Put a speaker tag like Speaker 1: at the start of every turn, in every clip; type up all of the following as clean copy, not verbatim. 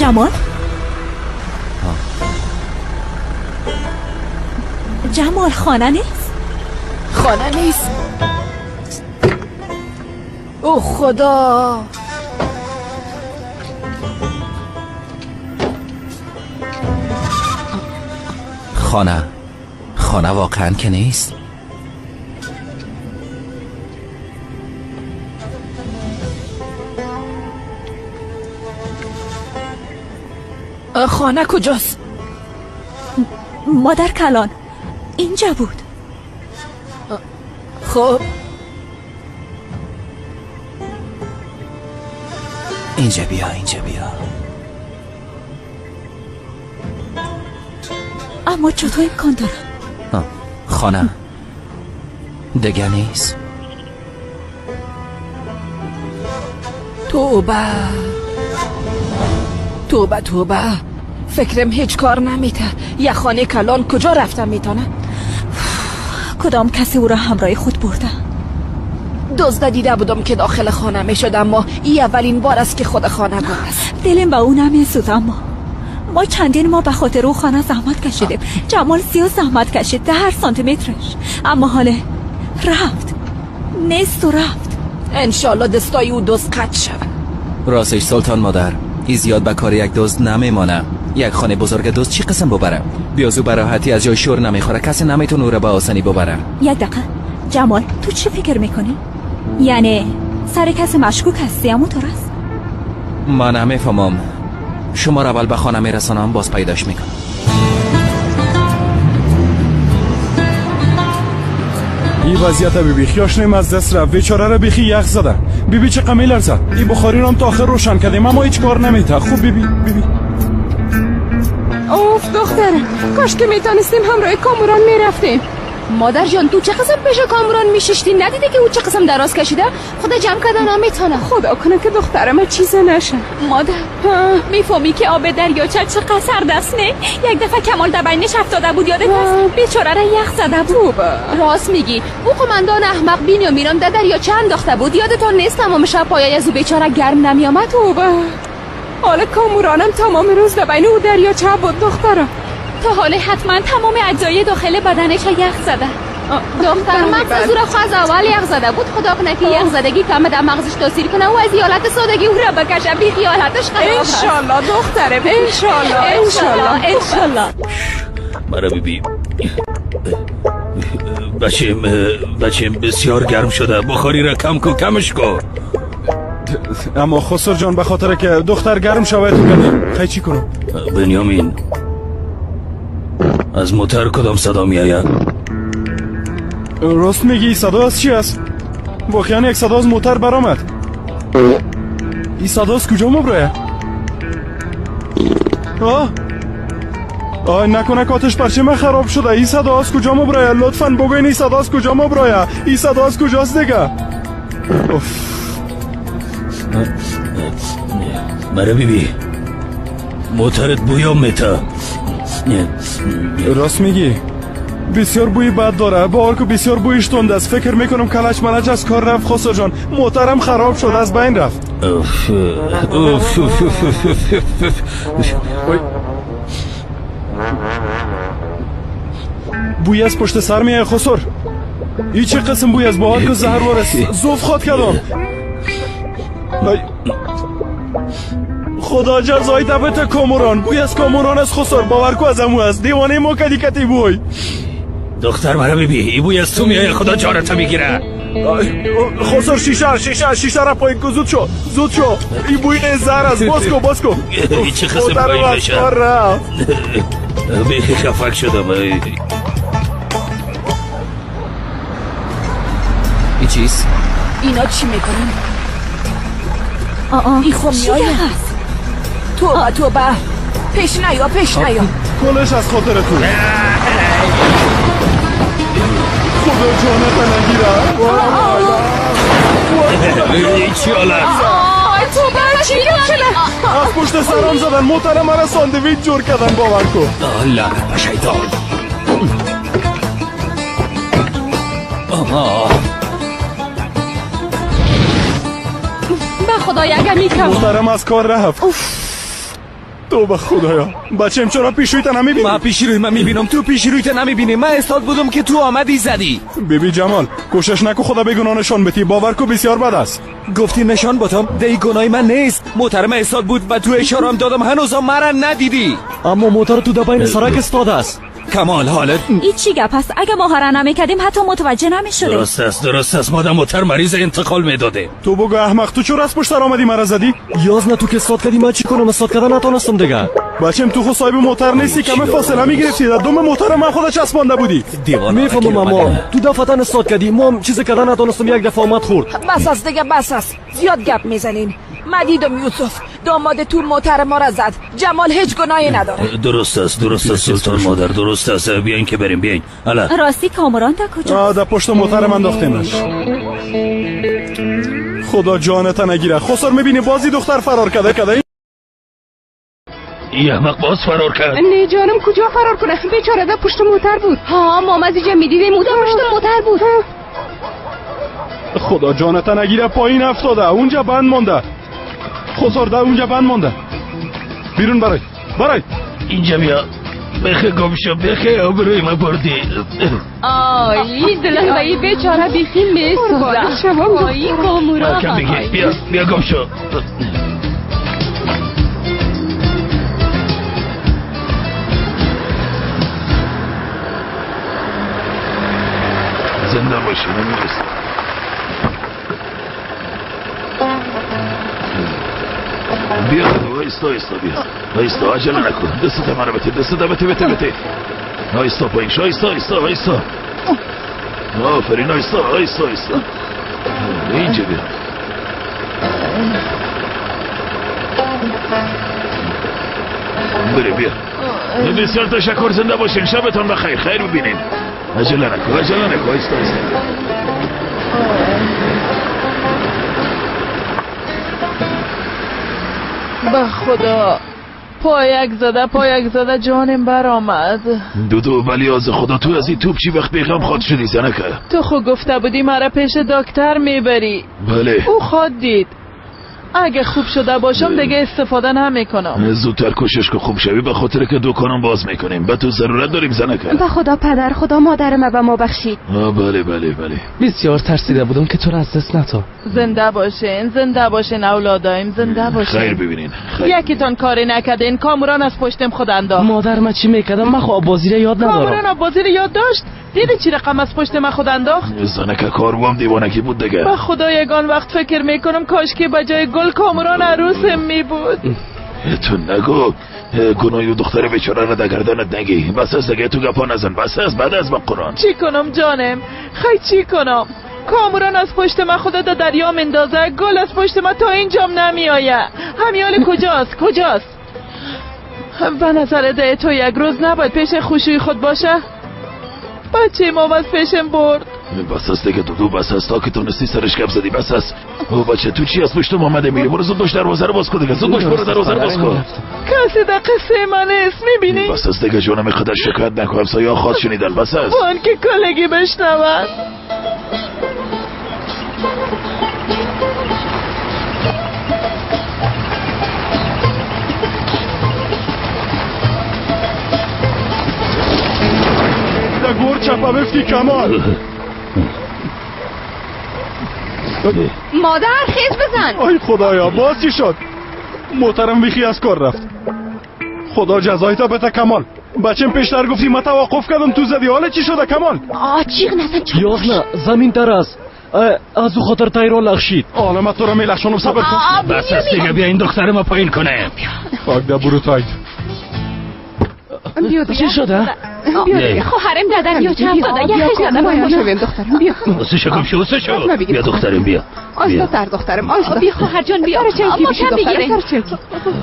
Speaker 1: جمال؟ جمال خانه نیست؟
Speaker 2: خانه نیست. او خدا،
Speaker 3: خانه، خانه واقعا که نیست.
Speaker 2: خانه کجاست؟
Speaker 1: مادر کلان اینجا بود.
Speaker 2: خب
Speaker 3: اینجا بیا، اینجا بیا.
Speaker 1: اما چطور امکان داره؟
Speaker 3: خانه دیگه نیست.
Speaker 2: توبه توبه توبه، فکرم هیچ کار نمیته. یه خانه کلان کجا رفتم میتونه؟
Speaker 1: کدام کسی او را همراه خود برده؟
Speaker 2: دزد دیده بودم که داخل خانه میشد، اما این اولین بار است که خود خانه گم است.
Speaker 1: دلم به او نمیسوز، اما ما چندین ماه به خاطر او خانه زحمت کشیدیم. جمال زیاد زحمت کشید، ده هر سانتی مترش، اما حاله رفت، نیست و رفت.
Speaker 2: انشالله دستای او دزد قطع شود.
Speaker 3: راستش سلطان مادر، ای زیاد به کار یک دزد نمیمانه. یک خانه بزرگ دزد چی قسم ببره؟ بیازو براحتی از جای شور نمیخوره، کسی نمیتونه او را به آسانی ببره.
Speaker 1: یک دقیقه جمال، تو چی فکر میکنی؟ یعنی سر کسی مشکوک هستی همونطور است؟
Speaker 3: من نمیفهمم. شما را اول به خانه میرسانم، باز پیداش میکنم.
Speaker 4: این وضعیت بیبی خیاش نیم از دست رفت. بیچاره را بیخی یخ زده. بیبی چه قمی لرزه. این بخاری رو هم تا آخر روشن کردیم اما هیچ کار نمیته. خوب بیبی، بیبی.
Speaker 5: اوف دخترم، کاش که میتونستیم همراه کاموران میرفتیم.
Speaker 6: مادر جان تو چه قسم پیش کاموران میششتی؟ ندیده که او چه قسم دراز کشیده؟ خدا جمع کردن نمیتونه.
Speaker 5: خدا کنه که دخترم چیز نشه.
Speaker 1: مادر میفهمی که آب دریاچه چه قصر دست نه؟ یک دفعه کمال در بینش افتاده بود، یادت هست؟ بیچاره را یخ زده بود.
Speaker 6: راست میگی، او قماندان احمق بینیامینم در دریاچه انداخته بود، یادتون نیست؟ تمام شب پایای از او بیچاره گرم نمیآمد.
Speaker 5: توبه، حالا کامورانم تمام روز در بین او دریاچه بود دخترم.
Speaker 1: تا حالا حتما تمام اجزای داخل بدنش یخ زده.
Speaker 6: دختر مغز از او را از اول یخ زده بود. خدا کنه که یخ زدگی کم در مغزش تاثیر کنه و از حالت سادگی او را بکشه. بی خیالتش خراب است.
Speaker 5: انشالله دخترم، انشالله، انشالله،
Speaker 1: انشالله.
Speaker 7: مرا بیبی، بچیم، بچیم بسیار گرم شده. بخاری را کم کو، کمش کو.
Speaker 4: اما خسر جان به خاطر که دختر گرم شود تو کردیم. خیلی چی کنم؟
Speaker 7: بنیامین، از موتر کدام صدا می آید؟
Speaker 4: راست میگی، صدا از چی است؟ واقعا یک صدا از موتر برآمد. این صدا از کجا مبرایه؟ آه آی نکنه آتش پرچم خراب شده. این صدا از کجا مبرایه؟ لطفاً بگوین این صدا از کجا مبرایه؟ این صدا از کجاست دیگه؟ اوف.
Speaker 7: مره بیبی، موترت بویا میته.
Speaker 4: راست میگی، بسیار بوی بد داره. باور کو بسیار بویش تند است. فکر میکنم کلچ ملچ از کار رفت خسرو جان. موترم خراب شد، از بین رفت.
Speaker 7: اوف اوف اوف اوف اوف.
Speaker 4: بوی از پشت سر میای خسر. این چه قسم بوی از؟ باور کو زهر وارس زوف خواد کردم. خدا جزای دبت کاموران. بوی از کاموران از خسر، باور کو از امو است. دیوانه ما کدی کتی بوی.
Speaker 7: دختر مرا بیبی، ای بوی از تو میای، خدا جانت میگیره.
Speaker 4: خسر شیشه شیشه شیشه را پایین کو، زود شو، زود شو. این بوی زهر است. باز کو، باز کو.
Speaker 7: این چه قسم بوی میشه؟ بیخی خفک شدم.
Speaker 3: این چیست؟
Speaker 2: اینا چی میکنن؟
Speaker 1: آه
Speaker 2: این خب میایه. توبه توبه، پیش نیا، پیش نیا.
Speaker 4: کلش از خاطر تو. خدا جانت نگیره.
Speaker 7: چی حالت؟
Speaker 5: آی توبه، چی شده؟
Speaker 4: از پشت سرم زدن، موتر مرا ساندویچ جور کردن، باور کن.
Speaker 3: لعنت به شیطان. آها
Speaker 6: به خدای اگر میکم
Speaker 4: موترم از کار رفت. توبه خدایا بچم چرا پیش رویت نمیبینی؟
Speaker 3: من پیش روی من میبینم، تو پیش رویت نمیبینی. من استاد بودم که تو آمدی زدی.
Speaker 4: بیبی جمال کوشش نکو خدا بگناه نشان بتی، باور کو بسیار بد است.
Speaker 3: گفتی نشان باتم، دی گناهی من نیست. موتر من استاد بود و تو اشارم دادم، هنوزم مرا ندیدی.
Speaker 8: اما موتر تو در بین سرک استاد است.
Speaker 3: کمال حالت
Speaker 1: این چی گپ است؟ اگه ما هارا نمیکردیم حتی متوجه نمیشدیم.
Speaker 7: درست است، درست است. مادام موتر مریض انتقال میداده.
Speaker 4: تو بگو احمق، تو چرا از پشت سر آمدی مرا زدی؟
Speaker 8: یاز نه تو که استاد کردی من چی کنم؟ استاد کردن نتونستم دیگه.
Speaker 4: بچم تو خود صاحب موتر نیستی، کم فاصله میگرفتی. در دم موتر من خود چسبانده بودی.
Speaker 8: میفهمم اما تو دفعتا استاد کردی، ما چیز کردن نتونستم، یک دفعه آمد خورد.
Speaker 2: بس است دیگه، بس است. زیاد گپ میزنین. من دیدم یوسف داماد تو موتر ما را زد. جمال هیچ گناهی نداره.
Speaker 7: درست است، درست است سلطان مادر، درست است. بیاین که بریم، بیاین. الا
Speaker 1: راستی کامران تا کجاست؟
Speaker 4: در پشت موتر من انداختیمش. خدا جانت نگیره. خسر میبینی بازی دختر فرار کرده کرده.
Speaker 7: این احمق باز فرار کرد.
Speaker 5: نه جانم کجا فرار کنه؟ بیچاره در پشت موتر بود.
Speaker 6: ها ما از اینجا میدیدیم او در پشت موتر بود.
Speaker 4: خدا جانت نگیره، پایین افتاده، اونجا بند مانده. خسر در اونجا بند مانده. بیرون برای برای
Speaker 7: اینجا بیا. بخه گم شو، بخه آبروی ما بردی.
Speaker 6: آی دلم به این بیچاره بیخی میسوزه. آی کاموران
Speaker 7: بگی بیا، بیا گم شو. زنده باشی نمیرسی. بیا ایستا، ایستا بیا، ایستا، عجله نکن. دستت مرا بده، دستت بده، بده، بده. ایستا پایین شو، ایستا، ایستا، ایستا. آفرین، ایستا، ایستا، ایستا. اینجا بیا. بره بیا. بسیار تشکر، زنده باشین، شبتان بخیر، خیر ببینین. عجله نکن، عجله نکن، ایستا، ایستا.
Speaker 9: به خدا پایک زده، پایک زده، جانم برآمد.
Speaker 7: دودو ولی از خدا تو از این توپ چی وقت بیغم خواد شدی زنکه؟
Speaker 9: تو خو گفته بودی مرا پیش دکتر میبری.
Speaker 7: بله
Speaker 9: او خواد دید. اگه خوب شده باشم دیگه استفاده نمیکنم.
Speaker 7: زودتر کوشش که خوب شوی، به خاطر که دکانم باز میکنیم. به تو ضرورت داریم زنکه.
Speaker 5: به خدا پدر، خدا مادر ما به ما بخشید.
Speaker 7: بله بله بله.
Speaker 10: بسیار ترسیده بودم که تو را از دست نتا.
Speaker 9: زنده باشین، زنده باشین اولادایم، زنده باشین.
Speaker 7: خیر ببینین. خیر.
Speaker 9: یکیتان کاری نکردین، کاموران از پشتم خود انداخت.
Speaker 10: مادر من چی میکردم؟ من خو بازی را یاد ندارم.
Speaker 9: کاموران بازی را یاد داشت؟ دیدی چی رقم از پشت من خود انداخت؟
Speaker 7: زنکه کاروام دیوانگی بود دیگه.
Speaker 9: به خدا یگان وقت فکر میکنم کاش که به جای گل کاموران عروسم می بود.
Speaker 7: تو نگو گناهی دختر بیچاره را در گردنت نگی. بس از دیگه، تو گپا نزن، بس از بعد از با قرآن.
Speaker 9: چی کنم جانم؟ خی چی کنم؟ کاموران از پشت من خدا در دریا مندازه، گل از پشت من تا اینجام نمیآید. همیال کجاست؟ کجاست؟ به نظر ده تو یک روز نباید پیش خوشوی خود باشه؟ بچه ما از پیشم برد.
Speaker 7: بس است دیگه دودو، بس است. تا که تونستی سرش گپ زدی، بس است. او بچه تو چی از پشتم آمده میری؟ برو زود باش دروازه رو باز کن دیگه، زود باش برو دروازه رو باز کن.
Speaker 9: کسی در قصه من نیست، میبینی؟
Speaker 7: بس است دیگه جانم، قدر شکایت نکن، همسایه‌ها خواهد شنیدن. بس است.
Speaker 9: وان که کلگی بشنون.
Speaker 4: گور چپا بفتی کمال.
Speaker 6: مادر خیز بزن.
Speaker 4: آی خدایا باز چی شد؟ موترم بیخی از کار رفت. خدا جزای تا بده کمال. بچم پیشتر گفتی ما توقف کردم تو زدی، حالا چی شده کمال؟
Speaker 6: آه چیغ نزن.
Speaker 8: یاز نه زمین تر است، از او خاطر تایرا لغشید.
Speaker 4: حالا من تو را میلخشانم، صبر کن.
Speaker 7: بس است دیگه، بیا این دختر ما پایین کنه.
Speaker 4: خاک در برو تایید.
Speaker 10: چی شده؟
Speaker 6: خواهرم در دریا چپ داده، یخش زده. باید
Speaker 5: شویم دخترم، بیا.
Speaker 7: واسه شو گم شو، واسه شو. بیا دخترم بیا.
Speaker 5: آستا تر دخترم، آستا.
Speaker 6: بیا خواهر جان بیا.
Speaker 5: سر چرکی دخترم، سر چرکی.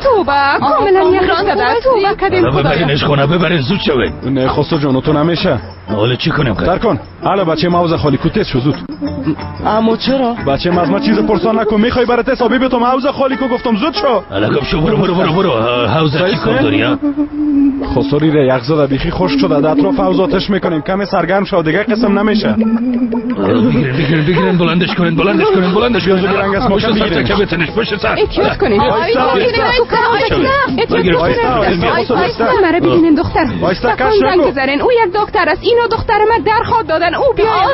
Speaker 5: توبه کاملا یخش زده. توبه کردیم خدا.
Speaker 7: ببرینش خونه، ببرین زود شوین.
Speaker 4: نه خسرو جان تو نمیشه.
Speaker 7: حالا چی کنیم؟
Speaker 4: تر کن. حالا بچه موزه خالی کو، تست شو زود.
Speaker 10: اما چرا؟
Speaker 4: بچه از ما چیز پرسان نکن، میخوای برات حسابی به تو موزه خالی کو گفتم زود شو.
Speaker 7: حالا گم شو، برو برو برو برو. حوزه چی کار داری؟
Speaker 4: خسروی را یخ زده بیخی خشک شده، در اطراف حوض آتش میکنیم، کمی سرگرم شو دیگه قسم نمیشه.
Speaker 7: بگیرین بگیرین بگیرین، بلندش کنین، بلندش کنین، بلندش. بلندش
Speaker 4: بیازو رنگ از
Speaker 7: پشت سر تکه بتنش پشت سر.
Speaker 5: احتیاط کنین. مرا ببینین دختر. زنگ بزنین. او یک دکتر است. اینو دختر من درخواد دادن. او بیاید.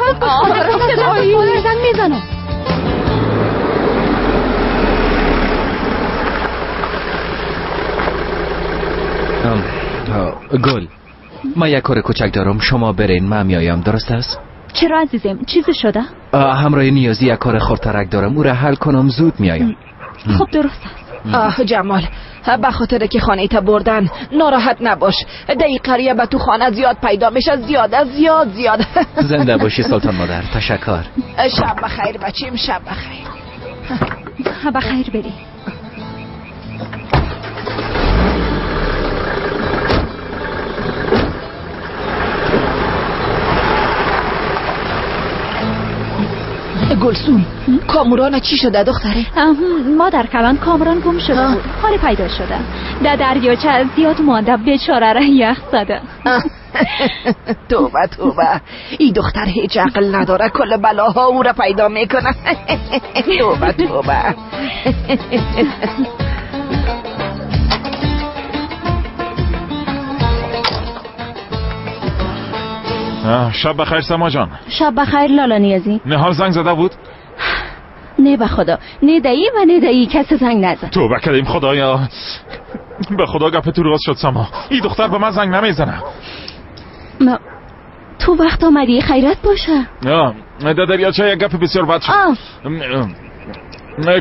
Speaker 6: زنگ میزنم.
Speaker 3: گل، ما یک کار کوچک دارم، شما برین، من میایم، درست است؟
Speaker 1: چرا عزیزم، چیزی شده؟
Speaker 3: همراه نیازی یک کار خردترک دارم، او را حل کنم زود میایم.
Speaker 1: خب درست است.
Speaker 2: آه جمال، به خاطر که خانه تا بردن ناراحت نباش. در قریه به تو خانه زیاد پیدا میشه، زیاد زیاد زیاد.
Speaker 3: زنده باشی سلطان مادر، تشکر.
Speaker 2: شب بخیر بچیم، شب بخیر.
Speaker 1: بخیر بری.
Speaker 2: گلسون، کاموران چی شده دختره؟
Speaker 1: مادر کلان کاموران گم شده بود، حال پیدا شده. در دریاچه زیاد مانده، بیچاره را یخ زده.
Speaker 2: توبه توبه، این دختر هیچ عقل نداره، کل بلاها او را پیدا میکنه. توبه توبه.
Speaker 7: شب بخیر سما جان.
Speaker 6: شب بخیر لالا نیازی.
Speaker 7: نهال زنگ زده بود؟
Speaker 6: نه به خدا، نه دایی و نه دایی کسی زنگ نزد.
Speaker 7: توبه کردیم خدایا، به خدا گپ تو راست شد سما. این دختر به من زنگ نمیزنه.
Speaker 6: ما تو وقت آمدی خیرت باشه.
Speaker 7: نه در دریاچه یک گپ بسیار بد شد.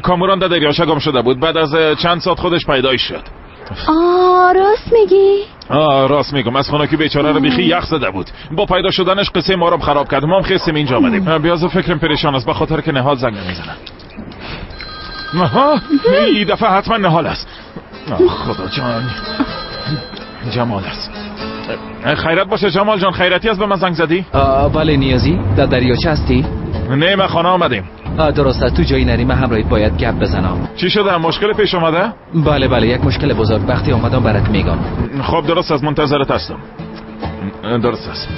Speaker 7: کاموران در دریاچه گم شده بود، بعد از چند ساعت خودش پیدا شد.
Speaker 6: راست میگی؟
Speaker 7: راست میگم. از خونه که بیچاره رو بیخی یخ زده بود. با پیدا شدنش قصه ما رو خراب کرد. ما هم خستیم اینجا آمدیم. بیازو فکرم پریشان است به خاطر که نهال زنگ نمیزنه. آها، این دفعه حتما نهال است. خدا جان، جمال است. خیرت باشه جمال جان، خیرتی است به من زنگ زدی؟
Speaker 3: بله نیازی، در دریاچه هستی؟
Speaker 7: نه ما خانه آمدیم.
Speaker 3: درست است، تو جایی نری، من همراهت باید گپ بزنم.
Speaker 7: چی شده؟ مشکل پیش آمده؟
Speaker 3: بله بله، یک مشکل بزرگ. وقتی آمدم برات میگم.
Speaker 7: خب درست است، منتظرت هستم. درست است.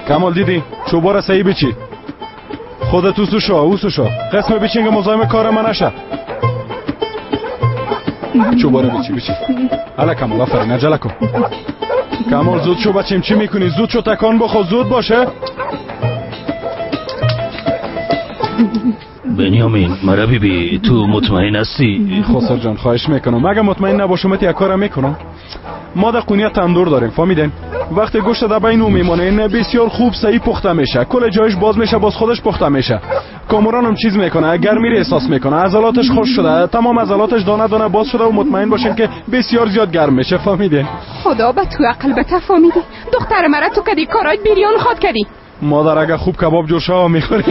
Speaker 4: کمال دیدی؟ چوبارا صحیح بچی. خودت اوسو شو، اوسو شو. قسم بچین که مزاحم کار من نشه. چوبارا بچی بچی. حالا کمال آفرین، عجله کن. کمال زود شو بچیم، چی میکنی؟ زود شو، تکان بخور، زود باشه.
Speaker 7: بنیامین مرا بی تو مطمئن هستی؟
Speaker 4: خسر جان خواهش میکنم، اگه مطمئن نباشم یک کارم میکنم. ما در قونیه تندور داریم، فهمیدین؟ وقتی گوشت در بین او میمانه نه بسیار خوب صحیح پخته میشه، کل جایش باز میشه، باز خودش پخته میشه. کاموران هم چیز میکنه، گرمی رو احساس میکنه، عضلاتش خوش شده، تمام عضلاتش دانه دانه باز شده و مطمئن باشین که بسیار زیاد گرم میشه، فهمیدین؟
Speaker 5: خدا به تو عقل به تفامیدی. دختر مرا تو کدی کارای بیریان خواد کدی.
Speaker 4: مادر اگه خوب کباب جور شوه میخوری.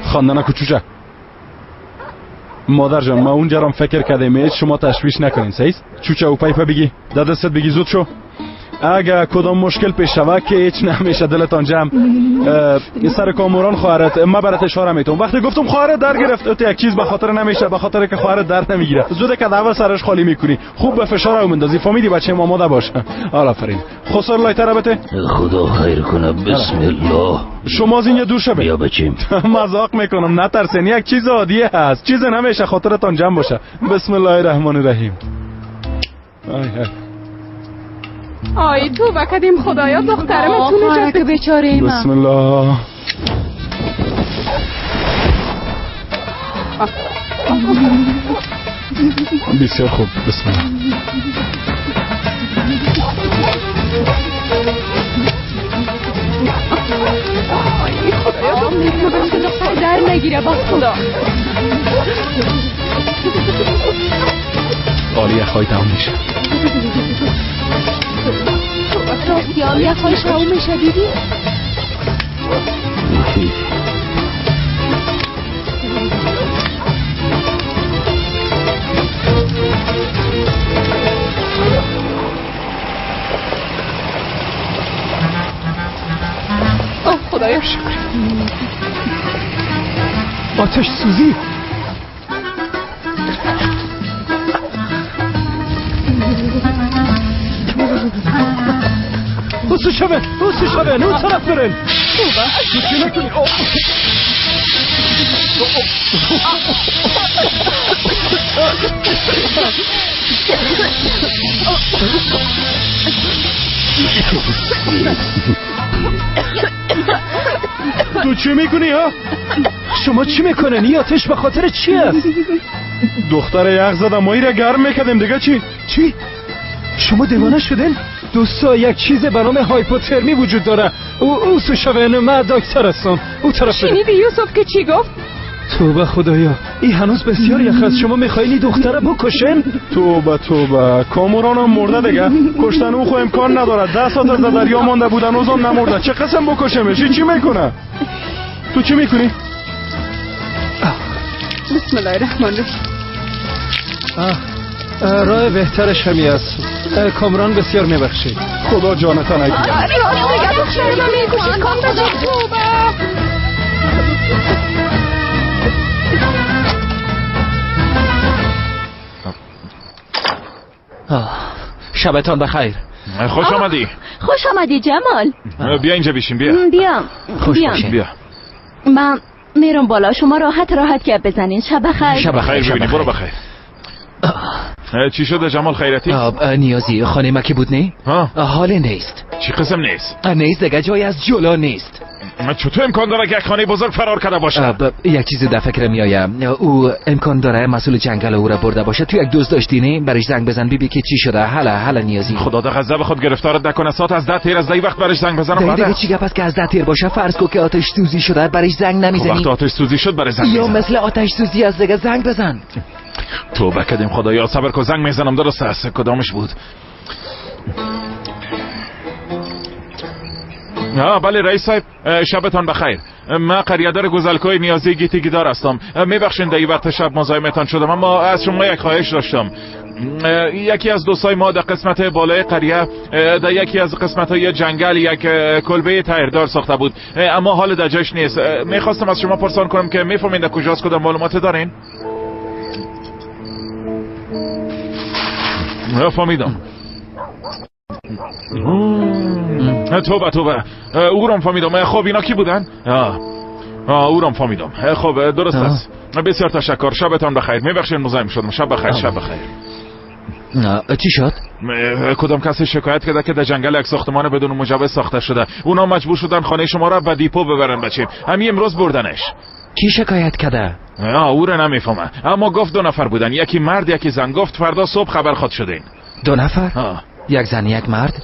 Speaker 4: خواندن کوچوچه. مادر جان ما اونجا رام فکر کردیم، هیچ شما تشویش نکنین، صحیح؟ چوچه و پیپه بگی، دستت بگی، زود شو. اگه کدام مشکل پیش شوه که هیچ نمیشه، دلتان جمع. سر کاموران خواهرت ما برات اشاره میتونم. وقتی گفتم خواهرت در گرفت، تو یک چیز به خاطر نمیشه، به خاطر که خواهرت در نمیگیره. زود که اول سرش خالی میکنی، خوب به فشار او مندازی، فهمیدی بچه ما آماده باش. آفرین. خسر لایتر بته.
Speaker 7: خدا خیر کنه. بسم الله.
Speaker 4: شما از اینجا دور شو.
Speaker 7: بیا بچیم.
Speaker 4: مذاق میکنم، نترسین، یک چیز عادیه هست، چیز نمیشه، خاطرتان جمع باشه. بسم الله الرحمن الرحیم. آی آی
Speaker 5: آی تو بکدیم خدایا، دخترم تو نجات بده بیچاره ما.
Speaker 4: بسم الله. بسیار خوب، بسم الله.
Speaker 5: آی خدایا، دختر در نگیره با خدا.
Speaker 4: عالیه خواهی تمام میشه.
Speaker 6: راستی آلیه خواهی تمام میشه دیدی؟
Speaker 5: آه خدایا شکر.
Speaker 4: آتش سوزی.
Speaker 8: اوسو شوه، اوسو شوه، اون طرف برن.
Speaker 4: چی میکنی؟ تو چی میکنی ها؟
Speaker 8: شما چی میکنن؟ این آتش به خاطر چی است؟
Speaker 4: دختر یخ زدم، ما ایره گرم میکردیم دیگه. چی؟
Speaker 8: چی؟ شما دیوانه شدین؟ دوستا یک چیز به نام هایپوترمی وجود داره. او سوشوین، من دکتر هستم. او طرف
Speaker 5: شنیدی یوسف که چی گفت؟
Speaker 8: توبه خدایا، این هنوز بسیار یخ است. شما میخواین این دختره بکشن؟
Speaker 4: توبه توبه، کاموران هم مرده دیگه. کشتن او خو امکان نداره. 10 ساعت از دریا مانده بودن، اوزم نمرده. چه قسم بکشمش؟ چی میکنه؟ تو چی میکنی؟
Speaker 5: بسم الله الرحمن الرحیم.
Speaker 8: راه بهترش همی است. کامران بسیار میبخشید.
Speaker 4: خدا جانتا نگیره.
Speaker 3: شبتان بخیر.
Speaker 7: خوش آمدی.
Speaker 1: خوش آمدی جمال.
Speaker 7: بیا اینجا بشین. بیا
Speaker 1: بیا
Speaker 3: خوش باشین.
Speaker 7: بیا
Speaker 1: من میرم بالا، شما راحت راحت گپ بزنین. شب بخیر.
Speaker 7: شب بخیر. ببینی برو بخیر. چی شده جمال خیرتی؟
Speaker 3: نیازی خانه ما که بود نه؟ حال نیست.
Speaker 7: چی قسم نیست؟
Speaker 3: نیست دیگه، جای از جلو نیست.
Speaker 7: چطور امکان داره که یک خانه بزرگ فرار کرده باشه؟
Speaker 3: یک چیزی در فکر میایم. او امکان داره مسئول جنگل او را برده باشه. تو یک دوست داشتی نه؟ برش زنگ بزن ببین که چی شده. حالا نیازی.
Speaker 7: خدا در غضب خود گرفتارت نکنه. ساعت از 10 تیر از وقت برش زنگ بزنم.
Speaker 3: دیگه چی گپ است که از 10 تیر باشه؟ فرض کو که آتش سوزی شده، برش زنگ نمیزنی.
Speaker 7: وقت آتش سوزی شد برش زنگ
Speaker 3: یا مثل آتش سوزی از دیگه زنگ بزن.
Speaker 7: توبه کردیم خدایا، صبر کو زنگ میزنم. درست است. کدامش بود؟ بله رئیس صاحب، شبتان بخیر. من قریه‌دار گزلکوی نیازی گیتیگیدار هستم. میبخشین در این وقت شب مزاحمتان شدم، اما از شما یک خواهش داشتم. یکی از دوستای ما در قسمت بالای قریه، در یکی از قسمت‌های جنگل، یک کلبه تایردار ساخته بود، اما حال در جایش نیست. میخواستم از شما پرسان کنم که میفهمین در کجاست؟ کدام معلومات دارین؟ فهمیدم. توبه توبه، او را فهمیدم. خب اینا کی بودن؟ او را فهمیدم. خب درست است. بسیار تشکر، شبتان بخیر. میبخشید مزاحم شدم. شب بخیر. شب بخیر.
Speaker 3: چی شد؟
Speaker 7: کدام کسی شکایت کرده که در جنگل یک ساختمان بدون مجوز ساخته شده. اونا مجبور شدن خانه شما را به دیپو ببرن بچه. همین امروز بردنش.
Speaker 3: کی شکایت کرده؟
Speaker 7: او را نمیفهمم، اما گفت 2 نفر بودن، یکی مرد یکی زن. گفت فردا صبح خبر خواد شدین.
Speaker 3: 2 نفر؟ یک زن یک مرد؟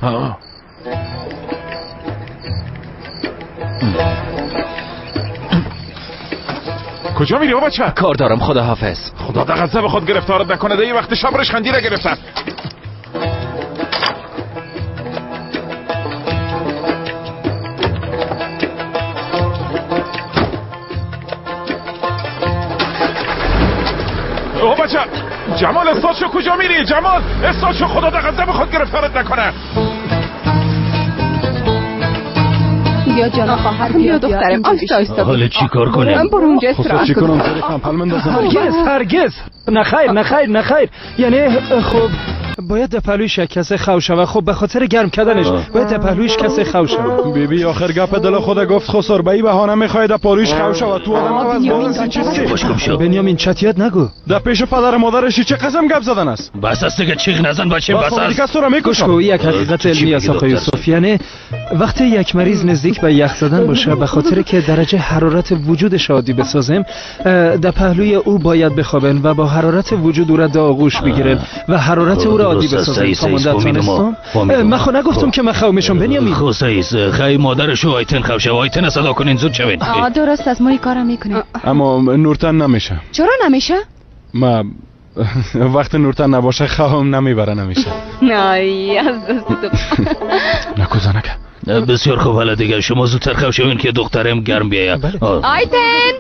Speaker 7: کجا میری بچه؟
Speaker 3: کار دارم، خداحافظ.
Speaker 7: خدا در غضب خود گرفتارت نکنه. در وقت شب رشخندی را گرفتن. او بچه جمال استاد شو، کجا میری؟ جمال استاد شو، خدا در غضب خود گرفتارت نکنه.
Speaker 6: بیا جان خواهر،
Speaker 5: بیا دخترم. آستا آستا.
Speaker 11: حالا چی کار کنم؟
Speaker 5: برو اونجا استراحت
Speaker 4: کن.
Speaker 8: هرگز هرگز، نخیر نخیر نخیر. یعنی خب باید در پهلویش یک کسی خو شوه. خب به خاطر گرم کردنش باید در پهلویش کسی خو شوه.
Speaker 4: بی بی آخر گپ دل خود گفت خسر به این بهانه میخوای در پهلویش خو شوه. تو آدم عوض باز چیزی.
Speaker 8: بنیامین چتیت نگو.
Speaker 4: در پیش پدر مادرش چه قسم گپ زدن است؟
Speaker 11: بس است دیگه، چیغ نزن بچه، بس است.
Speaker 4: تو را میکشم.
Speaker 8: یک حقیقت علمی است آقای یوسف. یعنی وقتی یک مریض نزدیک به یخ زدن باشه، به خاطر که درجه حرارت وجودش عادی بسازیم، در پهلوی او باید بخوابن و با حرارت وجود او را در آغوش بگیرن و حرارت او را عادی بسازیم. فهمیدم. من خو نگفتم که من خو میشم بنیامین.
Speaker 11: خو سیس خی مادرشو آیتن خو شو، آیتن صدا کنین زود شوین.
Speaker 6: درست است، ما این کارا میکنیم.
Speaker 4: اما نورتن نمیشه.
Speaker 6: چرا نمیشه؟
Speaker 4: ما وقت نورتن نباشه خواهم نمیبره نمیشه.
Speaker 6: نه از دست تو.
Speaker 4: نکو زنکه.
Speaker 11: بسیار خوب، حالا دیگه شما زودتر خو شوین که دخترم گرم بیاید.
Speaker 6: آیتن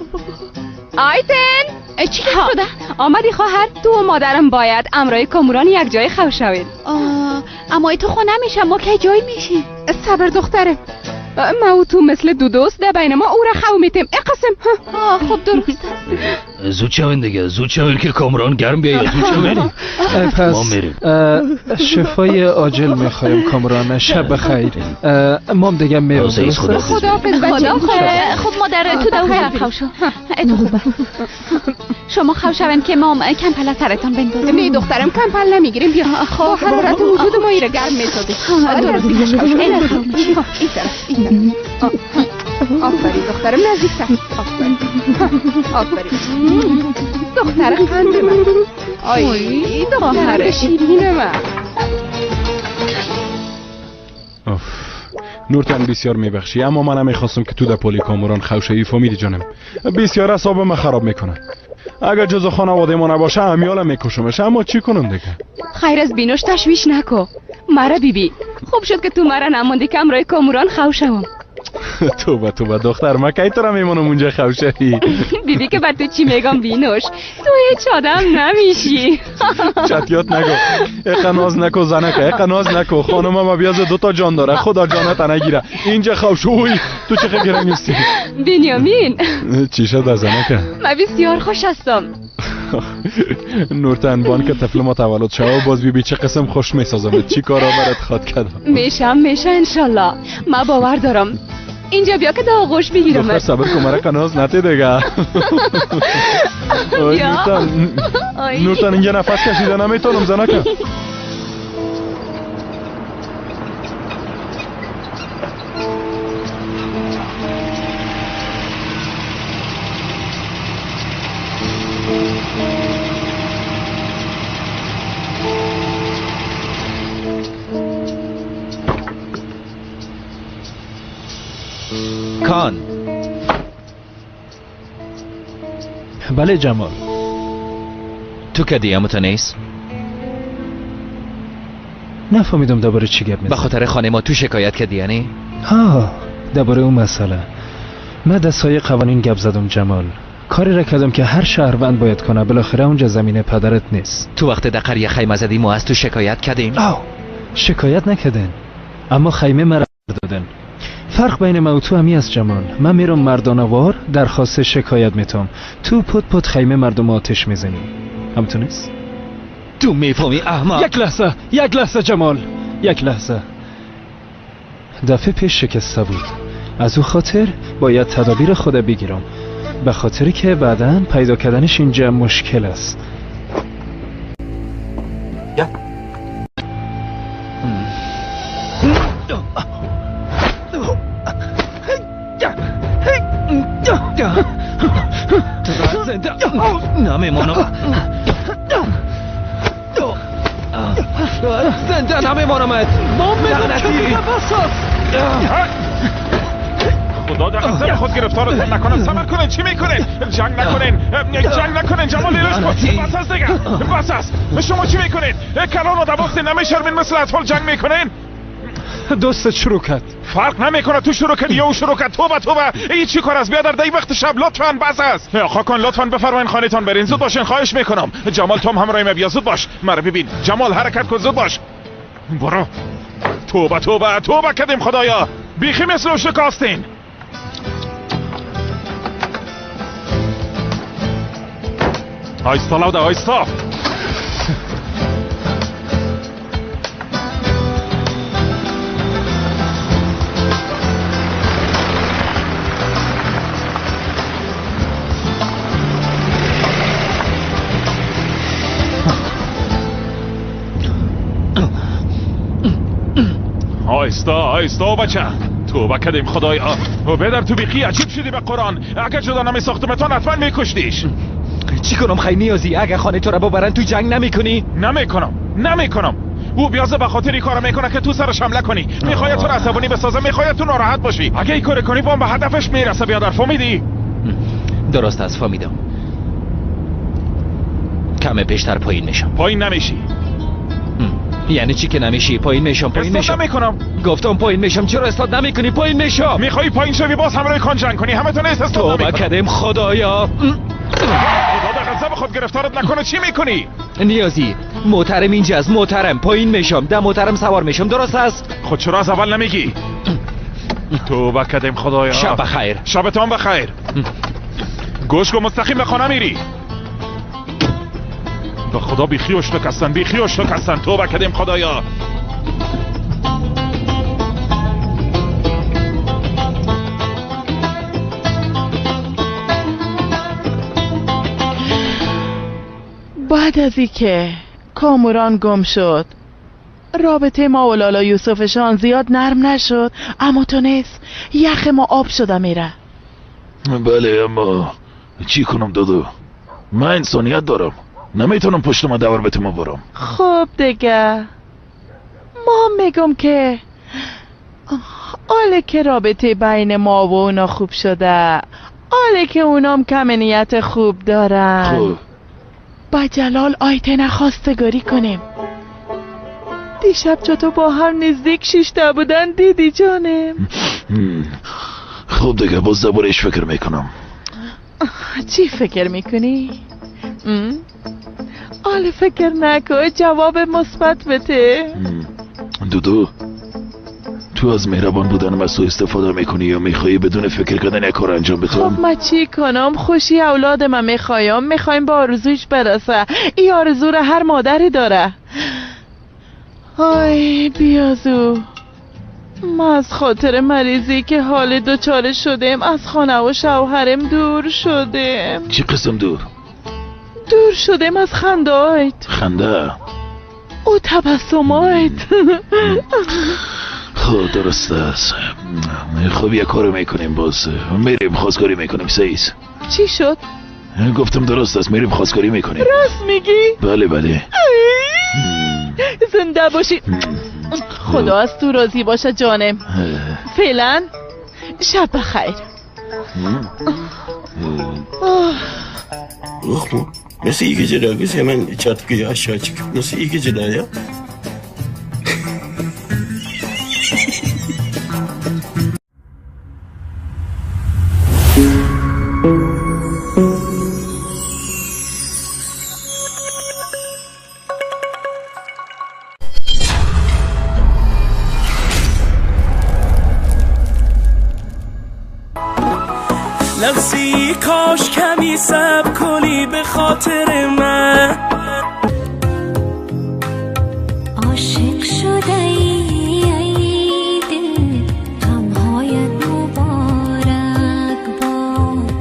Speaker 6: آیتن، چی شده؟ آمدی خواهر؟ تو و مادرم باید امرای کاموران یک جای خو شوید. اما تو خو نمیشه، ما که جای میشیم.
Speaker 5: صبر دختره، ما و تو مثل دو دوست در بین ما او را خو میتیم. ای قسم.
Speaker 6: خب درست است.
Speaker 11: زود شوین دیگه، زود شوین که کامران گرم بیاید. زود شوین.
Speaker 8: پس شفای عاجل میخوایم کامران. شب بخیر. ما هم دیگه میرم.
Speaker 5: خداحافظ بچه.
Speaker 6: خب مادر تو در طرف خو شو. شما خو شوین که ما کمپل سرتان بندازیم.
Speaker 5: نه دخترم کمپل نمیگیریم. بیا با حرارت وجود ما ایره گرم میسازیم. درست. این طرف، این طرف. آفرین دخترم، نزدیکتر. آفرین آفرین دختر قند من. آی دختر شیرین من.
Speaker 4: نورتن بسیار میبخشی، اما من نمیخواستم که تو در پلی کاموران خوشه‌ای. فهمیدی جانم؟ بسیار اعصاب من خراب میکنه. اگر جز خانواده ما نباشه امیالا میکشمش، اما چی کنم دیگه؟
Speaker 5: خیر از بینوش تشویش نکو. مرا بیبی خوب شد که تو مرا نماندی که امرای کاموران خو شوم.
Speaker 4: توبه توبه دختر، من کی تو را میمونم اونجا خوشه‌ای؟
Speaker 5: دیدی که بر تو چی میگم بینوش، تو هیچ آدم نمیشی.
Speaker 4: چتیات نگو، اقا ناز نکو زنکه، اقا ناز نکو. خانم ما بیاز دو تا جان داره، خدا جانت نگیره. اینجا خوشوی تو چه خیلی نیستی.
Speaker 5: بنیامین
Speaker 4: چی شد زنکه؟
Speaker 5: من بسیار خوش هستم.
Speaker 4: نورتن بان که طفل ما تولد شو باز بی بی چه قسم خوش میسازم. چی کارا برات خواد کردم.
Speaker 5: میشم انشالله، من باور دارم. اینجا بیا که دا آغوش بگیرم.
Speaker 4: دختر صبر کن، مرا قناز نتی دیگه. نورتن اینجا نفس کشیده نمیتونم زنکه.
Speaker 3: کان.
Speaker 8: بله جمال.
Speaker 3: تو که دیامتو نیست؟
Speaker 8: نفهمیدم درباره چی گپ میزنی.
Speaker 3: به خاطر خانه ما تو شکایت کردی یعنی؟
Speaker 8: ها درباره اون مسئله. من در سایه قوانین گپ زدم جمال. کاری را کردم که هر شهروند باید کنه. بالاخره اونجا زمین پدرت نیست.
Speaker 3: تو وقت در قریه خیمه زدی ما از تو شکایت کردیم؟
Speaker 8: شکایت نکردن، اما خیمه مرا دادن. فرق بین من و تو همی است جمال. من میرم مردانوار درخواست شکایت میتم، تو پت پت خیمه مردم آتش میزنی. همتون نیست؟
Speaker 3: تو میفهمی احمق.
Speaker 8: یک لحظه، یک لحظه جمال، یک لحظه. دفعه پیش شکسته بود، از او خاطر باید تدابیر خود بگیرم، به خاطری که بعداً پیدا کردنش اینجا مشکل است.
Speaker 3: نمیمانم، زنده نمیمانمت.
Speaker 4: خدا در قسم خود گرفتارتون نکنم. صبر کنین، چی میکنین؟ جنگ نکنین، جنگ نکنین. جمال لیلش کن، بس است دیگه، بس است. شما چی میکنین؟ کلان آدم وقتی نمیشرمین مثل اطفال جنگ میکنین؟
Speaker 8: دوستت شروع کرد.
Speaker 4: فرق نمیکنه تو شروع کردی یا او شروع کرد. توبه توبه، این چی کار است بیادر؟ در وقت شب لطفاً بس است. خاکان لطفاً بفرمایین خانه‌تان برین. زود باشین خواهش میکنم. جمال تو هم همراه ما بیا، زود باش. مرا ببین جمال، حرکت کن، زود باش. برو. توبه توبه توبه کردیم خدایا. بیخی مثل شکاستین. آیستا لاودا، آیستا. آیستا آیستا بچه. توبه کردیم خدایا. و بدر تو بیخی عجیب شدی به قرآن. اگر جدا نمی ساختمتان حتما میکشتیش.
Speaker 3: چی کنم خیلی نیازی؟ اگر خانه تو را ببرن تو جنگ نمیکنی؟
Speaker 4: نمیکنم نمیکنم. او بیازه به خاطر این کارو میکنه که تو سرش حمله کنی. میخواد تو را عصبانی بسازه، میخواد تو ناراحت باشی. اگه این کار کنی بام به هدفش میرسه بیادر. فهمیدی؟
Speaker 3: درست است فهمیدم. کم پیشتر پایین میشم.
Speaker 4: پایین نمیشی.
Speaker 3: یعنی چی که نمیشی؟ پایین میشم، پایین میشم.
Speaker 4: استاد نمیکنم.
Speaker 3: گفتم پایین میشم، چرا استاد نمیکنی؟ پایین میشم.
Speaker 4: میخوای پایین شوی باز همراه کان جنگ کنی؟ همه تو نیست استاد
Speaker 3: نمیکنم. توبه کردیم خدایا.
Speaker 4: خدا در غضب خود گرفتارت نکنه. چی میکنی؟
Speaker 3: نیازی محترم اینجاست، محترم پایین میشم، در محترم سوار میشم، درست است؟
Speaker 4: خود چرا از اول نمیگی؟
Speaker 12: توبه کردیم خدایا.
Speaker 3: شب بخیر.
Speaker 12: شبتان بخیر. گوش کن، مستقیم به خانه میری. به خدا بیخی اشتک هستن، بیخی اشتک هستن. توبه کردیم خدایا.
Speaker 9: بعد از اینکه کاموران گم شد، رابطه ما و لالا یوسفشان زیاد نرم نشد، اما تونست یخ ما آب شده میره.
Speaker 7: بله اما چی کنم دادو؟ من انسانیت دارم، نمیتونم پشت ما دور به ما برم.
Speaker 9: خب دیگه ما میگم که حالا که رابطه بین ما و اونا خوب شده، حالا که اونام کم نیت خوب دارن،
Speaker 7: خب
Speaker 9: با جلال آیته نخواستگاری کنیم. دیشب چطور با هم نزدیک شیشته بودن دیدی جانم؟
Speaker 7: خب دیگه باز درباره‌اش فکر میکنم.
Speaker 9: چی فکر میکنی؟ حالا فکر نکن، جواب مثبت بده.
Speaker 7: دودو تو از مهربان بودن من سوء استفاده میکنی یا میخوایی بدون فکر کردن یک کار انجام بدم؟
Speaker 9: خب من چی کنم؟ خوشی اولاد من میخوایم، میخوایم به آرزویش برسه. این آرزو رو هر مادری داره. آی بیازو، ما از خاطر مریضی که حال دوچاره شدیم از خانه و شوهرم دور شدیم.
Speaker 7: چی قسم دور؟
Speaker 9: دور شدیم از خنده آیت.
Speaker 7: خنده؟
Speaker 9: او تبسم آیت.
Speaker 7: خب درست است. خب یه کارو میکنیم، باز میریم خواستگاری میکنیم. سیس
Speaker 9: چی شد؟
Speaker 7: گفتم درست است، میریم خواستگاری میکنیم.
Speaker 9: راست میگی؟
Speaker 7: بله بله.
Speaker 9: زنده باشی، خدا از تو راضی باشه جانم. فعلا شب بخیر.
Speaker 13: Yok mu? Nasıl iyi geceler kız? Hemen çatkıya aşağı çıkıp nasıl iyi geceler ya?
Speaker 14: لحظه‌ای کاش کمی صبر کنی به خاطر من.
Speaker 15: عاشق شده ای ای دل، غمهایت مبارک باد.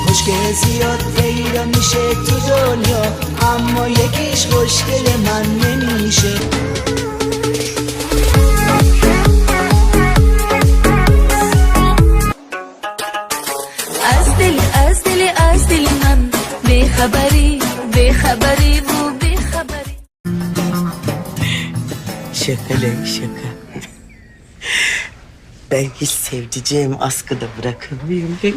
Speaker 16: خوشگل زیاد پیدا میشه تو دنیا، اما یکیش خوشگل من نمیشه.
Speaker 15: از دل من بیخبری بیخبری و بیخبری.
Speaker 16: Şaka lan şaka. Ben hiç sevdiceğimi askıda bırakamıyorum.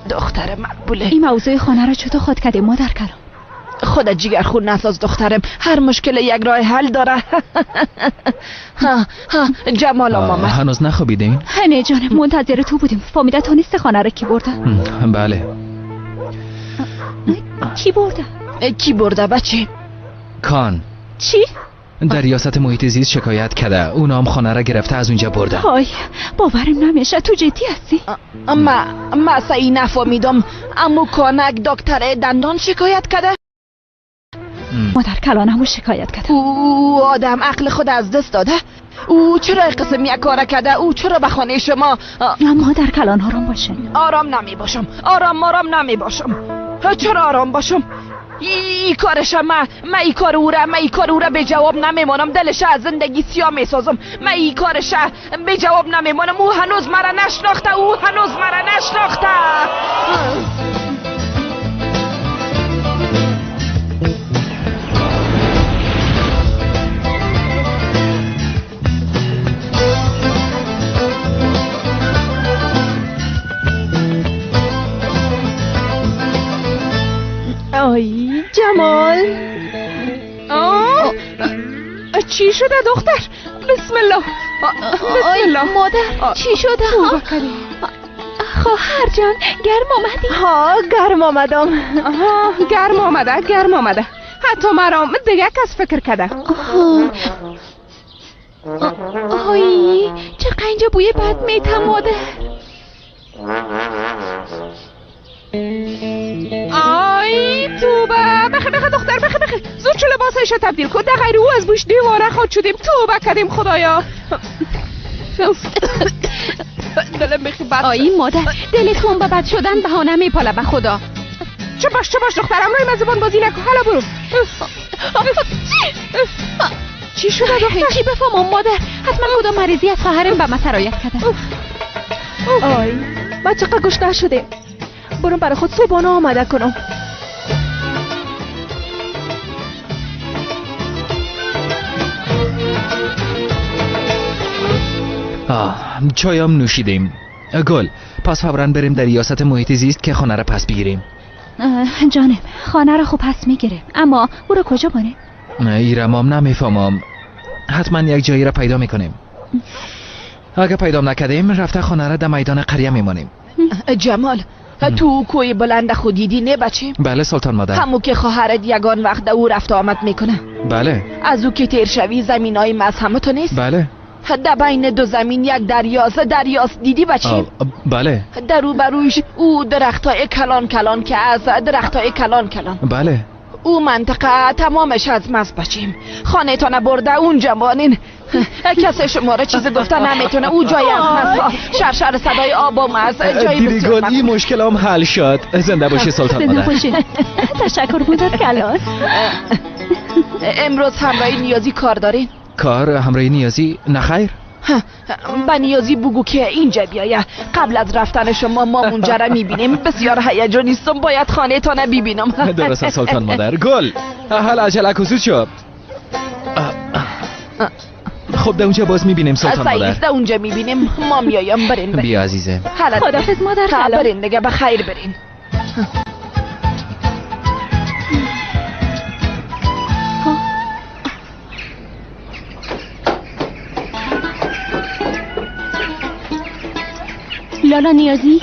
Speaker 2: دختر مقبوله.
Speaker 1: این موضوع خانه را چطور خود کردیم مادر کلام؟
Speaker 2: خدا جیگر خون نساز دخترم، هر مشکل یک راه حل داره. ها ها جمال آمد.
Speaker 3: هنوز نخوابیدین؟
Speaker 1: نه جانم، منتظر تو بودیم. فامیده تو نیست خانه را کی برده؟
Speaker 3: بله.
Speaker 1: کی برده؟
Speaker 2: کی برده بچه؟
Speaker 3: کان.
Speaker 1: چی؟
Speaker 3: در ریاست محیط زیست شکایت کرده، اونا هم خانه را گرفته از اونجا برده.
Speaker 1: های باورم نمیشه، تو جدی هستی؟
Speaker 2: ما صحیح نفهمیدم، اما کانک دکتر دندان شکایت کرده.
Speaker 1: مادر کلانمو شکایت کرده.
Speaker 2: او آدم عقل خود از دست داده. او چرا قسم یک کار کرده؟ او چرا به خانه شما؟
Speaker 1: مادر کلان آرام باشه.
Speaker 2: آرام نمی باشم، آرام آرام نمی باشم. چرا آرام باشم؟ ای کارش ما ای کار او را، ما ای کار او را به جواب نمیمانم. دلش از زندگی سیاه میسازم. ما ای کارش به جواب نمیمانم. او هنوز مرا نشناخته، او هنوز مرا نشناخته.
Speaker 9: آی جمال،
Speaker 2: چی شده دختر؟ بسم الله.
Speaker 5: بسم الله.
Speaker 6: مادر چی شده؟
Speaker 5: توبه کردیم.
Speaker 6: خواهر جان گرم آمدی؟
Speaker 5: ها گرم آمدم. گرم آمده گرم آمده. حتی مرام دیگه کس فکر کرده.
Speaker 6: آی چقدر اینجا بوی بد میته مادر.
Speaker 5: آی توبه. بخه بخه دختر بخه بخه زود چه لباسایش تبدیل کن. در غیر او از بوش دیوانه خود شدیم. توبه کردیم خدایا. دلم بخی بد.
Speaker 6: آی مادر دلتون به بد شدن بهانه میپاله به خدا.
Speaker 5: چه باش چه باش دخترم روی من زبان بازی نکن. حالا برو. چی شده دختر؟
Speaker 6: چی بفهمم مادر؟ حتما کدام مریضی از خواهرم به من سرایت کرده.
Speaker 1: آی ما چقدر گشنه شده. برم برای خود صبحانه آماده کنم.
Speaker 3: چایم نوشیدیم. گل پس فوراً بریم در ریاست محیط زیست که خانه را پس بگیریم.
Speaker 1: جانم خانه را خوب پس میگیریم، اما او را کجا بانیم؟
Speaker 3: ایرمام نمیفهمم. حتما یک جایی را پیدا میکنیم. اگه پیدا نکردیم رفته خانه را در میدان قریه میمانیم.
Speaker 2: جمال تو کوی بلند خود دیدی نه بچه؟
Speaker 3: بله سلطان مادر.
Speaker 2: همو که خواهرت یگان وقت او رفت آمد میکنه.
Speaker 3: بله.
Speaker 2: از او که تیر شوی زمین های مزهمه تو نیست؟
Speaker 3: بله.
Speaker 2: در بین دو زمین یک دریاست. دریاست دیدی بچه؟
Speaker 3: بله.
Speaker 2: در او برویش او درخت های کلان کلان که از درخت های کلان کلان.
Speaker 3: بله.
Speaker 2: او منطقه تمامش از مز بچیم. خانه تانه برده اونجا مانین. کسی شما را چیز گفته نمیتونه. او جای از مز شرشر صدای آب و مز جای
Speaker 3: دیدی گل این مشکل هم حل شد. زنده باشی سلطان مادر.
Speaker 1: زنده باشی. تشکر مادر کلان.
Speaker 2: امروز همراه نیازی کار دارین؟
Speaker 3: کار همراه نیازی؟ نه خیر.
Speaker 2: به نیازی بگو که اینجا بیایه. قبل از رفتن شما ما اونجا را میبینیم. بسیار هیجانیستم. باید خانه تانه ببینم.
Speaker 3: درست سلطان مادر. گل حالا عجله کو زود شو. خب در اونجا باز میبینیم سلطان مادر.
Speaker 2: در اونجا میبینیم. ما میایم. برین
Speaker 3: بیا عزیزم.
Speaker 1: خداحافظ مادر.
Speaker 2: برین دیگه به خیر برین.
Speaker 6: لالا نیازی؟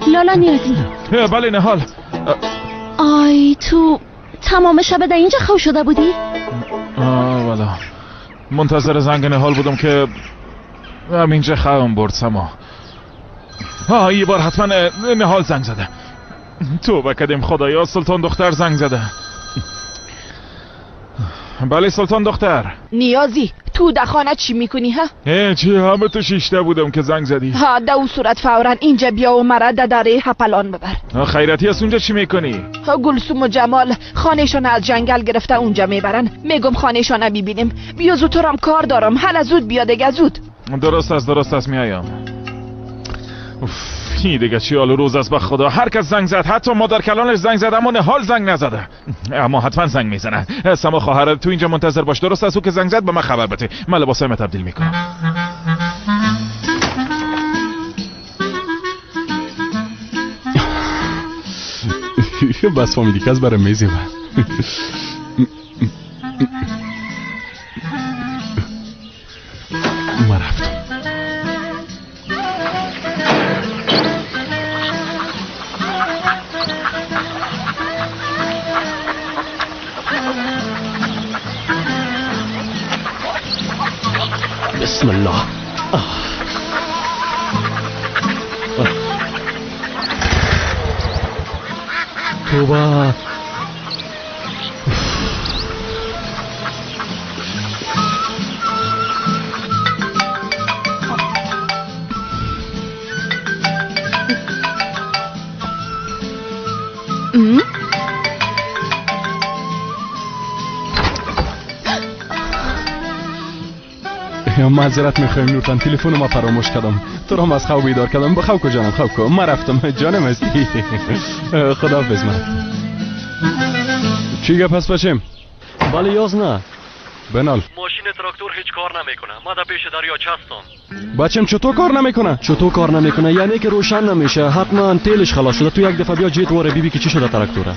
Speaker 6: لالا نیازی.
Speaker 12: بله نهال.
Speaker 6: آی تو تمام شب در اینجا خو شده بودی؟
Speaker 12: والا منتظر زنگ نهال بودم که همینجا خوام برد سما. یه بار حتما نهال زنگ زده. توبه کردیم خدایا سلطان دختر زنگ زده. بله سلطان دختر.
Speaker 2: نیازی تو در خانه چی میکنی ها؟
Speaker 12: چی همه تو شیشته بودم که زنگ زدی.
Speaker 2: ها در اون صورت فورا اینجا بیا و مرا در دره هپلان ببر.
Speaker 12: خیرتی از اونجا چی میکنی؟
Speaker 2: گلسوم و جمال خانهشان از جنگل گرفته اونجا میبرن. میگم خانهشان ببینیم. بیا زودترم کار دارم. حالا زود بیا دیگه زود.
Speaker 12: درست است درست است میایم. این دیگه چی حال روز است به خدا. هر کس زنگ زد، حتی مادر کلانش زنگ زد اما نهال زنگ نزده. اما حتما زنگ میزنه. سما خواهر تو اینجا منتظر باش. درست است او که زنگ زد به من خبر بده. من لباسایم تبدیل میکنم.
Speaker 4: بس فهمیدی که از برای میزی من رفتم.
Speaker 10: بسم الله. توبه.
Speaker 4: معذرت میخوایم نورتن، تلفن ما فراموش کردم. تو را از خواب بیدار کردم. بخواب کو جانم، خواب کو. من رفتم جانم هستی. خداحافظ. من رفتم. چی گپ هست بچم؟
Speaker 10: بله یاز نه
Speaker 4: بنال.
Speaker 17: ماشین تراکتور هیچ کار نمیکنه. ما در پیش دریاچه هستم.
Speaker 4: بچم چطور کار نمیکنه؟
Speaker 10: چطور کار نمیکنه؟ یعنی که روشن نمیشه. حتما تیلش خلاص شده. تو یک دفعه بیا جیت واره بیبی که چی شده تراکتوره.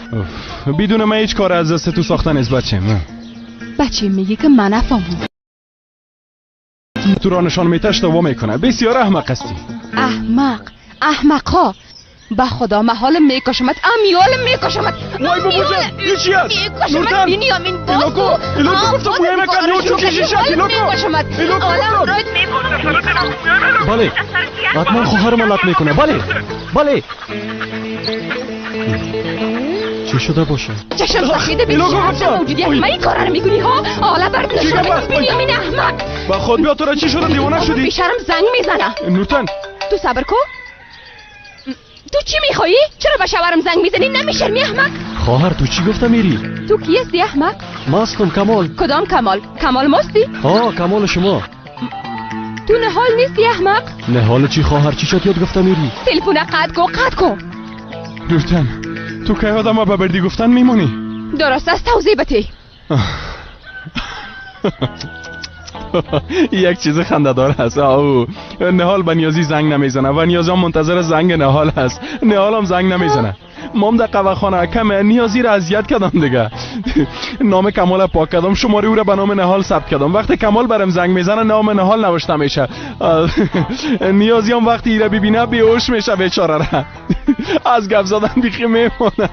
Speaker 4: بدون من هیچ کار از دست تو ساختن نیست بچم.
Speaker 5: بچه میگه که من نفهمم.
Speaker 4: تو را نشان میته اشتباه میکنه. بسیار احمق هستی.
Speaker 5: احمق، احمقا. به خدا محال میکشمت، امیال میکشمت.
Speaker 4: وای بابا جان، این چی است؟
Speaker 5: میکشمت بنیامین باز.
Speaker 4: ایلوکو گفتم موی مکن، یو چوکی شیشه، ایلوکو. ایلوکو.
Speaker 10: بله، حتما خواهرم لط میکنه. بله، بله. چی شده باشه؟
Speaker 5: چشم سفید بیشرم موجودیت من این کارا رو میکنی ها؟ حالا برات نشون میدم بنیامین احمق.
Speaker 4: با خود بیا، تو را چی شده؟ دیوانه شدی؟
Speaker 5: بیشرم زنگ میزنه.
Speaker 4: نورتن
Speaker 5: تو صبر کن. تو چی میخوایی؟ چرا به شوهرم زنگ میزنی؟ نمیشرمی احمق؟
Speaker 10: خواهر تو چی گفته میری؟
Speaker 5: تو کی هستی احمق؟
Speaker 10: ماستم کمال.
Speaker 5: کدام کمال؟ کمال ماستی؟
Speaker 10: ها کمال شما.
Speaker 5: تو نهال نیستی احمق؟
Speaker 10: نهال چی خواهر؟ چی شد یاد گفته میری؟
Speaker 5: تلفن قطع کن، قطع کن.
Speaker 4: نورتن تو که آدم به بردی گفتن میمونی؟
Speaker 5: درست است، توضیح بده.
Speaker 4: یک چیز خنده دار هست. او نهال به نیازی زنگ نمیزنه و نیازی هم منتظر زنگ نهال هست. نهال هم زنگ نمیزنه. مام در قهوه خانه کم نیازی را اذیت کردم دیگه. نام کمال پاک کردم، شماره او را به نام نهال ثبت کردم. وقتی کمال برم زنگ میزنه نام نهال نوشته میشه. نیازی هم وقتی ایره ببینه بیهوش میشه بیچاره را. از گپ زدن بیخی میمونه.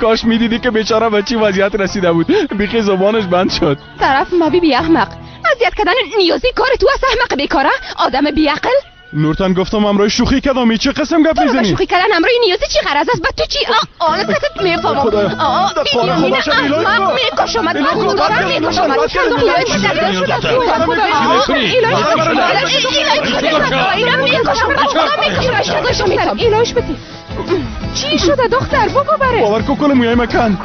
Speaker 4: کاش میدیدی که بیچاره به چی وضعیت رسیده بود. بیخی زبانش بند شد.
Speaker 5: طرف ما بی احمق. اذیت کردن نیازی کار تو است احمق بیکاره، آدم بیعقل.
Speaker 4: نورتن گفتم امرای شوخی کردم. چه قسم گپ میزنی؟
Speaker 5: تو شوخی کردن امرای نیازی چی غرض است؟ با تو چی؟ آله کتت میفهمم.
Speaker 4: خدایا
Speaker 5: بنیامین احمق میکشمت، من خدا را میکشمت. ایلاش بده. چی شده دختر؟ بگو بره.
Speaker 4: باور کو کل مویای مکان.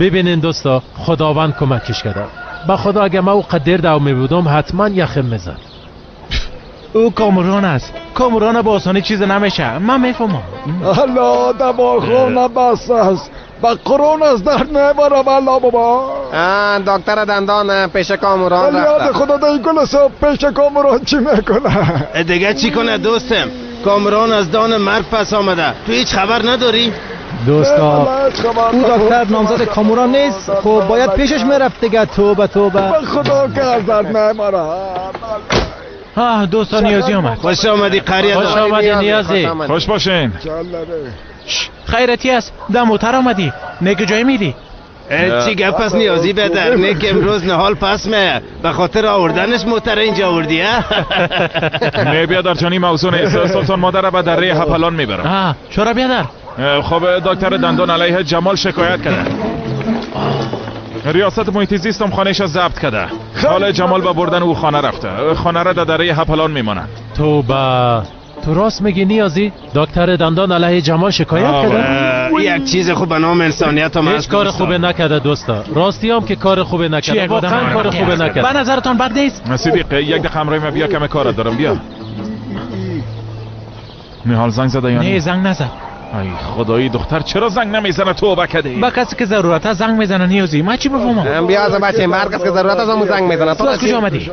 Speaker 18: ببینین دوستا، خداوند کمکش کرده. با خدا اگه ما او قدر دو می بودم حتما یخم میزد.
Speaker 19: او کامران است. کامران با آسانی چیز نمیشه. من میفهمم.
Speaker 20: الله دواخانه بس است. با قرون از در نمیبرم. الله بابا.
Speaker 21: دکتر دندان پیش کامران رفته.
Speaker 20: یاد خدا در گل صاحب پیش کامران چی میکنه؟
Speaker 13: دیگه چی کنه دوستم؟ کامران از دان مرگ پس آمده. تو هیچ خبر نداری؟
Speaker 8: دوستا او دکتر نامزد کاموران نیست. خب باید پیشش میرفت دیگه. توبه توبه.
Speaker 20: خدا که از در نمیبرم.
Speaker 19: ها دوستا نیازی آمد.
Speaker 13: خوش آمدی قریه.
Speaker 18: خوش آمدی نیازی.
Speaker 12: خوش باشین.
Speaker 19: خیرتی است در موتر آمدی. نیک جای میری؟
Speaker 13: چی گپ پس نیازی بدر؟ نیک امروز نهال پس میه. به خاطر آوردنش موتر اینجا آوردی؟
Speaker 12: نه بیادر جانی موضوع نیست. سلطان مادر به دره هپلان میبرم.
Speaker 19: چرا بیادر؟
Speaker 12: خب دکتر دندان علیه جمال شکایت کرده. ریاست محیط زیست هم خانه‌اش ضبط کرده. حال جمال به بردن او خانه رفته. خانه را در دره هپلان میماند.
Speaker 18: توبه، تو راست میگی نیازی؟ دکتر دندان علیه جمال شکایت کرده؟
Speaker 13: یک چیز خوب به نام انسانیت هم
Speaker 18: هیچ کار خوبه نکرده دوستا. راستی هم که کار خوبه نکرده. واقعا کار خوبه نکرده.
Speaker 19: به نظرتان بد نیست؟
Speaker 12: صدیق یک دقیقه همراه ما بیا، کم کار دارم. بیا. نهال زنگ زده یا
Speaker 19: نه؟ زنگ نزد.
Speaker 12: ای خدایی دختر چرا زنگ نمیزنه؟ توبه کده.
Speaker 19: با کسی که ضرورت است زنگ میزنه نیازی. ما چی بفهمم؟
Speaker 21: بیا از بچه هر کس که ضرورت است اون زنگ میزنه.
Speaker 19: تو از کجا آمدی؟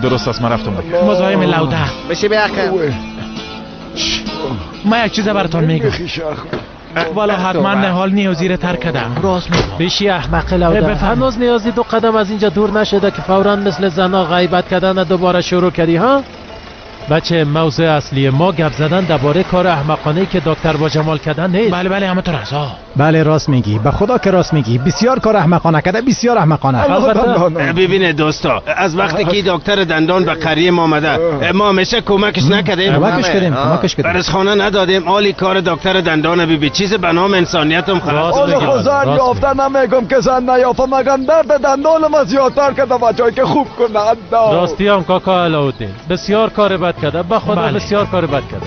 Speaker 12: درست است من رفتم دیگه.
Speaker 19: مزاحم لوده
Speaker 21: بشی بیا.
Speaker 19: ما یک چیز براتون میگم. والا حتما نهال نیازی را ترک کرده. راست میگم.
Speaker 18: بشی احمق لوده. هنوز نیازی دو قدم از اینجا دور نشده که فورا مثل زنا غیبت کردن دوباره شروع کردی ها؟ بچه موضوع اصلی ما گپ زدن درباره کار احمقانه‌ای که دکتر با جمال کردن نیست.
Speaker 19: بله بله همه تو راست.
Speaker 8: بله راست میگی، به خدا که راست میگی. بسیار کار احمقانه کرده، بسیار احمقانه.
Speaker 13: ببینه دوستا، از وقتی که دکتر دندان به قریه ما آمده ما همیشه کمکش نکردیم.
Speaker 8: کمکش کردیم، کمکش کردیم.
Speaker 13: برش خانه ندادیم. عالی کار دکتر دندان بی چیز به نام انسانیتم خلاص.
Speaker 20: خدا زن یافته نمیگم که زن نیافته، مگم درد دندانم از زیادتر کرده بچه‌ای که خوب کنند.
Speaker 18: راستی هم کاکا علاءالدین بسیار کار بد کرده. به خدا بسیار کار بد کرده.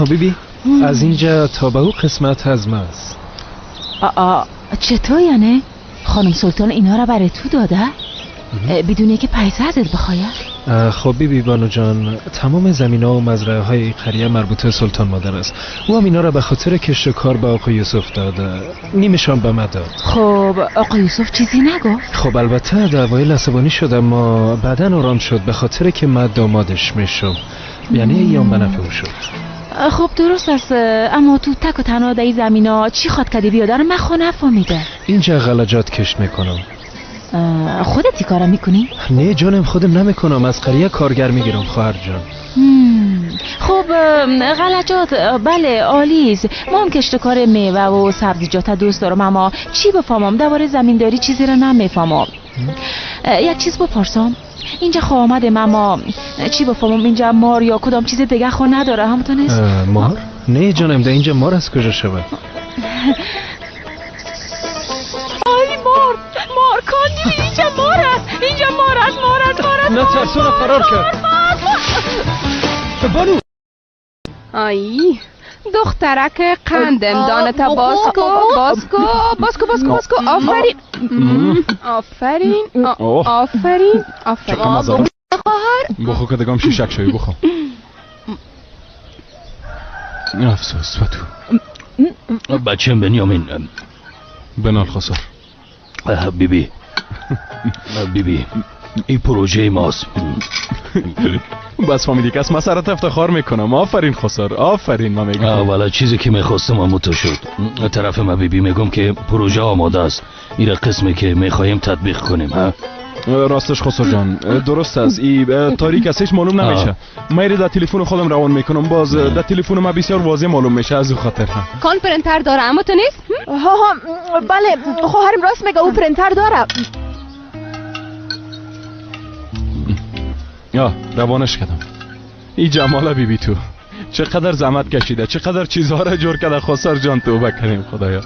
Speaker 8: بیبی از اینجا تا به او قسمت از ما است.
Speaker 1: چطور یعنی؟ خانم سلطان اینا را برای تو داده؟ بدون که پیسه ازت بخواید؟
Speaker 8: خب بیبی بانو جان، تمام زمین ها و مزرعه های قریه مربوط سلطان مادر است. او هم اینا را به خاطر کشت کار به آقای یوسف داده، نیمشان به ما داد.
Speaker 1: خب آقای یوسف چیزی نگفت؟
Speaker 8: خب البته در اوایل عصبانی شد، اما بعدا آرام شد به خاطر که من دامادش میشم، یعنی ایام به نفع او شد.
Speaker 11: خب درست است، اما تو تک و تنها در این زمینا چی خواد کردی بیادر؟ من خو نفهمیده.
Speaker 8: اینجا غلجات کشت میکنم.
Speaker 11: خودت ای کارا میکنی؟
Speaker 8: نه جانم، خودم نمیکنم، از قریه کارگر میگیرم خواهر جان.
Speaker 11: خب غلجات بله عالیست. ما هم کشت کار میوه و سبزیجات دوست دارم، اما چی بفهمم درباره زمینداری چیزی را نمیفهمم. یک چیز بپرسم، اینجا خو آمدم اما چی بفهمم اینجا مار یا کدام چیز دیگه خو نداره همتون نیست؟
Speaker 8: مار؟ نه جانم، در اینجا مار از کجا شود؟
Speaker 11: آی مار، مار کاندی، اینجا مار است، اینجا مار است، مار است، مار است.
Speaker 8: نه ترسون فرار کرد. بانو
Speaker 5: آی دخترک قندم دانتا باز کو، باز کو، باز کو، باز کو، باز کو. آفرین آفرین آفرین آفرین. خواهر
Speaker 4: بخو که دگام شیشک شوی بخو. افسوس به تو
Speaker 7: بچم بنیامین.
Speaker 4: بنال خسر.
Speaker 7: بیبی بیبی این پروژه ماست.
Speaker 4: بس فهمیدی که از من سرت افتخار میکنم. آفرین خسر، آفرین. من میگم
Speaker 7: والا چیزی که میخواستم امو تو شد. طرف ما بیبی میگم که پروژه آماده است، این قسمی که میخواهیم تطبیق کنیم. ها
Speaker 4: راستش خسر جان درست است، این تاریک است هیچ معلوم نمیشه. من در تلفن خودم روان میکنم، باز در تلفن ما بسیار واضح معلوم میشه از او خاطر.
Speaker 6: کان پرینتر داره اما تو نیست؟
Speaker 1: ها ها بله خواهرم راست میگه، او پرینتر داره.
Speaker 4: یا روانش کردم. ای جمال بیبی تو چقدر زحمت کشیده، چقدر چیزها را جور کرده خسر جان، توبه کنیم خدایا.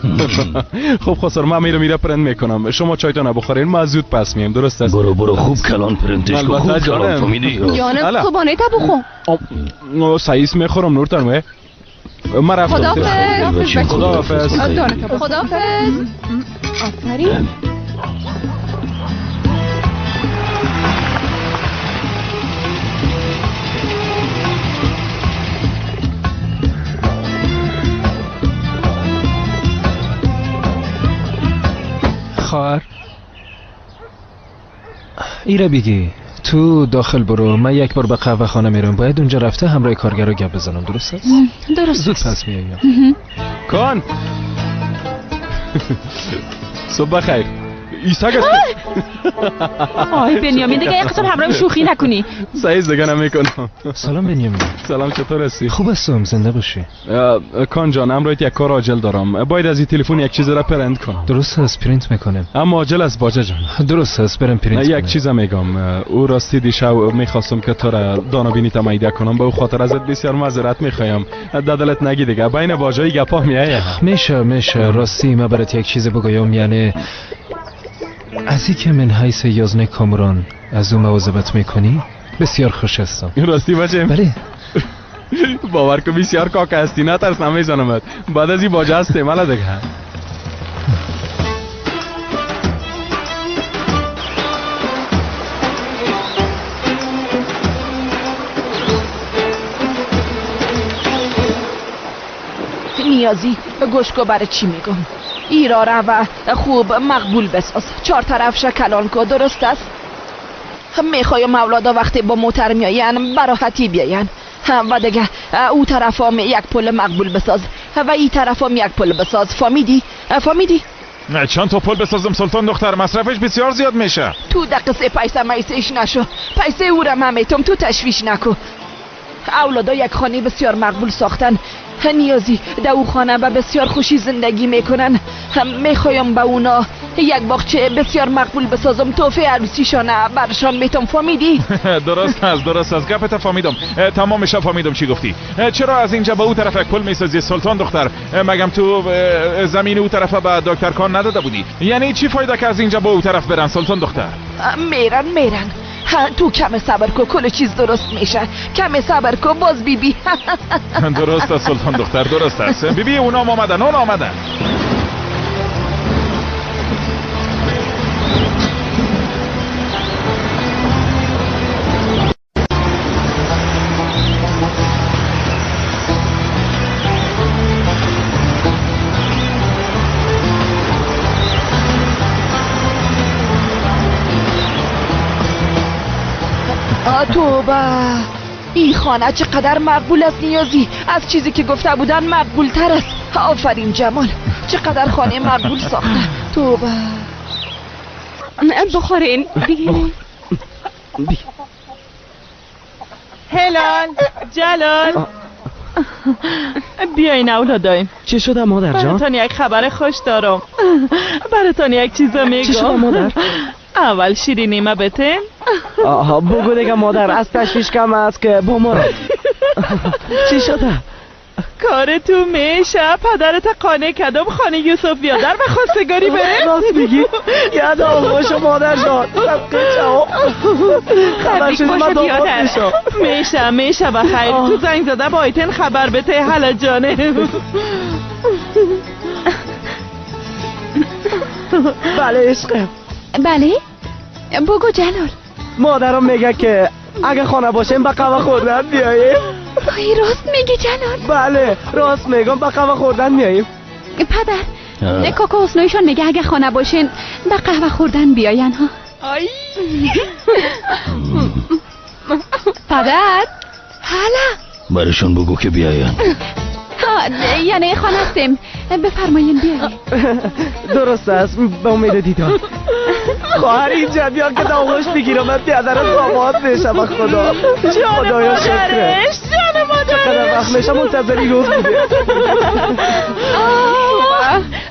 Speaker 4: خب خسر من میره پرنت میکنم، شما چایتون بخورین، ما زود پس میم. درست است؟
Speaker 7: برو برو خوب کلان پرنتش کو، خوب کلان فهمیدی؟
Speaker 5: جانم صبحانه تا بخور.
Speaker 4: سایس میخورم نورتن. من رفتم.
Speaker 5: خداحافظ.
Speaker 4: خداحافظ.
Speaker 5: خداحافظ. آفرین.
Speaker 8: خواهر ایره بگی تو داخل برو، من یک بار به قهوه خانه میرم، باید اونجا رفته همراه کارگرا گپ بزنم. درست است؟
Speaker 11: درست.
Speaker 8: زود پس میایم.
Speaker 4: کن صبح بخیر. ایسا است.
Speaker 11: آی بنیامین دیگه یک قسم همراه شوخی نکنی.
Speaker 4: سعی دیگه نمیکنم.
Speaker 8: سلام بنیامین.
Speaker 4: سلام، چطور هستی؟
Speaker 8: خوب هستم، زنده باشی.
Speaker 4: کان جان امروز یک کار عاجل دارم، باید از این تلفن یک چیز را پرینت کنم.
Speaker 8: درست است، پرینت میکنم.
Speaker 4: اما عاجل است باجه جان.
Speaker 8: درست است، برم پرینت کنم.
Speaker 4: یک چیز میگم، او راستی دیشب میخواستم که تو را دانابینی تمایده کنم، به او خاطر ازت بسیار معذرت میخوایم. ددلت نگی دیگه، بین باجای گپا میایه.
Speaker 8: میشه. راستی من برات یک چیز بگویم، یعنی از اینکه من حیث یازنه کامران از او مواظبت میکنی بسیار خوش هستم.
Speaker 4: راستی بچه؟
Speaker 8: بله.
Speaker 4: باور کن بسیار کاک هستی، نه ترس نمیزنمت. بعد از این باجه هستی مالا دیگه.
Speaker 2: نیازی گوش کو برای چی میگم؟ ایرا را و خوب مقبول بساز، چهار طرف کلان کو. درست است؟ میخوایم اولادا وقتی با موتر میاین براحتی بیاین و دیگه او طرف هم یک پل مقبول بساز و این طرف هم یک پل بساز. فهمیدی؟ فهمیدی؟
Speaker 12: نه چند تا پل بسازم سلطان دختر، مصرفش بسیار زیاد میشه.
Speaker 2: تو دقیقه پیسه میسیش نشو، پیسه او را من میتم، تو تشویش نکو. اولادا یک خانه بسیار مقبول ساختن، نیازی در او خانه و بسیار خوشی زندگی میکنن. میخوایم به اونا یک باغچه بسیار مقبول بسازم، توفه عروسیشانه برشان میتم. فهمیدی؟
Speaker 12: درست است، درست است، گپت فهمیدم، تمامش فهمیدم چی گفتی. چرا از اینجا به او طرف یک پل میسازی سلطان دختر؟ مگم تو زمین او طرف به دکتر کان نداده بودی؟ یعنی چی فایده که از اینجا به او طرف برن سلطان دختر؟
Speaker 2: میرن. تو کم صبر کو، کل چیز درست میشه. کم صبر کو باز بیبی.
Speaker 12: درست است سلطان دختر، درست است. بیبی اونا آمدن، اون آمدن.
Speaker 2: توبه، این خانه چقدر مقبول است نیازی، از چیزی که گفته بودن مقبول تر است. آفرین جمال، چقدر خانه مقبول ساخته. توبه.
Speaker 5: بخورین بگیرین.
Speaker 9: هلال، جلال، بیاین اولادایم.
Speaker 8: چی شده مادر جان؟
Speaker 9: براتان یک خبر خوش دارم. براتان یک چیزا میگم.
Speaker 8: چی شده مادر؟
Speaker 9: اول شیرینی ما بتین.
Speaker 8: آها بگو دیگه مادر، از تشویش کم است که با ما. چی شده؟
Speaker 9: کار تو میشه، پدرت قانع کردم خانه یوسف بیادر و خواستگاری بره.
Speaker 8: راست میگی؟ یادم باشه مادر جان. خبر شد من داماد میشم.
Speaker 9: میشه میشه بخیر. تو زنگ زده با آیتن خبر بده. حالا جانه.
Speaker 8: بله عشقم.
Speaker 6: بله بگو جلال.
Speaker 8: مادرم میگه که اگه خانه باشیم به قهوه خوردن بیاییم.
Speaker 6: آی راست میگی جلال؟
Speaker 8: بله راست میگم، به قهوه خوردن میاییم.
Speaker 6: پدر کاکا حسنایشان میگه اگه خانه باشین به قهوه خوردن بیاین ها.
Speaker 9: آی
Speaker 6: پدر حالا
Speaker 7: برشون بگو که بیاین.
Speaker 6: یعنی خانه هستیم، بفرمایین بیاین.
Speaker 8: درست است، به امید دیدار. خواهر اینجا بیا که داغوش بگیرم، من بیادرم داماد میشم. خدا خدایا شکره،
Speaker 9: جان مادرش.
Speaker 8: چقدر وقت میشم منتظری روز بوده.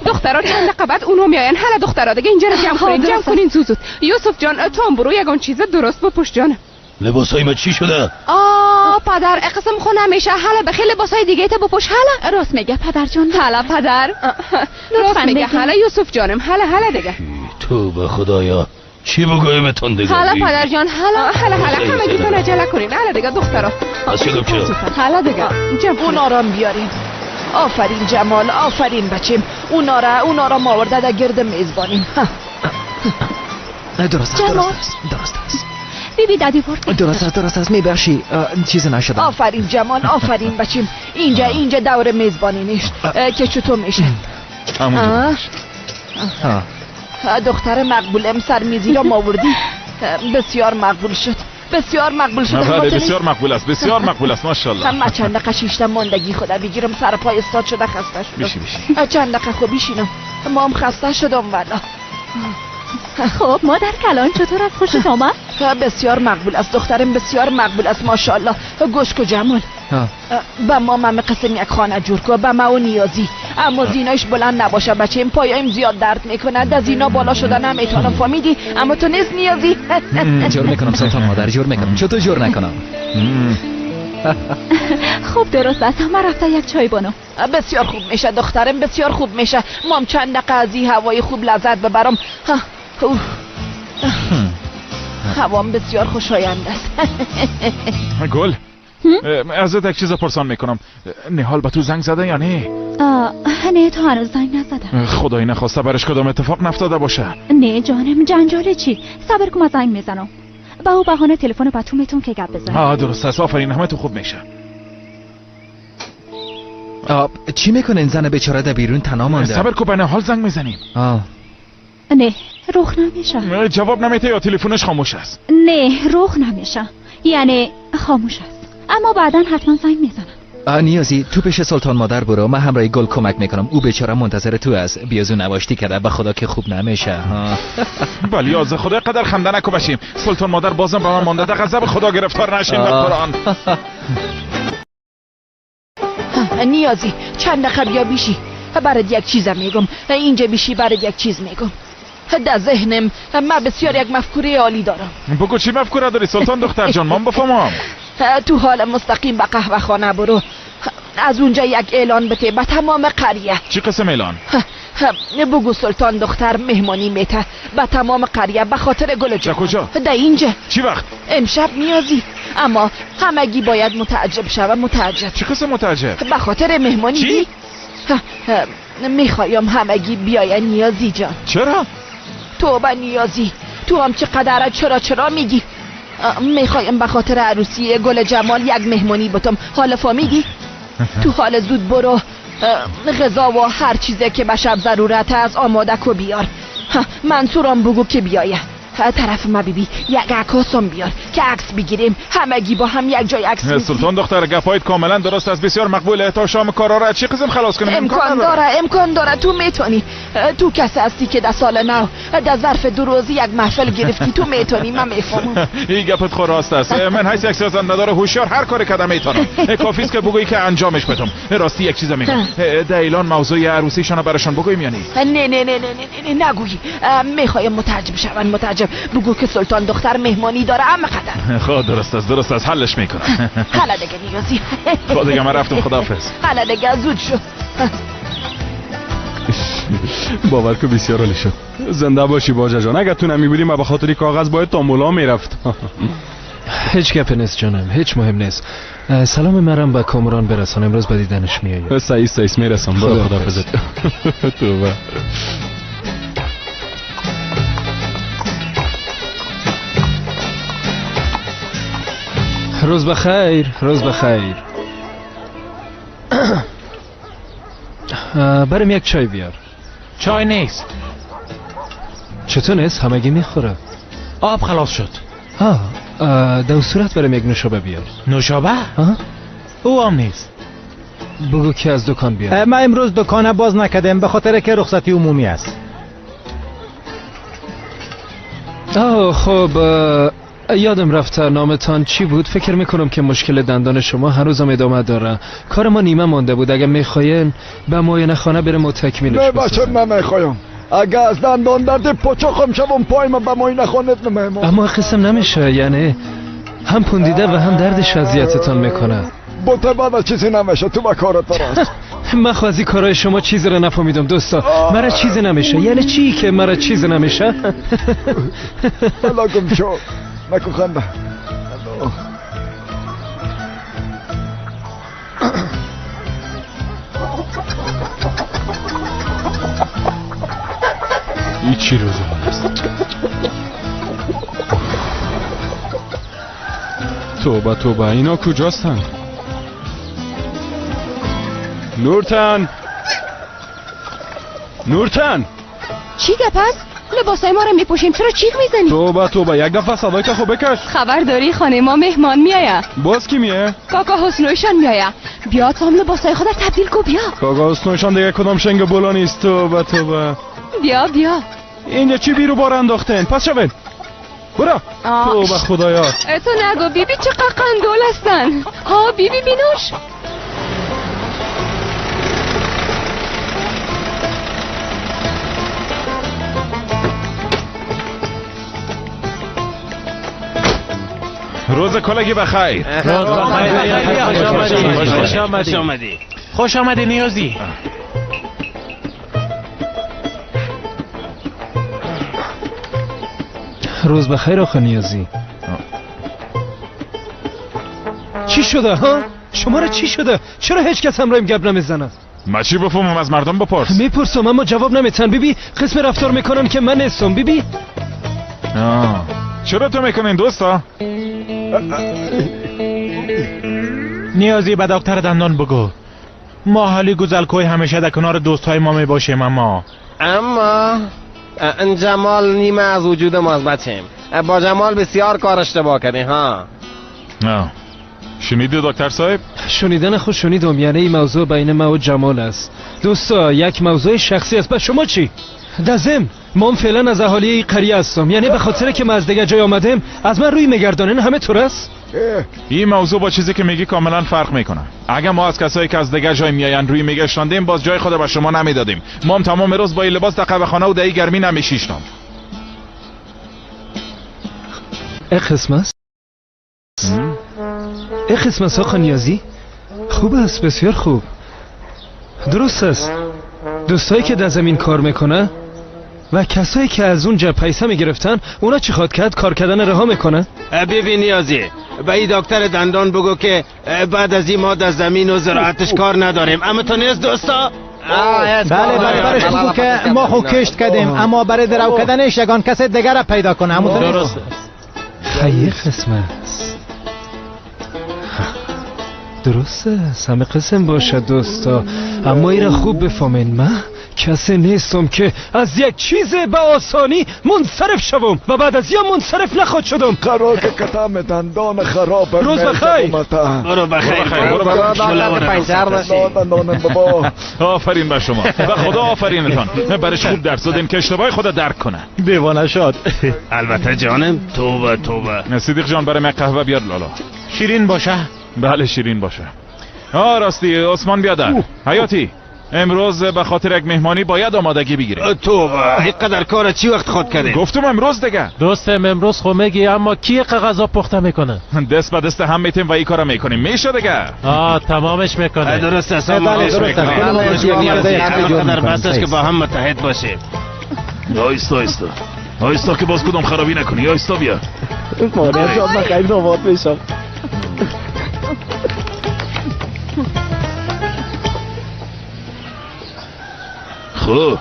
Speaker 5: دخترها چند دقیقه بعد اونو میاین. حالا دخترها دیگه اینجا رو جمع کنین، جمع کنین زود زود. یوسف جان تو هم برو یگان چیز درست بپوش جان.
Speaker 7: لباسای ما چی شده؟
Speaker 6: آه پدر قسم خو نمیشه. حالا به خیلی لباسای دیگه تا بپوش. حالا راست میگه پدر جان.
Speaker 5: حالا پدر راست میگه. حالا یوسف جانم، حالا حالا دیگه.
Speaker 7: تو به خدایا چی بگویمتون دیگه؟
Speaker 5: حالا پدر جان، حالا حالا حالا همگی تون عجله کنین. حالا دیگه دخترا. حالا دیگه
Speaker 2: اونا را بیارین. آفرین جمال، آفرین بچیم. اونا را آورده در گرد میزبانیم.
Speaker 3: درست است، درست است.
Speaker 1: بیبی دادی برد.
Speaker 3: درست است، درست است. میبخشی چیزی نشده.
Speaker 2: آفرین جمال، آفرین بچیم. اینجا دور میزبانی نیست که چطور میشه. دختر مقبولم سرمیزی را آوردی. بسیار مقبول شد، بسیار مقبول شد.
Speaker 12: بله بسیار مقبول است، بسیار مقبول است ماشاءالله.
Speaker 2: من چند دقیقه شیشتم ماندگی خدا بگیرم، سر پای استاد شده خسته شدم.
Speaker 12: بیشی بیشی
Speaker 2: چند دقیقه خوب بیشینم، ما هم خسته شدم والا.
Speaker 1: خب مادر کلان چطور از خوشت آمد؟
Speaker 2: بسیار مقبول است دخترم، بسیار مقبول است ماشاءالله. گوش کو جمال، به ما مم قسم یک خانه جور کو، به ما و نیازی. اما زینایش بلند نباشه بچه، این پایم زیاد درد میکنه، از اینا بالا شده نمیتونم، فهمیدی؟ اما تو نیست نیازی.
Speaker 3: جور میکنم سلطان مادر، جور میکنم. چطور جور نکنم؟
Speaker 1: خوب درست است، من رفته یک چای بانم.
Speaker 2: بسیار خوب میشه دخترم، بسیار خوب میشه. مام چند دقیقه از این هوای خوب لذت ببرم. هوام بسیار خوشایند است.
Speaker 12: گل ازت یک چیز پرسان میکنم. نهال به تو زنگ زده یا نه؟
Speaker 1: نه تو هنوز زنگ نزده.
Speaker 12: خدایی نخواسته برش کدام اتفاق نفتاده باشه.
Speaker 1: نه جانم، جنجال چی؟ صبر کن من زنگ میزنم. با او بهانه تلفن به تو میتون که گپ بزنم.
Speaker 12: درست است، آفرین، همه تو خوب میشه.
Speaker 3: چی میکنین؟ زن بیچاره در بیرون تنها مانده.
Speaker 12: صبر کن به نهال زنگ میزنیم.
Speaker 1: نه روخ نمیشه.
Speaker 12: جواب نمیده یا تلفنش خاموش است؟
Speaker 1: نه روخ نمیشه، یعنی خاموش است، اما بعدا حتما زنگ میزنم.
Speaker 3: نیازی تو پیش سلطان مادر برو، من همراه گل کمک میکنم. او بیچاره منتظر تو است. بیازو نواشتی کرده، به خدا که خوب نمیشه.
Speaker 12: ولی از خدا قدر خنده نکو باشیم. سلطان مادر بازم به من مانده، در غضب خدا گرفتار نشیم به قرآن.
Speaker 2: نیازی چند دقیقه بیا بیشی، برات یک چیزم میگم. اینجا بیشی برات یک چیز میگم. در ذهنم من بسیار یک مفکوره عالی دارم.
Speaker 12: بگو چی مفکوره داری سلطان دختر جان، من بفهمم.
Speaker 2: تو حال مستقیم به قهوه خانه برو، از اونجا یک اعلان بده به تمام قریه.
Speaker 12: چی قسم اعلان؟
Speaker 2: بگو سلطان دختر مهمانی میته به تمام قریه به خاطر گل جان.
Speaker 12: کجا؟
Speaker 2: در اینجا.
Speaker 12: چی وقت؟
Speaker 2: امشب نیازی، اما همگی باید متعجب شوه. متعجب؟
Speaker 12: چی قسم متعجب؟
Speaker 2: به خاطر مهمانی.
Speaker 12: چی؟
Speaker 2: میخوایم همگی بیاین نیازی جان.
Speaker 12: چرا؟
Speaker 2: توبه نیازی، تو هم چقدر چرا میگی؟ میخوایم به خاطر عروسی گل جمال یک مهمانی بتم. حالا فهمیدی؟ تو حال زود برو غذا و هر چیزی که به شب ضرورت است آماده کو بیار. منصورم بگو که بیایه. طرف ما بیبی یک عکاسم بیار که عکس بگیریم، همگی با هم یک جای عکس میگیریم.
Speaker 12: سلطان دختر گپایت کاملا درست است، بسیار مقبوله. تا شام کارا را چی قسم خلاص کنیم؟
Speaker 2: امکان داره، امکان داره. تو میتونی، تو کسی هستی که در سال نو در ظرف 2 روزی یک محفل گرفتی، تو میتونی، من میفهمم.
Speaker 12: این گپت خو راست است. من حیث یک سیاستمدار هوشیار هر کاری کردم میتونم. کافی است که بگویی که انجامش بدم. راستی یک چیز میگم، در اعلان موضوع عروسیشان براشان بگویم یا نه؟
Speaker 2: نه نه نه نه نه نگویی، میخوایم متعجب شون. متعجب بگو که سلطان دختر مهمانی داره، اما قدر.
Speaker 12: خب درست است، درست است، حلش میکنم.
Speaker 2: حالا دیگه نیازی.
Speaker 12: خب دیگه من رفتم، خداحافظ.
Speaker 2: حالا دیگه زود شو.
Speaker 4: باور که بسیار عالی شد. زنده باشی باجه جان. اگه تو نمیبودی من به خاطر کاغذ باید تا مولا میرفت.
Speaker 8: هیچ گپ نیست جانم، هیچ مهم نیست. سلام مرم به کامران برسان، امروز به دیدنش میآید.
Speaker 4: سعی سعی میرسم. برو خداحافظت. توبه.
Speaker 8: روز بخیر، روز بخیر. برم یک چای بیار.
Speaker 19: چای نیست.
Speaker 8: چطور نیست؟ همگی میخوره.
Speaker 19: آب خلاص شد.
Speaker 8: ها، در صورت برم یک نوشابه بیار.
Speaker 19: نوشابه؟ او هم نیست.
Speaker 8: بگو که از دکان بیار.
Speaker 14: ما امروز دکان باز نکردیم به خاطر که رخصتی عمومی است.
Speaker 8: آه خب یادم رفته نامتان چی بود. فکر میکنم که مشکل دندان شما هنوزم ادامه داره. کار ما نیمه مانده بود. اگه میخواین به معاینه خانه بریم و تکمیلش
Speaker 20: بسازیم. نه بچه، من میخوایم. اگه از دندان درد پچاخم شوم پایم به معاینه خانه نمیم.
Speaker 8: اما قسم نمیشه، یعنی هم پوندیده و هم دردش اذیتتان میکنه.
Speaker 20: بوته بابا چیزی نمیشه، تو با کارت راست.
Speaker 8: من خوازی کارای شما چیزی رو نفهمیدم دوستا. مرا چیزی نمیشه. یعنی چی که مرا چیزی نمیشه؟
Speaker 20: الله گم شو. نکن خنده.
Speaker 4: این چی روزه است؟ توبه توبه، اینا کجاستن؟ نورتن، نورتن،
Speaker 6: چی گپ است؟ لباسای ما رو میپوشیم، چرا چیغ میزنی؟
Speaker 4: توبه توبه، یک دفعه صدای که خوب بکش.
Speaker 6: خبر داری خانه ما مهمان میآید.
Speaker 4: باز کی میه؟
Speaker 6: کاکا حسنویشان میآید. بیا تا هم لباسای خود تبدیل کو. بیا
Speaker 4: کاکا حسنویشان دیگه کدام شنگ بولا نیست. توبه توبه،
Speaker 6: بیا بیا.
Speaker 4: اینجا چی بیرو بار انداختن؟ پس شوین برو. توبه خدایا.
Speaker 6: تو نگو بیبی چقدر قندول هستن. ها بیبی بینوش.
Speaker 12: روز کلگی بخیر.
Speaker 19: خوش آمدی. خوش آمدی نیازی.
Speaker 8: روز بخیر آقا نیازی. چی شده ها؟ شما را چی شده؟ چرا هیچ کس همراهیم گپ نمیزنه؟
Speaker 12: ما چی بفهمم؟ از مردم بپرس.
Speaker 8: میپرسم اما جواب نمیتن. بیبی قسم رفتار میکنن که من نیستم. بیبی
Speaker 12: چرا تو میکنین دوستا؟
Speaker 19: نیازی به دکتر دندان بگو. ما حالی گوزلکوی همیشه در کنار دوستهای ما میباشیم. اما
Speaker 21: این جمال نیمه از وجود ماست بچیم. با جمال بسیار کار اشتباه کردیم ها.
Speaker 12: شنیدی دکتر صاحب؟
Speaker 8: شنیدن خود شنیدم. یعنی این موضوع بین ما و جمال است دوستا، یک موضوع شخصی است. به شما چی؟ دزم ما فعلا از اهالی قریه هستم، یعنی به خاطر که ما از دیگه جای آمدیم از من روی میگردانن. همه طور است؟
Speaker 12: این موضوع با چیزی که میگی کاملا فرق میکنه. اگه ما از کسایی که از دیگه جای میاین روی میگشتاندیم باز جای خود به شما نمیدادیم. ما هم تمام روز با این لباس در قهوه خانه و در گرمی نمیشیشتم.
Speaker 8: قسم است؟ قسم است آقا نیازی؟ خوب است، بسیار خوب. درست است. دوستایی که در زمین کار میکنه و کسایی که از اونجا پیسه میگرفتن اونا چی خواد کرد؟ کار کردن رها میکنه؟
Speaker 13: ببین نیازی، به این دکتر دندان بگو که بعد از این ما در زمین و زراعتش کار نداریم. اما تو نیست دوستا؟
Speaker 14: بله بله، برش بگو که ما خو کشت کردیم اما برای درو کردنش یگان کس دیگر را پیدا کنه. اما تو
Speaker 19: درست.
Speaker 8: خیر قسم است. درست است، همه قسم باشه دوستا، اما ایره خوب بفهمین من کسی نیستم که از یک چیز به آسانی منصرف شوم و بعد از یا منصرف نخواد شدم.
Speaker 20: قرار که کتم دندان خراب.
Speaker 8: روز بخیر.
Speaker 13: برو بخیر.
Speaker 12: برو
Speaker 20: بخیر. دندانم بابا.
Speaker 12: آفرین به شما، به خدا آفرینتان. برش خوب درس دادین که اشتباه خود درک کنه.
Speaker 18: دیوانه شد.
Speaker 13: البته جانم توبه توبه.
Speaker 12: صدیق جان برای من قهوه بیار لالا.
Speaker 19: شیرین باشه؟
Speaker 12: بله شیرین باشه. راستی عثمان بیادر حیاتی امروز به خاطر یک مهمانی باید آمادگی بگیریم.
Speaker 13: توبه اینقدر کار چی وقت خود کردی؟
Speaker 12: گفتم امروز دیگه.
Speaker 18: دوستم امروز خو میگی، اما کی غذا پخته میکنه؟
Speaker 12: دست به دست هم میتیم و این کارو میکنیم. میشه دیگه.
Speaker 18: تمامش میکنه.
Speaker 13: درست است. تمامش میکنه. اینقدر بس است که با هم متحد باشیم.
Speaker 7: آیستا آیستا آیستا که باز کدام خرابی نکنی. آیستا بیا.
Speaker 15: مادر جان من خیلی ناراحت میشم.
Speaker 7: خب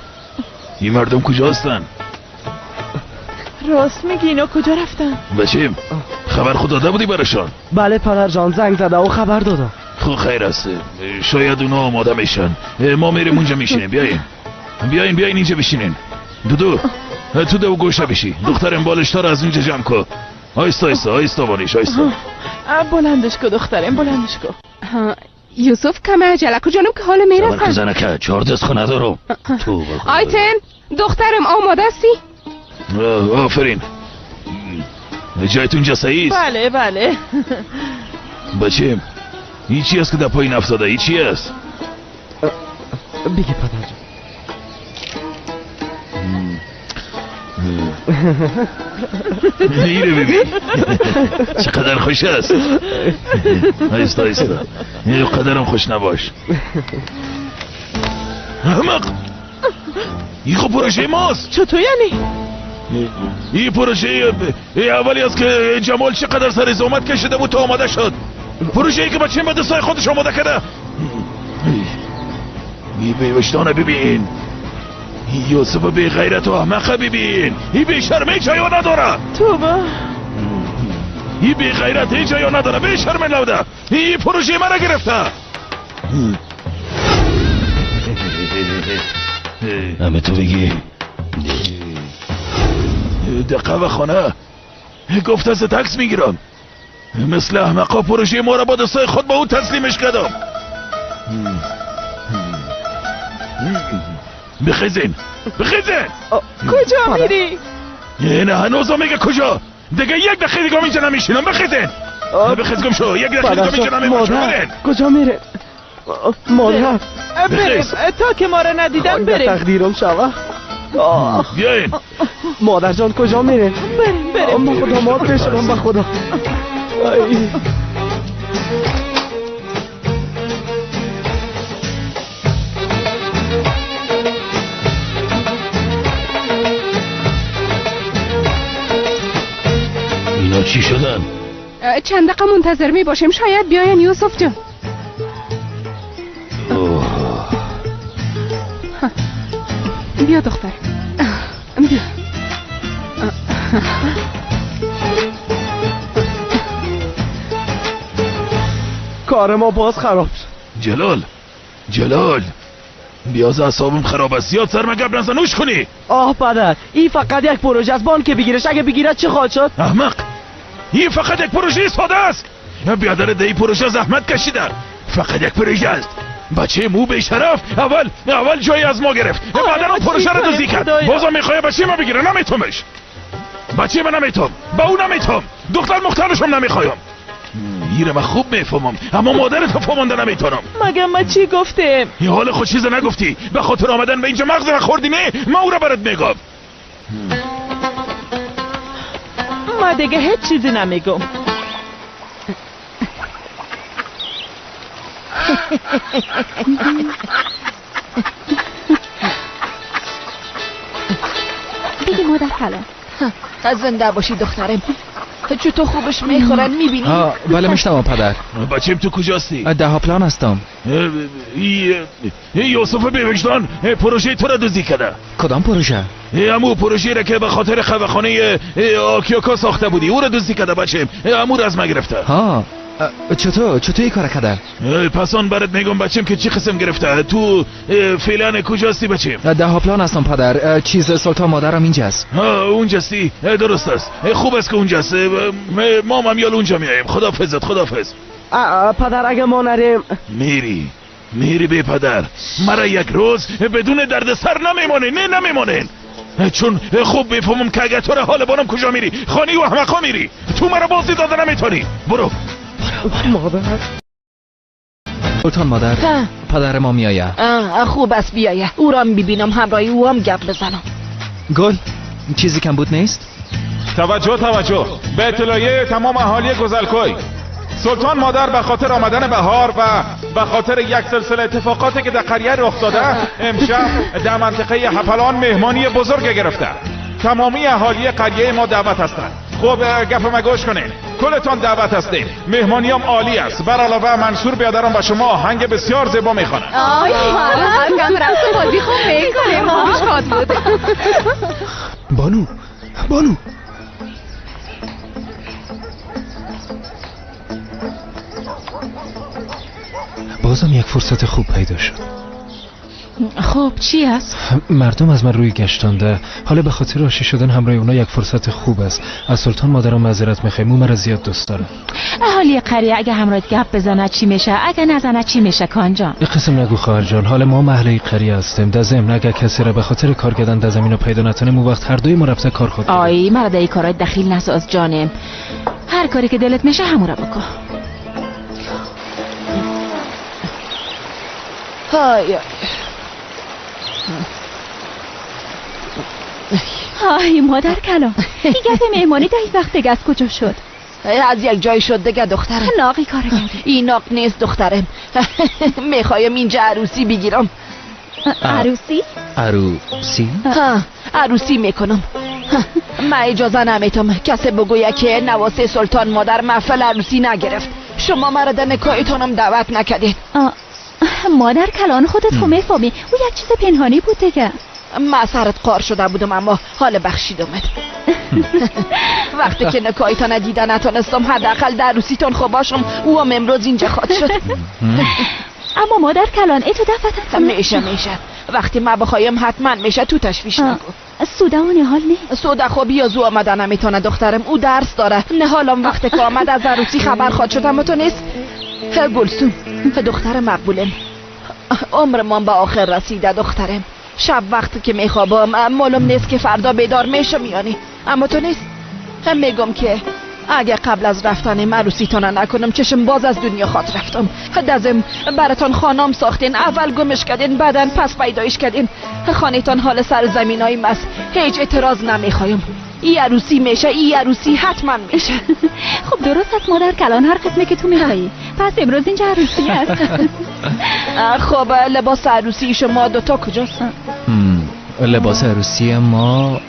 Speaker 7: این مردم کجا هستن؟
Speaker 9: راست میگی اینا کجا رفتن؟
Speaker 7: بچیم خبر خود داده بودی براشان؟
Speaker 15: بله پدر جان زنگ زده و خبر دادم.
Speaker 7: خب خیر است، شاید اونا آماده میشن. ما میریم اونجا میشینیم. بیاین بیاین بیاین اینجا بشینین. دودو تو دو گوشه بشی. دخترم بالشتا رو از اونجا جمع کن. آیستا آیستا آیستا بانیش آیستا.
Speaker 9: بلندش کن دخترم، بلندش کن.
Speaker 5: یوسف کم عجله کو جانم که حال میرسن.
Speaker 7: زنکه 4 دست خونه دارم.
Speaker 5: آیتن دخترم آماده هستی؟
Speaker 7: آفرین. جایتون جا صحیح است؟
Speaker 9: بله بله.
Speaker 7: بچیم این چی است که در پایین افتاده؟ این چی است؟
Speaker 15: بگی پدر جان.
Speaker 7: اینو ببین چقدر خوش است. آیستا آیستا اینو قدرم خوش نباش. احمق این خب پروژه ماست.
Speaker 9: چطور یعنی؟
Speaker 7: این پروژه اولی است که جمال چقدر سر زحمت کشیده بود تا آماده شد. پروژه ای که بچه با دستای خودش آماده کرده. این بیوشتانه ببین، یوسف بی غیرت و احمق ببین، این بی شرمه هیچ حیا نداره.
Speaker 9: توبه
Speaker 7: این بی غیرت هیچ حیا نداره، بی شرم نبوده. این پروژه مرا گرفته. همه تو بگی دقیقه خانه گفت از تکس میگیرم. مثل احمقا پروژه ما را با دستای خود با او تسلیمش کردم. بخیزین بخیزین.
Speaker 9: کجا میری؟
Speaker 7: نه هنوز میگه کجا. دیگه یک دقیقه دیگه اینجا نمیشینم. بخیزین بخیز گم شو. یک دقیقه دیگه اینجا نمیشینم.
Speaker 15: کجا میره؟ مادر
Speaker 9: بریم تا که ما را ندیدن. بریم
Speaker 15: تقدیرم شوه.
Speaker 7: بیاین
Speaker 15: مادر جان کجا میره؟
Speaker 9: بریم بریم.
Speaker 15: ما خدا مات بشم به خدا.
Speaker 7: اینا چی شدن؟
Speaker 5: چند دقیقه منتظر می باشیم شاید بیاین یوسف جان. بیا دختر بیا.
Speaker 15: کار ما باز خراب شد.
Speaker 7: جلال جلال بیاز اعصابم خراب است. زیاد سر من گپ نزن. نوش کنی.
Speaker 15: آه پدر این فقط یک پروژه است. بانک بگیرش اگه بگیرد چه خواهد شد؟
Speaker 7: احمق این فقط یک پروژه ساده است. بیادر در این پروژه زحمت کشیده. فقط یک پروژه است. بچه مو به شرف اول جایی از ما گرفت، بعدا اون پروژه رو دزدی کرد. بازم میخواد بچه ما بگیره. نمیتونمش. بچه من نمیتونم، با او نمیتونم، دختر مختارشم نمیخوایم. ایره من خوب میفهمم اما مادرت فهمانده نمیتونم.
Speaker 9: مگه ما چی گفتیم؟
Speaker 7: این حال خود چیز نگفتی. به خاطر آمدن به اینجا مغز من خوردی. نه ما او را برات میگم.
Speaker 9: ما دیگه هیچ چیزی نمیگم.
Speaker 1: دیگه مادر کلام
Speaker 2: زنده باشی دخترم. چطور خوبش میخورن میبینی؟
Speaker 3: بله میشنوم پدر.
Speaker 7: بچیم تو کجاستی؟
Speaker 3: ده پلان هستم.
Speaker 7: یوسف بی وجدان پروژه تو را دزدی کرده.
Speaker 3: کدام پروژه؟
Speaker 7: همو پروژه را که به خاطر خواخانه آکیاکا ساخته بودی او را دزدی کرده بچیم. همو را از ما گرفته.
Speaker 3: ها چطور این کار کرده؟
Speaker 7: پس آن برات میگم بچم که چی قسم گرفته. تو فعلا کجاستی بچم؟
Speaker 3: ده هاپلان هستم پدر. چیز سلطان مادرم اینجاست.
Speaker 7: اونجاستی؟ درست است، خوب است که اونجاست. ما هم یال اونجا میایم. خدافظت، خدافظ.
Speaker 15: پدر اگه ما نریم
Speaker 7: میری بی پدر. مرا یک روز بدون دردسر نمیمانه. نه نمیمانه، چون خوب بفهمم که اگه تو را حال بانم کجا میری، خانی و احمقا میری. تو مرا بازی داده نمیتونی. برو
Speaker 15: مادر.
Speaker 3: سلطان مادر، پدر ما میآید.
Speaker 2: خوب است بیایه، او را ببینم، همراهی او هم گپ بزنم.
Speaker 3: گل چیزی کم بود نیست؟
Speaker 12: توجه توجه، به اطلاعیه تمام اهالی گزلکوی، سلطان مادر به خاطر آمدن بهار و به خاطر یک سلسله اتفاقاتی که در قریه رخ داده، امشب در منطقه هپلان مهمانی بزرگ گرفته. تمامی اهالی قریه ما دعوت هستند. خب گپ ما گوش کنین، کلتان دعوت هستیم. مهمانی هم عالی است. بر علاوه منصور بیادرم با شما آهنگ بسیار زیبا میخواند.
Speaker 6: آی هم رقص بازی خوب میکنه. شاد بود.
Speaker 8: بانو، بانو، بازم یک فرصت خوب پیدا شد.
Speaker 11: خب چی است؟
Speaker 8: مردم از من روی گشتانده. حالا به خاطر آشی شدن همراه اونا یک فرصت خوب است. از سلطان مادرم معذرت میخوایم، او مرا زیاد دوست داره.
Speaker 11: اهالی قریه اگه همراهت گپ بزنه چی میشه؟ اگه نزنه چی میشه کان جان؟
Speaker 8: این قسم نگو خواهر جان، حالا ما اهل قریه هستیم. در ضمن اگه کسی را به خاطر کار کردن در زمین پیدا نتونیم، اون وقت هر دوی ما رفته کار خود.
Speaker 11: آی مرا در این کارهای دخیل نساز جانم. هر کاری که دلت میشه همون را بکن.
Speaker 2: های
Speaker 1: آی مادر کلام، این گپ مهمانی در این وقت دیگه از کجا شد؟
Speaker 2: از یک جای شد دیگه دخترم.
Speaker 1: ناقی کار کردی.
Speaker 2: این ناق نیست دخترم. میخوایم اینجا عروسی بگیرم.
Speaker 1: عروسی؟
Speaker 3: عروسی؟
Speaker 2: ها، عروسی میکنم. من اجازه نمیتم کسی بگویه که نواسه سلطان مادر محفل عروسی نگرفت. شما مرا در نکاحتانم دعوت نکردید.
Speaker 1: مادر کلان خودت خو میفهمی، او یک چیز پنهانی بود دیگه.
Speaker 2: من سرت قار شده بودم اما حال بخشیدمت. وقتی که نکاحتان دیده نتونستم حداقل در عروسیتان خو باشم. او هم امروز اینجا خواد شد.
Speaker 1: اما مادر کلان ای تو دفتر
Speaker 2: میشه میشه. وقتی ما بخوایم حتما میشه، تو تشویش نکن.
Speaker 1: سوده و نهال نیست.
Speaker 2: سوده خب یا زو آمده نمیتونه دخترم، او درس داره. نهالم وقتی که آمد از عروسی خبر خواد شد اما تو نیست. گلسون دختر مقبولم، عمرمان به آخر رسیده دخترم. شب وقتی که میخوابم معلوم نیست که فردا بیدار میشم یا نه، اما تو نیست. میگم که اگه قبل از رفتن عروسیتان نکنم چشم باز از دنیا خواد رفتم. دزم براتان خانم ساختین، اول گمش کردین بعدن پس پیدایش کردین. خانهتان حال سر زمینای مس، هیچ اعتراض نمیخوایم. ای عروسی میشه، ای عروسی حتما میشه.
Speaker 1: خب درست است مادر کلان، هر قسمه که تو میخوایی. پس امروز اینجا عروسی است.
Speaker 2: خب لباس عروسی شما دوتا کجاست؟
Speaker 3: لباس عروسی ما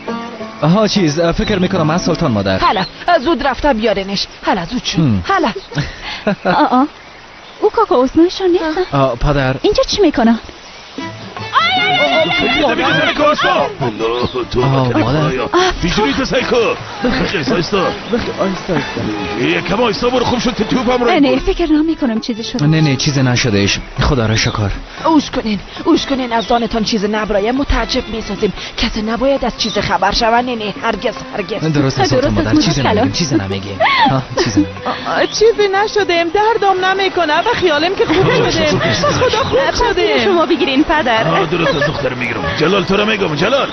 Speaker 3: آها چیز فکر میکنم من سلطان مادر.
Speaker 2: حالا زود رفته بیارنش. حالا زود شو. حالا
Speaker 1: آ او کاکا اسمشون نیست.
Speaker 3: پدر
Speaker 1: اینجا چی میکنن؟
Speaker 7: بیجوری تو سیکو آیستا یکم آیستا برو. خوب شد که توپم رو
Speaker 1: نه فکر نمی کنم چیزی شد.
Speaker 3: نه نه چیزی نشدهش، خدا را شکر.
Speaker 2: اوش کنین اوش کنین، از دانتان چیز نبرایه متعجب میسازیم. کسی نباید از چیز خبر شود. نه نه هرگز هرگز.
Speaker 3: درست است مادر، چیزی نمیگیم چیزی نمیگیم.
Speaker 9: چیزی نشدیم، دردم نمیکنه و خیالم که خوب شدیم. خدا خوب شده.
Speaker 6: شما بگیرین پدر.
Speaker 7: درست از دختر میگیرم. جلال تو رو میگم. جلال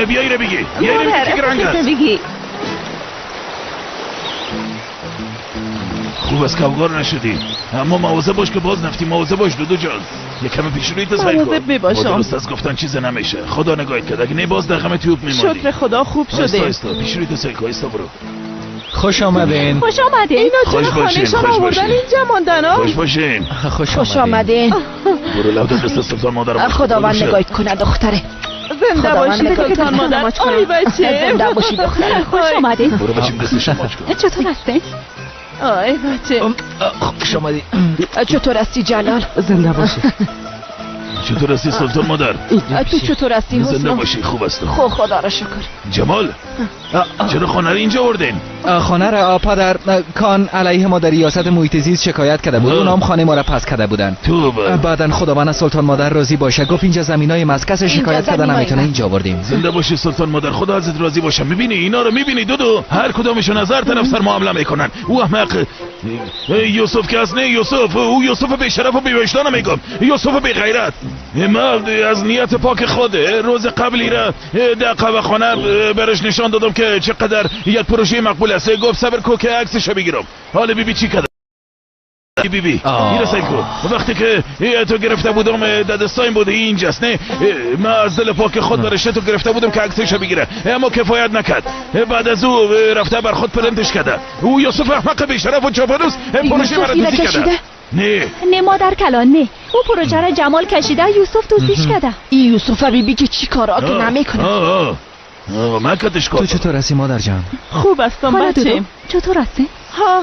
Speaker 7: بیایی رو بگی، بیایی رو بگی چه رنگ است. خوب از کبگار نشدی، اما مواظب باش که باز نفتی. مواظب باش دودو جان، یکم پیش روی تو سعی کن. درست از گفتن چیز نمیشه. خدا نگاهت کرد، اگه نه باز در غم توپ میماندی.
Speaker 9: شکر خدا خوب شده.
Speaker 7: آیستا پیش روی تو سعی کن. آیستا برو.
Speaker 3: خوش آمدین.
Speaker 1: خوش آمدین.
Speaker 9: اینا چرا خانه‌شان آوردن اینجا ماندن؟
Speaker 7: خوش باشین.
Speaker 2: خوش آمدین.
Speaker 7: برو لو دست سلطان مادرم.
Speaker 2: خداوند نگاهت کنه دختره.
Speaker 9: زنده باشی سلطان مادر. آی بچه
Speaker 2: زنده باشی دختره.
Speaker 1: خوش آمدین.
Speaker 7: برو بچیم دستش ماچ کن.
Speaker 1: چطور هستی؟
Speaker 9: آی بچه
Speaker 3: خوش آمدی.
Speaker 2: چطور هستی جلال؟
Speaker 15: زنده باشی.
Speaker 7: چطور هستی سلطان مادر؟
Speaker 2: تو چطور هستی حسنا؟
Speaker 7: زنده باشی، خوب هستم.
Speaker 2: خب خدا را شکر.
Speaker 7: جمال چرا خانه را اینجا آوردین؟
Speaker 3: خانه را پدر کان علیه ما در ریاست محیط زیست شکایت کرده بود. اونام خانه ما را پس کرده بودن. بعدن خداوند سلطان مادر راضی باشه گفت اینجا زمینای مسکس شکایت کرده نمیتونه، اینجا آوردیم.
Speaker 7: زنده باشی سلطان مادر، خدا ازت راضی باشه. میبینی اینا رو میبینی دودو، هر کدامشون از هر طرف سر معامله میکنن. او احمق یوسف که از نه یوسف، او یوسف بی شرف و بی وجدان میگم، یوسف بی غیرت. ما از نیت پاک خود روز قبلی را در قهوه خانه برش نشان دادم که چقدر یک پروژه مقبول است. گفت صبر کو که عکسش بگیرم. حالا بی بی چی کرد؟ بی بی اینو سیل کو. وقتی که تو گرفته بودم دستایم بود اینجاست نه، ما از دل پاک خود برش تو گرفته بودم که عکسش بگیره، اما کفایت نکرد. بعد از او رفته بر خود پرنتش کرده. او یوسف احمق بی شرف و چاپلوس پروژه مرا دزدی کرده. نه
Speaker 1: نه مادر کلان نه، او پروژه را جمال کشیده، یوسف دزدیش کرده.
Speaker 2: این یوسف بی بی که چی کارا که نمیکنه.
Speaker 7: من کتش کار.
Speaker 3: تو چطور هستی مادر جان؟
Speaker 9: خوب هستم بچه.
Speaker 1: چطور هستی؟
Speaker 9: ها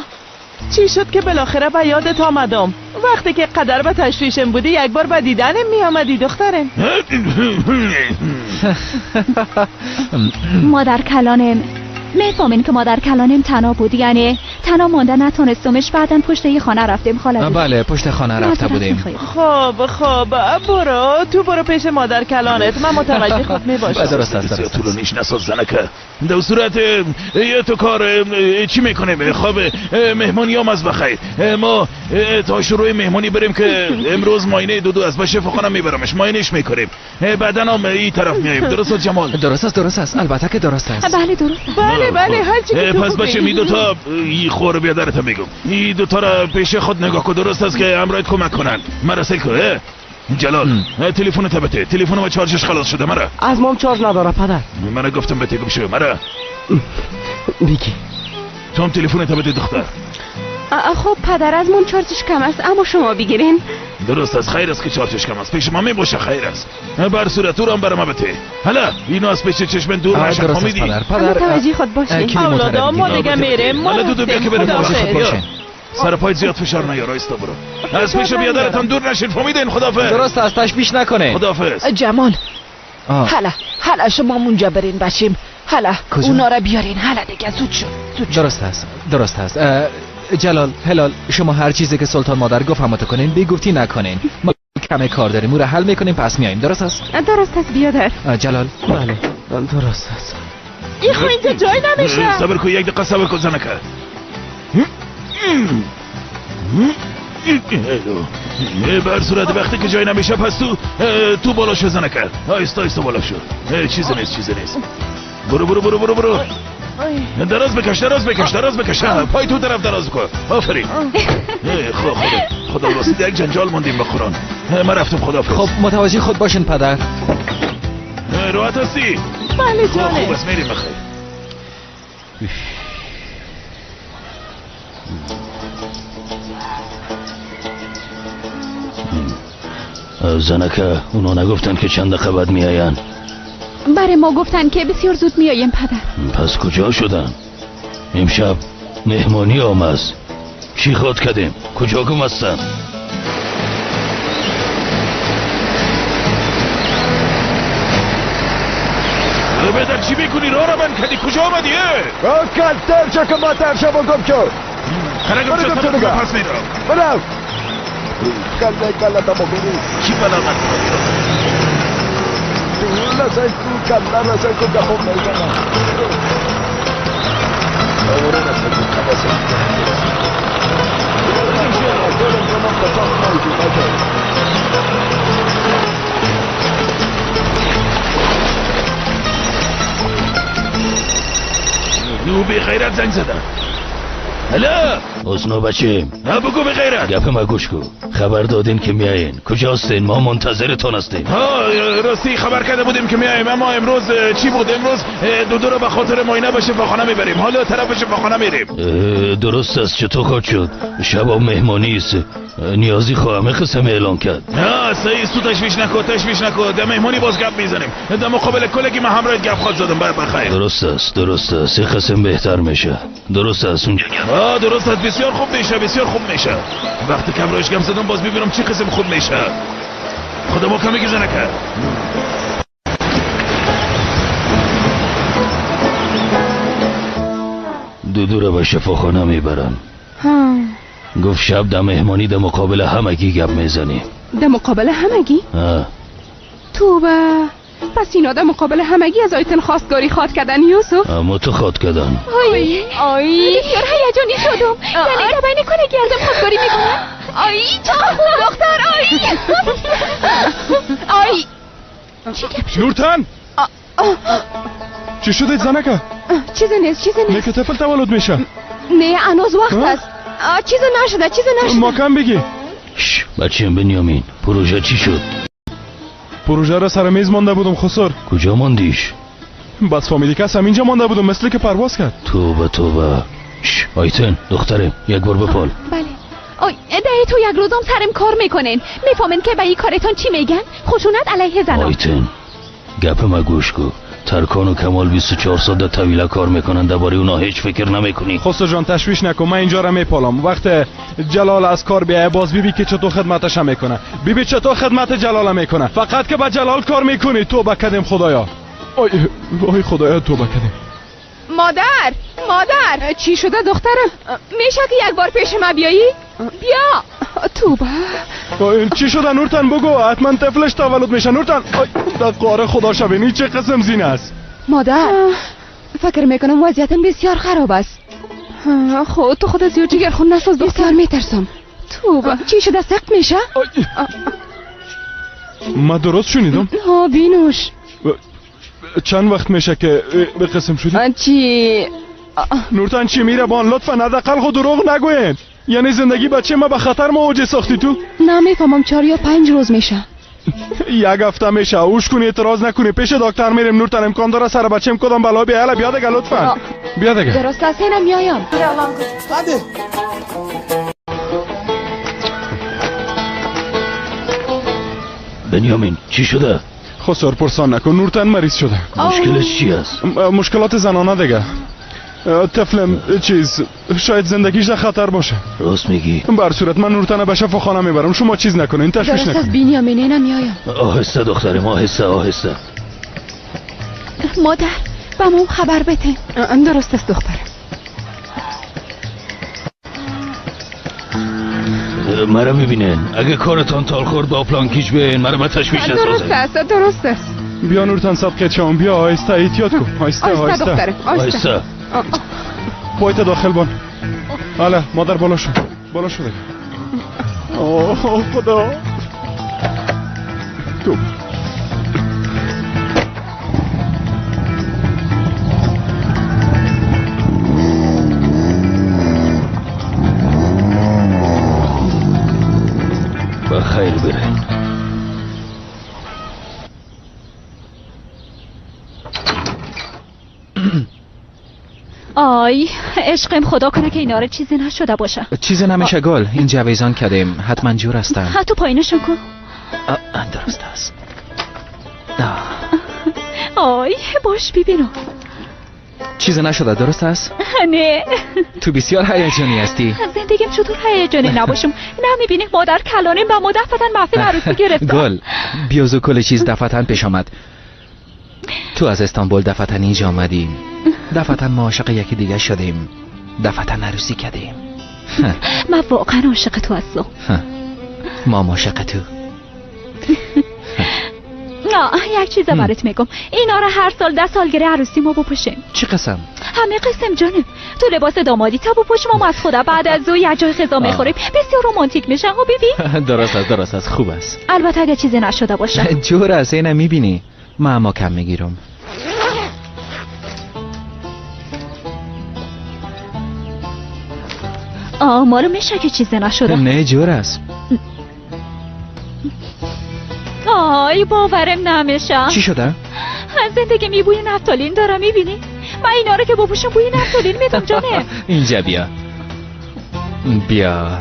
Speaker 9: چی شد که بالاخره به یادت آمدم؟ وقتی که قدر به تشویشم بودی یک بار به دیدنم می آمدی دخترم.
Speaker 1: مادر کلانم میفهمین که مادر کلانم تنها بود، یعنی تنها مانده نتونستمش. بعدن پشت یه خانه رفتیم خاله.
Speaker 3: بله پشت خانه رفته بودیم.
Speaker 9: خب خب برو تو، برو پیش مادر کلانت، من متوجه خود میباشم.
Speaker 3: درست است.
Speaker 7: طولانیش نساز زنکه. در صورت یه تو کار چی میکنیم؟ خب مهمانی هم از بخیر، ما تا شروع مهمانی بریم که امروز ماینه دودو از به شفاخانه میبرمش، ماینش میکنیم، بعدا هم این طرف میایم. درست است جمال؟
Speaker 3: درست است، درست است، البته که درست است.
Speaker 1: بله درست.
Speaker 9: بله بله هر چی که تو
Speaker 7: پس بچه می دوتا ای خور بیادرت میگم، ای دوتا را پیش خود نگاه کن، درست است که امرایت کمک کنن. مرا سیل کن جلال، تلفن بته، تلفن ما چارجش خلاص شده. مرا
Speaker 15: از مام چارج نداره پدر.
Speaker 7: مرا گفتم بته، گم شو مرا
Speaker 15: بیگی
Speaker 7: تو هم تلفن بته دختر.
Speaker 6: خب پدر از مام چارجش کم است، اما شما بگیرین.
Speaker 7: درست است، خیر است که چارجش کم است، پیش ما می باشه خیر است. بر صورت تو هم برام بته. حالا اینو از پیش چشم دور نشه. فهمیدی؟
Speaker 3: پدر
Speaker 6: متوجه خود باشین.
Speaker 9: اولادا ما دیگه میریم.
Speaker 7: حالا دودو بیا که بریم.
Speaker 3: خود
Speaker 7: سر پای زیاد فشار نیار، آیستا برو. از پیش بیادرتان دور نشین، فهمیدین؟ خداحافظ.
Speaker 3: درست است، تشویش نکنه.
Speaker 7: خداحافظ.
Speaker 2: جمال حالا حالا شما اونجا برین بچیم، حالا اونا را بیارین، حالا دیگه زود شد.
Speaker 3: درست است، درست است. جلال، هلال، شما هر چیزی که سلطان مادر گفت هماتو کنین، بگفتی نکنین. ما کم کار داریم، او را حل میکنیم پس میاییم. درست است؟
Speaker 5: درست است بیادر.
Speaker 3: جلال.
Speaker 15: بله درست است.
Speaker 9: این خو اینجا جای نمیشه.
Speaker 7: صبر کن یک دقیقه، صبر کن زنکه. بر صورت وقتی که جای نمیشه پس تو بالا شو زنکه. آیستا آیستا بالا شو. چیزی نیست، چیزی نیست. برو برو برو برو برو. دراز بکش، دراز بکش، دراز بکش. پای تو طرف دراز کن. آفرین. خدا خدا راست یک جنجال موندیم به قرآن. من رفتم، خداحافظ.
Speaker 3: خب متوجه خود باشین پدر.
Speaker 7: راحت هستی؟
Speaker 9: بله جانه.
Speaker 7: خوب است، میریم بخیر.
Speaker 17: زنکه اونا نگفتن که چند دقیقه بعد میآین؟
Speaker 6: برای ما گفتن که بسیار زود میآیم پدر.
Speaker 17: پس کجا شدن؟ امشب مهمانی آمد. چی خود کردیم؟ کجا گم هستن؟
Speaker 7: بدر چی میکنی؟ راه را بند کردی، کجا آمدی؟
Speaker 20: کلتر چه که ما ترشم و گم شد.
Speaker 7: خرگم چه پس میدارم.
Speaker 20: برو کله کله تا بگیری.
Speaker 7: چی بلا من؟
Speaker 20: کله رسای کو گپو میزنم.
Speaker 7: او بی غیرت زنگ زدن. هلا
Speaker 17: حسنا بچه،
Speaker 7: بگو به غیرت.
Speaker 17: گپ ما گوش کو. خبر دادین که میایین، کجاستین؟ ما منتظرتون هستیم.
Speaker 7: ها راستی خبر کرده بودیم که میایم، اما امروز چی بود؟ امروز دودو رو به خاطر معاینه به شفاخانه میبریم. حالا طرف شفاخانه میریم.
Speaker 17: درست است. چطور خواهد شد؟ شب مهمانی است. نیازی خواهم قسم اعلام کرد.
Speaker 7: نه صحیح است، تو تشویش نکن، تشویش نکن. در مهمانی باز گپ میزنیم. در مقابل کلگی من همراه گپ خواهد زدم. بخیر.
Speaker 17: درست است، درست است. این قسم بهتر میشه. درست است اونجا گپ.
Speaker 7: درست است، بسیار خوب میشه، بسیار خوب میشه. وقتی که همراهش گپ زدم باز میبینم چه قسم خوب میشه. خدا ما کمی که زنکه. دودو را به شفاخانه میبرن. گفت شب در مهمانی در مقابل همگی گپ میزنی.
Speaker 5: در مقابل همگی؟ توبه، پس اینا در مقابل همگی از آیتن خواستگاری خواد کردن یوسف؟
Speaker 17: اما تو خواد کردن.
Speaker 6: آی آی بسیار هیجانی شدم. یعنی در بین کنگی ازم خواستگاری میکنن؟ آی چقدر خوب دختر. آی آی چی گپ شد؟
Speaker 4: نورتن چی شده زنکه؟
Speaker 5: چیزی نیست، چیزی نیست.
Speaker 4: نه که طفل تولد میشه.
Speaker 5: نه هنوز وقت است. چیزی نشده، چیزی نشده.
Speaker 4: ما کم بگی.
Speaker 17: بچیم بنیامین، پروژه چی شد؟
Speaker 4: پروژه را سر میز مانده بودم خسر.
Speaker 17: کجا ماندیش؟
Speaker 4: بس فامیلی کس هم اینجا مانده بودم، مثل که پرواز کرد.
Speaker 17: توبه توبه. آیتن دخترم یک بار بپال.
Speaker 6: بله. آی ده تو یک روزم سرم کار میکنین. میفهمین که به این کارتان چی میگن؟ خشونت علیه زنان.
Speaker 17: آیتن گپ ما گوش کو. ترکان و کمال 24 ساعت در طویله کار میکنن، درباره اونا هیچ فکر نمیکنی.
Speaker 4: خسرو جان تشویش نکن، من اینجا را میپالم. وقت جلال از کار بیایه باز بیبی که چطور خدمتش میکنه. بیبی چطور خدمت جلال میکنه. فقط که با جلال کار میکنی. توبه کردیم خدایا. آی آی خدایا توبه کردیم.
Speaker 5: مادر، مادر چی شده دخترم؟ میشه که یک بار پیش ما بیایی؟ بیا. توبه.
Speaker 4: چی شده نورتن بگو؟ حتما طفلش تولد میشه نورتن. در قاره خدا شبینی چه قسم زین است.
Speaker 5: مادر فکر میکنم وضعیتم بسیار خراب است. خب تو خود از زیاد جگر خون نساز دختر. بسیار میترسم. توبه چی شده؟ سخت میشه؟
Speaker 4: ما درست شنیدم؟
Speaker 5: ها بینوش.
Speaker 4: چند وقت میشه که به قسم شدی؟
Speaker 5: چی؟
Speaker 4: نورتن چی میره بان لطفا حداقل خود دروغ نگوین. یعنی زندگی بچه ما به خطر مواجه ساختی تو؟
Speaker 5: نه میفهمم 4 یا 5 روز میشه.
Speaker 4: یک هفته میشه. اوش کنی اعتراض نکنی پیش دکتر میریم نورتن. امکان داره سر بچم کدام بلا بیاله. بیا دیگه لطفا بیا دیگه.
Speaker 5: درست است اینم میایم.
Speaker 17: بنیامین چی شده؟
Speaker 4: خسر پرسان نکن، نورتن مریض شده.
Speaker 17: مشکلش چی است؟
Speaker 4: مشکلات زنانه دیگه. طفلم چیز شاید زندگیش در خطر باشه.
Speaker 17: راست میگی.
Speaker 4: بر صورت من نورتن به شفاخانه میبرم، شما چیز نکنین، تشویش نکنین.
Speaker 5: درست بنیامین اینم میایم.
Speaker 17: آهسته دخترم، آهسته آهسته.
Speaker 6: مادر به ما خبر بده.
Speaker 5: درست است دخترم.
Speaker 17: مرا میبینن اگه کارتان تال خورد با پلانکیش بیاین مرا به تشویش نسازین.
Speaker 5: درست است درست است.
Speaker 4: بیا نورتن صدقه چم بیا. آهسته احتیاط کن. آهسته آهسته
Speaker 5: دخترم آهسته.
Speaker 4: پایت داخل بان. حالا مادر بالا شو، بالا شو دیگه. اوه خدا تو
Speaker 17: بخیر بره.
Speaker 1: آی عشقم خدا کنه که اینا رو چیزی نشده باشه.
Speaker 3: چیزی نمیشه گل، این جویزان کردیم حتما جور هستن.
Speaker 1: حتی پایینشون کن.
Speaker 3: درست است.
Speaker 1: آی باش ببینم.
Speaker 3: چیزی نشده درست است؟
Speaker 1: نه.
Speaker 3: تو بسیار هیجانی هستی.
Speaker 1: زندگیم چطور هیجانی نباشم؟ نه میبینی مادر کلانیم و ما دفعتا محفل عروسی گرفتم.
Speaker 3: گل بیازو کل چیز دفعتا پیش آمد. تو از استانبول دفعتا اینجا آمدی، دفعتا ما عاشق یکی دیگه شدیم، دفعتا عروسی کردیم.
Speaker 1: من واقعا عاشق تو هستم.
Speaker 3: ما عاشق تو.
Speaker 1: نه یک چیز برات میگم، اینا رو هر سال 10 سالگره عروسی ما بپوشیم.
Speaker 3: چی قسم؟
Speaker 1: همه قسم جانم. تو لباس دامادی تا بپوش ما از خدا بعد از او یک جای خزا میخوریم. بسیار رمانتیک میشه ها بیبی.
Speaker 3: درست است درست است، خوب است.
Speaker 1: البته اگه چیزی نشده باشه.
Speaker 3: جور است اینا میبینی. من اما کم میگیرم.
Speaker 1: معلوم میشه که چیزی نشده.
Speaker 3: نه جور است.
Speaker 1: آی باورم نمیشه.
Speaker 3: چی شده؟
Speaker 1: زندگی می بوی نفتالین دارم میبینی؟ من اینا رو که بپوشم بوی نفتالین میدم جانه.
Speaker 3: اینجا بیا بیا.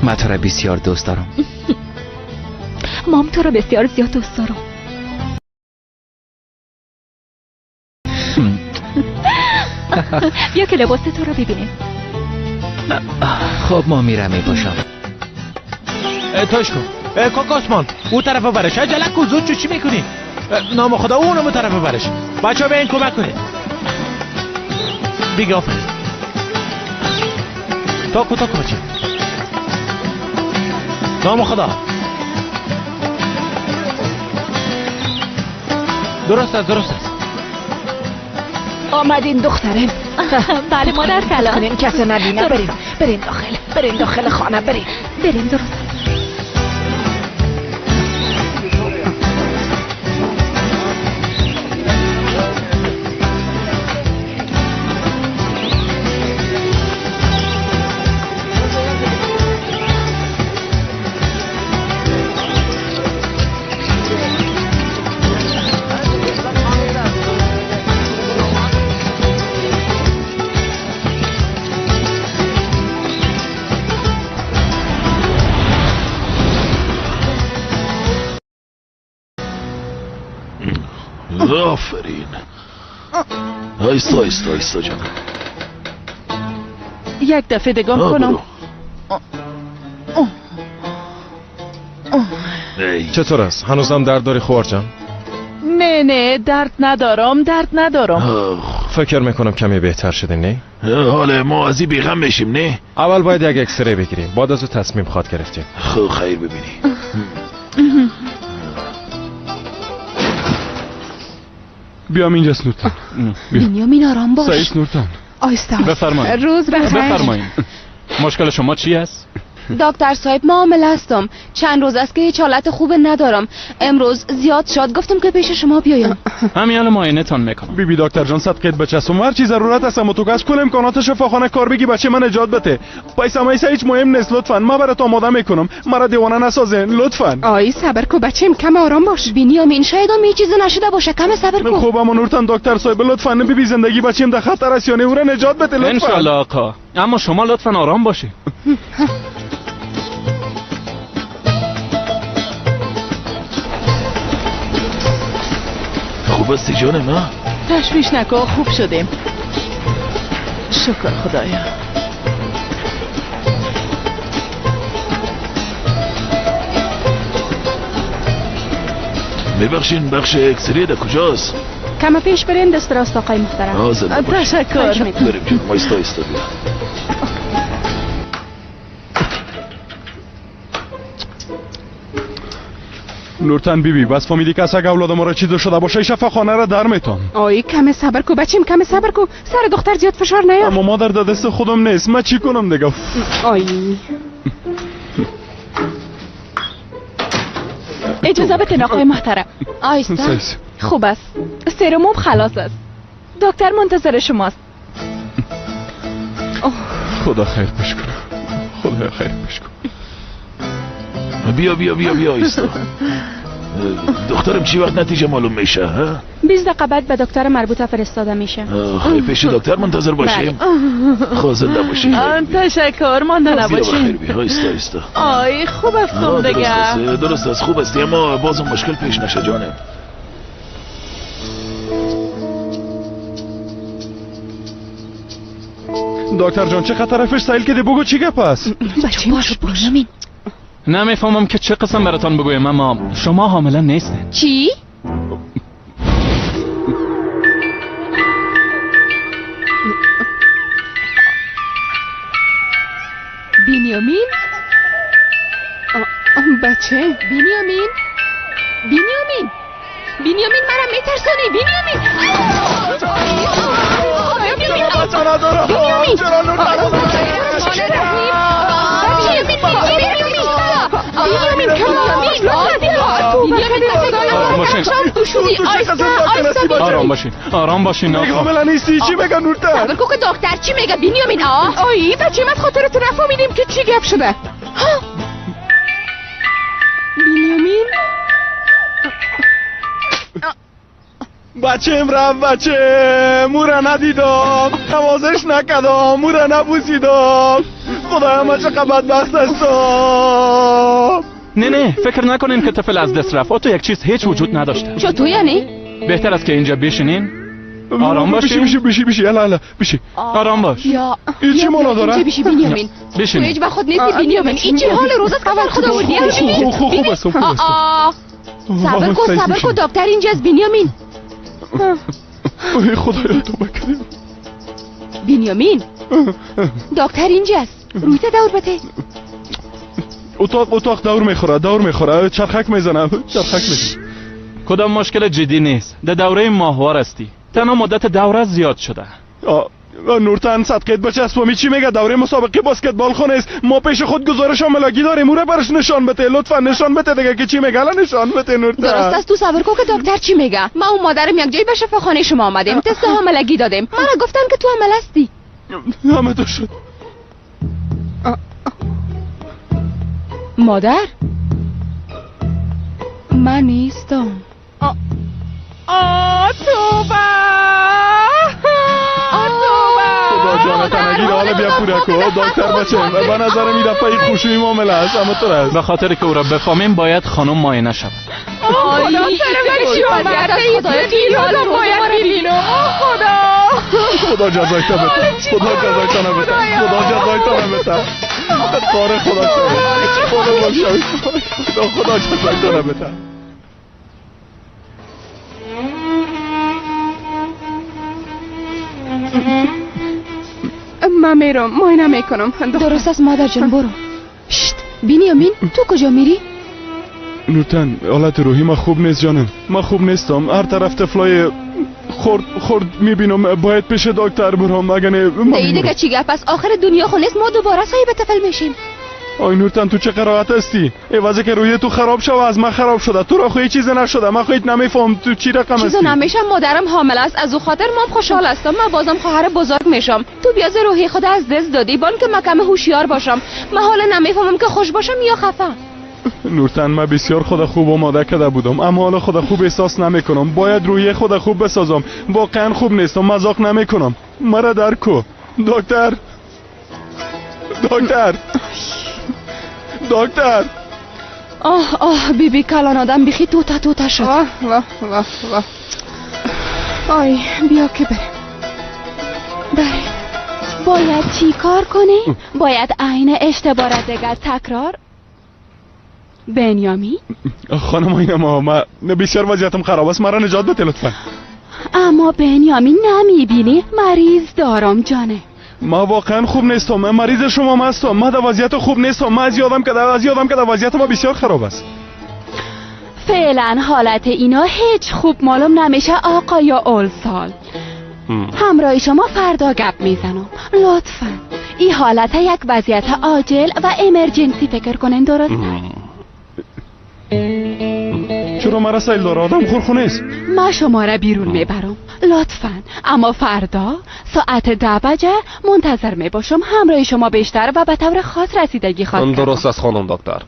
Speaker 3: من تو را بسیار دوست دارم.
Speaker 1: مام تو را بسیار زیاد دوست دارم. بیا که لباس تو رو ببینیم.
Speaker 3: خب ما میرم میپاشم.
Speaker 18: تاش کن کاکاسمان او طرف برش. عجله کن زود چی میکنی؟ نام خدا اونم طرف برش. بچه ها به این کمک کنید. بیگه آفرین. تاکو تاکو بچه. نام خدا. درست است درست است.
Speaker 2: آمدین دختره.
Speaker 1: بله مادر کلان.
Speaker 2: کسی نبینه. بریم بریم داخل، بریم داخل خانه، بریم
Speaker 1: بریم. درست.
Speaker 7: آفرین. آیستا آیستا آیستا جان.
Speaker 9: یک دفعه دگاه کنم.
Speaker 16: چطور است؟ هنوزم درد داری خواهر جان؟
Speaker 9: نه نه درد ندارم، درد ندارم.
Speaker 16: فکر میکنم کمی بهتر شده. نه؟
Speaker 7: حالا ما از این بیغم میشیم نه؟
Speaker 16: اول باید یک اکسری بگیریم، بعد از او تصمیم خواد گرفتیم.
Speaker 7: خب خیر ببینی.
Speaker 4: بیام اینجا نورتن.
Speaker 6: بنیامین آرام باش.
Speaker 4: سعید نورتن.
Speaker 5: آیستا.
Speaker 12: بفرمایید.
Speaker 5: روز بخیر.
Speaker 12: بفرمایید. مشکل شما چی است؟
Speaker 6: دکتر صاحب ما حامله هستم. چند روز است که هیچ حالت خوب ندارم. امروز زیاد شاد گفتم که پیش شما بیایم.
Speaker 12: همین الان معاینه تان میکنم.
Speaker 4: بیبی دکتر جان صدقت بچسم، هر چی ضرورت است اما تو از کل امکانات شفاخانه کار بگی بچه من نجات بده. پیسه میسه هیچ مهم نیست، لطفا ما برات آماده میکنم. مرا دیوانه نسازین لطفا.
Speaker 5: آی صبر کو بچم، کم آرام باش.
Speaker 6: بنیامین شاید هم هیچ چیز نشده باشه، کم صبر کن.
Speaker 4: خوب اما نورتن دکتر صاحب لطفا بیبی زندگی بچم در خطر است، یعنی او را نجات بده لطفا.
Speaker 12: ان شاء الله آقا، اما شما لطفا آرام باشید.
Speaker 7: خوب هستی جانم؟ ها؟
Speaker 9: تشویش نکن، خوب شدیم شکر خدایا.
Speaker 7: میبخشین بخش اکسری در کجاست؟
Speaker 6: کم پیش برین دست راست آقای محترم.
Speaker 9: تشکر.
Speaker 7: بریم جان، آیستا آیستا بیا.
Speaker 4: نورتن بیبی بس فهمیدی که اگه اولاد ما را چیز شده باشه شفاخانه را در میتون.
Speaker 5: آی کم صبر کو بچیم، کم صبر کو، سر دختر زیاد فشار نیار.
Speaker 4: اما مادر در دست خودم نیست، من چی کنم دیگه؟
Speaker 5: آی
Speaker 1: اجازه بده آقای محترم. آیستا. خوب است، سرموم خلاص است. دکتر منتظر شماست.
Speaker 4: خدا خیر پیش کنه، خدا خیر پیش کنه.
Speaker 7: بیا بیا بیا بیا ایستا. دخترم چی وقت نتیجه معلوم میشه؟ ها؟
Speaker 6: 20 دقیقه بعد به دکتر مربوطه فرستاده میشه.
Speaker 7: خیلی پیش دکتر منتظر باشیم. خب زنده باشی.
Speaker 9: تشکر، مانده نباشی.
Speaker 7: ایستا ایستا.
Speaker 9: آی خوب هستم دیگه.
Speaker 7: درست است، خوب هستی، اما بازم مشکل پیش نشه جانم.
Speaker 4: دکتر جان چه خطرفش سایل کردی؟ بگو چی گپ است؟
Speaker 6: بچه باش باش.
Speaker 12: نمیفهمم که چه قسم براتان بگویم، اما شما حامله نیستین.
Speaker 6: چی؟ بنیامین؟
Speaker 5: بچه
Speaker 6: بنیامین؟ بنیامین؟ بنیامین مرا میترسونی. بنیامین بنیامین
Speaker 12: آرام باشین، آرام باشین.
Speaker 4: حامله نیستی؟ چی میگه نورتن؟
Speaker 6: صبر کو که دکتر چی میگه. بنیامین
Speaker 5: آی بچه من خاطرتو نفهمیدیم که چی گپ شده. بنیامین
Speaker 4: بچم رفت، بچه مورا ندیدم، نوازش نکردم، مورا نبوسیدم. خدایا من چقدر بدبخت هستم.
Speaker 12: نه نه فکر نکنین که طفل از دست رفت. تو یک چیز هیچ وجود نداشته.
Speaker 6: چطور یعنی؟
Speaker 12: بهتر است که اینجا بشینین آرام
Speaker 4: بشی
Speaker 12: باشی.
Speaker 4: بشی بشی بشی یلا یلا بشی.
Speaker 12: آرام باش.
Speaker 6: یا
Speaker 4: این چی مانا داره؟
Speaker 6: اینجا بشی بنیامین.
Speaker 12: بشین.
Speaker 6: تو هیچ وقت خود نیستی بنیامین. این چه حال روز است که اول خدا آوردی؟
Speaker 4: خوب خوب خوب است، خوب است.
Speaker 6: آه صبر کن صبر کن، دکتر اینجاست بنیامین.
Speaker 4: ای خدایا توبه کردیم.
Speaker 6: بنیامین دکتر اینجاست، روی تا دور بده.
Speaker 4: اتاق دور میخوره، دور میخوره، چرخک میزنه، چرخک میزنه.
Speaker 12: کدام مشکل جدی نیست. در دوره ماهوار هستی. تنها مدت دوره زیاد شده.
Speaker 4: نورتن صدقیت بچسبامی چی میگه؟ دوره مسابقه باسکتبال خونه است. ما پیش خود گزارش عملگی داریم، او را برش نشان بده لطفا، نشان بده دیگه که چی میگه. الان نشان بده نورتن.
Speaker 6: درست است، تو صبر کن که دکتر چی میگه. ما و مادرم یک جایی به شفاخانه شما آمدیم، تست حاملگی دادیم، مرا گفتن که تو حامل هستی.
Speaker 4: همه تو شد.
Speaker 6: مادر من نیستم.
Speaker 5: آه توبه
Speaker 4: خدا جان تنگی حالا بیا پورکو دکتر بچه. به نظرم این دفعه خوشوی معامله است، اما تو است.
Speaker 12: به خاطر که او را بفهمیم باید خانم معاینه شود.
Speaker 5: خدا سر من چی آمد؟ این باید ببینم. خدا
Speaker 4: خدا جزای تو بده، خدا جزای تو بده، خدا جزای تو بده. کار خدا شد، خدا بخشای، خدا جزای تو بده.
Speaker 5: من میرم معاینه میکنم.
Speaker 6: درست است مادر جان، برو. شت بنیامین تو کجا میری؟
Speaker 4: نورتن حالت روحی ما خوب نیست جانم، ما خوب نیستم. هر طرف طفلای خورد خورد میبینم، باید پیش دکتر برم. اگه نه
Speaker 6: نه دیگه چی گپ است؟ آخر دنیا خو نیست، ما دوباره صاحب طفل میشیم.
Speaker 4: آی نورتن تو چه قرائت هستی؟ عوضی که روی تو خراب شوه از من خراب شده. تو را خو هیچ چیز نشده، من خو هیچ نمیفهم تو چی رقم هستی.
Speaker 6: چیزو نمیشم، مادرم حامل است، از او خاطر من خوشحال هستم. من بازم خواهر بزرگ میشم. تو بیاز روحی خود از دست دادی، بان که من کم هوشیار باشم. من حالا نمیفهمم که خوش باشم یا خفه.
Speaker 4: نورتن من بسیار خود خوب آماده کرده بودم، اما حالا خود خوب احساس نمیکنم. باید روی خود خوب بسازم. واقعا خوب نیستم، مذاق نمیکنم. مرا درک کو دکتر، دکتر، دکتر.
Speaker 6: آه آه بی بی کلان آدم بیخی توتا توتا شد.
Speaker 5: واه واه واه واه. آی بیا که بریم.
Speaker 6: بریم. باید چی کار کنی؟ باید عین اشتباه دیگر تکرار. بنیامین
Speaker 4: خانم اینما من بسیار وضعیتم خراب است، مرا نجات بده لطفا.
Speaker 6: اما بنیامین نمیبینی مریض دارم جانه.
Speaker 4: ما واقعا خوب نیستم، من مریض شما هستم، من در وضعیت خوب نیستم. من از یادم که از یادم که وضعیت ما بسیار خراب است.
Speaker 6: فعلا حالت اینا هیچ خوب معلوم نمیشه آقای اولسال. همراه شما فردا گپ میزنم لطفا. این حالت یک وضعیت عاجل و امرجنسی فکر کنین، درست؟
Speaker 4: چرا مرا سیل داره؟ آدم خورخونه است.
Speaker 6: ما شما را بیرون میبرم لطفا، اما فردا ساعت 10 بجه منتظر میباشم. همراه شما بیشتر و به طور خاص رسیدگی خواهد کرد.
Speaker 21: درست است خانم دکتر.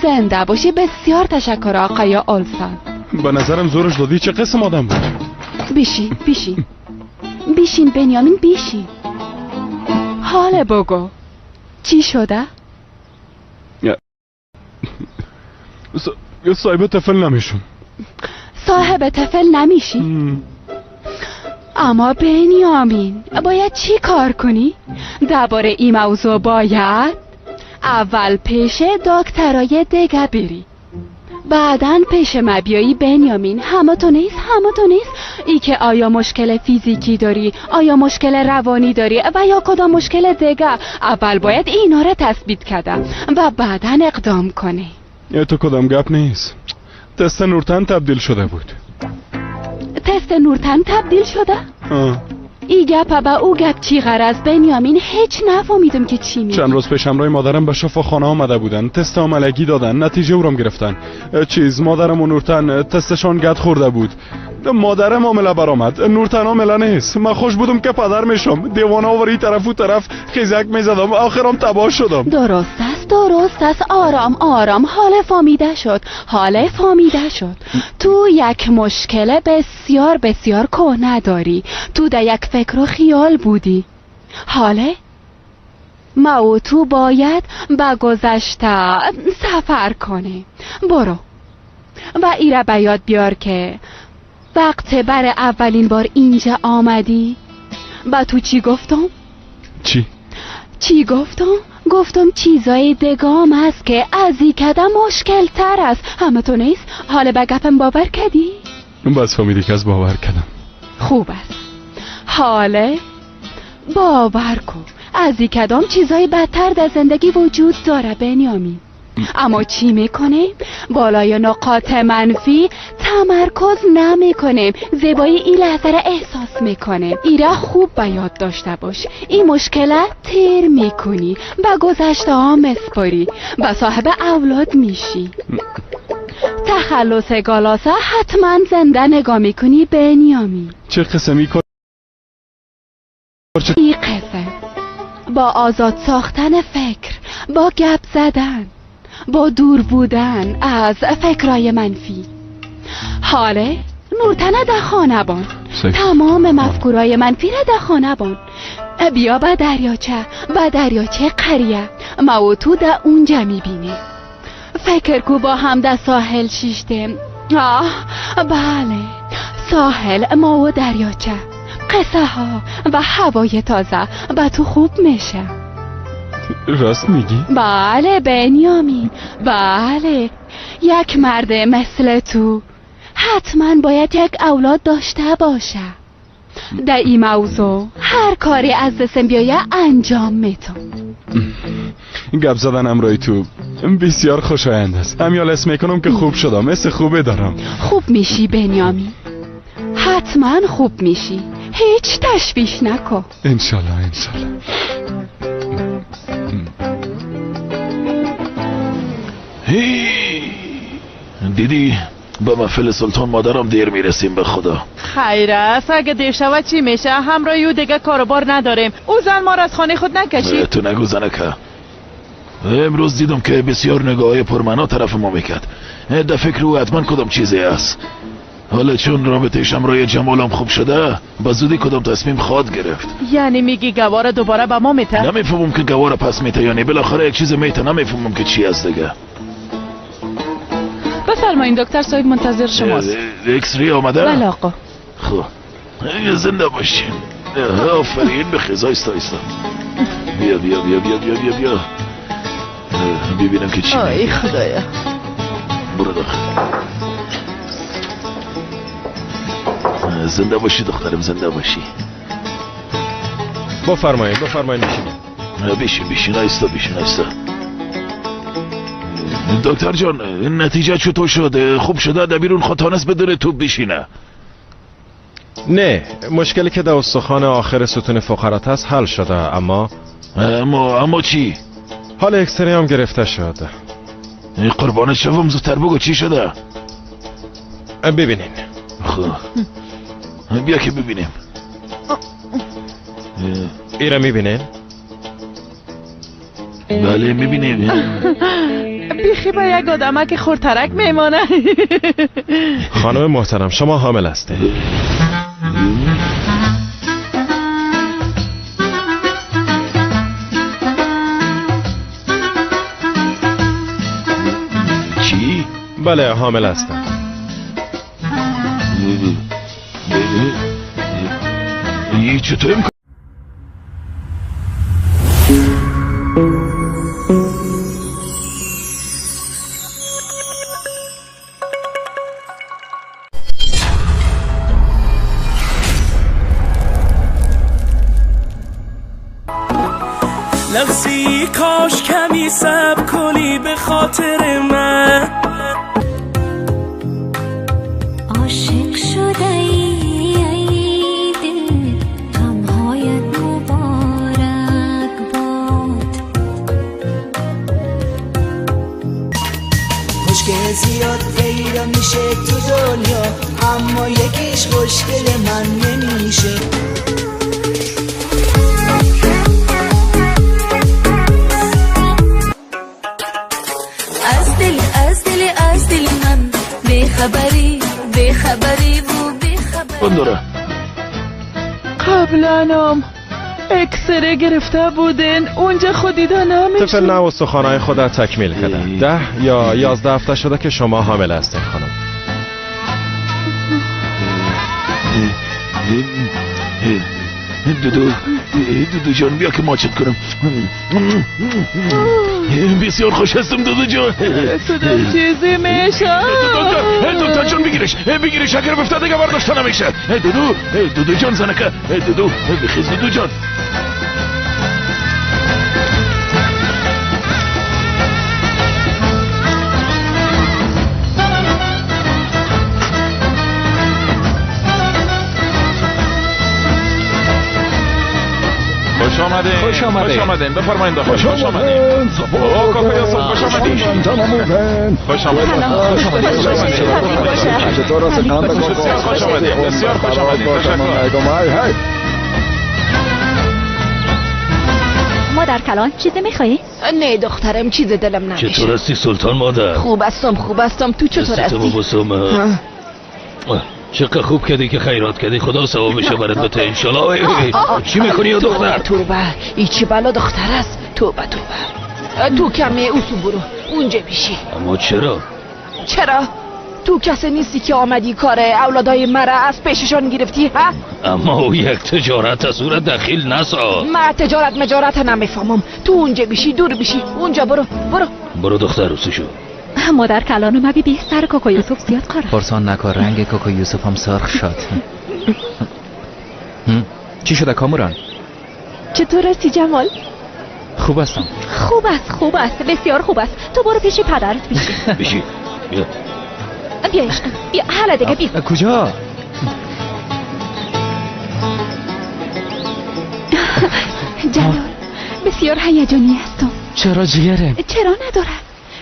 Speaker 6: زنده باشی. بسیار تشکر آقای اولسان.
Speaker 4: به نظرم زورش دادی. چه قسم آدم بود؟
Speaker 6: بیشین بیشین بیشین بنیامین بیشین. حالا بگو چی شده؟
Speaker 4: صاحب طفل نمیشم.
Speaker 6: صاحب طفل نمیشی؟ اما بنیامین باید چی کار کنی؟ درباره این موضوع باید اول پیش دکترای دیگه بری، بعداً پیش ما بیایی بنیامین. همه تو نیست، همه تو نیست. ای که آیا مشکل فیزیکی داری، آیا مشکل روانی داری و یا کدام مشکل دیگه، اول باید اینا را تثبیت کرده و بعداً اقدام کنی.
Speaker 4: تو کدام گپ نیست. تست نورتن تبدیل شده بود.
Speaker 6: تست نورتن تبدیل شده؟ ای گپ با او گپ چی غرض بنیامین؟ هیچ نفهمیدم که چی میگی.
Speaker 4: چند روز پیش همراه مادرم به شفاخانه آمده بودن، تست عملگی دادن، نتیجه او رم گرفتن. چیز مادرم و نورتن تستشان گد خورده بود. مادرم عامله برآمد، نورتن عامله نیست. من خوش بودم که پدر میشم. دیوانه آوری طرف و طرف خیزک میزدم، آخرم تباه شدم.
Speaker 6: درست است، درست است. آرام آرام، حال فامیده شد، حال فامیده شد. تو یک مشکل بسیار بسیار کهنه داری. تو در یک فکر و خیال بودی. حاله ما و تو باید به گذشته سفر کنیم. برو و ایره به یاد بیار که وقت برای اولین بار اینجا آمدی با تو چی گفتم؟
Speaker 4: چی؟
Speaker 6: چی گفتم؟ گفتم چیزای دگام هست که از این کدام مشکل تر است. همه تو نیست؟ حالا به گپم باور کردی؟
Speaker 4: بس فهمیدی که از باور کردم.
Speaker 6: خوب است. حالا باور کن از این کدام چیزای بدتر در زندگی وجود داره بنیامین. اما چی میکنیم؟ بالای نقاط منفی تمرکز نمیکنیم. زیبایی این لحظه را احساس میکنیم. ایره خوب به یاد داشته باش. این مشکل تیر میکنی، به گذشته ها مسپاری و صاحب اولاد میشی. تخلص گالاسا حتما زنده نگاه میکنی بنیامین.
Speaker 4: چه قسمی کار؟
Speaker 6: این قسم با آزاد ساختن فکر، با گپ زدن، با دور بودن از فکرای منفی. حاله نورتنه در خانه بان، تمام مفکورای منفی را در خانه بان. بیا به دریاچه، به دریاچه قریه، ما و تو در اونجا میبینی. فکر کو با هم در ساحل شیشتیم. آه بله، ساحل، ما و دریاچه، قصه ها و هوای تازه به تو خوب میشه.
Speaker 4: راست میگی؟
Speaker 6: بله بنیامین، بله. یک مرد مثل تو حتما باید یک اولاد داشته باشه. در این موضوع هر کاری از دستم بیایه انجام میتم.
Speaker 4: گپ زدن همراه تو بسیار خوشایند است. همیال اسم میکنم که خوب شدم، مثل خوبه دارم.
Speaker 6: خوب میشی بنیامین، حتما خوب میشی، هیچ تشویش نکن.
Speaker 4: انشالله انشالله.
Speaker 7: دیدی به محفل سلطان مادرم دیر میرسیم به خدا.
Speaker 9: خیر است، اگه دیر شود چی میشه؟ همراه او دیگه کاروبار نداریم. او زن ما را از خانه خود نکشید.
Speaker 7: تو نگو زنکه. امروز دیدم که بسیار نگاه پرمعنا طرف ما میکرد. در فکر او حتما کدام چیزی است. حالا چون رابطه همراه جمالم خوب شده، به زودی کدام تصمیم خواد گرفت.
Speaker 9: یعنی میگی گواره دوباره به ما میته؟
Speaker 7: نمیفهمم که گواره پس میته یعنی بالاخره یک چیز میته، نمیفهمم که چی است دیگه.
Speaker 10: بفرمایین دکتر صاحب منتظر شماست.
Speaker 7: X-ray آمده؟
Speaker 10: بله آقا.
Speaker 7: خب زنده باشین. آفرین، به خیز. آیستا آیستا، بیا بیا بیا بیا بیا بیا بیا ببینم که چی.
Speaker 9: آی خدایا،
Speaker 7: برو داخل. زنده باشی دخترم، زنده باشی.
Speaker 16: بفرمایید بفرمایید، بشین
Speaker 7: بشین بشین، آیستا بشین آیستا. دکتر جان نتیجه چطور شد؟ خوب شده؟ در بیرون خود بدون توپ بشینه؟
Speaker 16: نه، مشکلی که در استخوان آخر ستون فقرات هست حل شده. اما
Speaker 7: چی؟
Speaker 16: حال اکسری هم گرفته شد.
Speaker 7: قربانت شوم، زودتر بگو چی شده؟
Speaker 16: ببینین.
Speaker 7: خب بیا که ببینیم.
Speaker 16: ایره میبینین؟
Speaker 7: بله میبینیم.
Speaker 9: بیخی با یک آدمک خورترک میمانه.
Speaker 16: خانم محترم شما حامل هستید.
Speaker 7: چی؟
Speaker 16: بله حامل هستم.
Speaker 7: چطور امکان؟
Speaker 22: لغزی کاش کمی صبر کنی به خاطر من.
Speaker 23: عاشق شده ای دل، غمهایت مبارک باد.
Speaker 24: خوشگل زیاد پیدا میشه تو دنیا، اما یکیش خوشگل من نمیشه.
Speaker 23: از دل من بیخبری بیخبری و بیخبری.
Speaker 7: داره
Speaker 9: قبلا هم اکسره گرفته بودن اونجا خود دیده نمیشه.
Speaker 16: طفل نه استخوان‌های خود تکمیل کرده. 10 یا 11 هفته شده که شما حامل هستین خانم.
Speaker 7: دودو دودو جان بیا که ماچت کنم. بسیار خوش هستم دودو جان.
Speaker 9: تو دم چیزی میشه.
Speaker 7: دکتر جان بگیرش بگیرش، اگر بفته دیگه برداشته نمیشه. دودو دودو جان زنکه، دودو بخیز دودو جان.
Speaker 12: خوش آمدین، خوش آمدین، خوش آمدین، بفرمایید داخل. خوش آمدین. اوه کاکا یوسف خوش آمدین. خوش آمدین. خوش آمدین. خوش آمدین. بسیار خوش آمدین. تشکر.
Speaker 1: مادر کلان چیزی میخوایی؟
Speaker 2: نه دخترم چیز دلم نمیشه.
Speaker 17: چطور هستی سلطان مادر؟
Speaker 2: خوب هستم خوب هستم. تو چطور هستی؟
Speaker 17: چقدر خوب کردی که خیرات کردی، خدا ثوابش برات بده انشالله. چی میکنی یا دختر؟
Speaker 2: توبه، ای چه بلا دختر است. توبه توبه. تو کمی اوسو برو اونجا میشی.
Speaker 17: اما چرا؟
Speaker 2: چرا؟ تو کسی نیستی که آمدی کار اولادای مرا از پیششان گرفتی ها؟
Speaker 17: اما او یک تجارت از او را دخیل نساز.
Speaker 2: من تجارت مجارت نمیفهمم. تو اونجا بیشی دور بیشی. اونجا برو برو
Speaker 17: برو دختر اوسو شو.
Speaker 1: مادر کلانو ما بی سر کاکا یوسف زیاد قرار.
Speaker 3: پرسان نکن، رنگ کاکا یوسف هم سرخ شد. چی شده کاموران؟
Speaker 1: چطور هستی جمال؟
Speaker 3: خوب هستم.
Speaker 1: خوب است خوب است بسیار خوب است. تو برو پیش پدرت بیشی.
Speaker 17: بیشی بیا
Speaker 1: بیا بیا حالا دیگه بیا.
Speaker 3: کجا؟
Speaker 6: جلال بسیار هیجانی هستم.
Speaker 15: چرا جگرم؟
Speaker 6: چرا نداره؟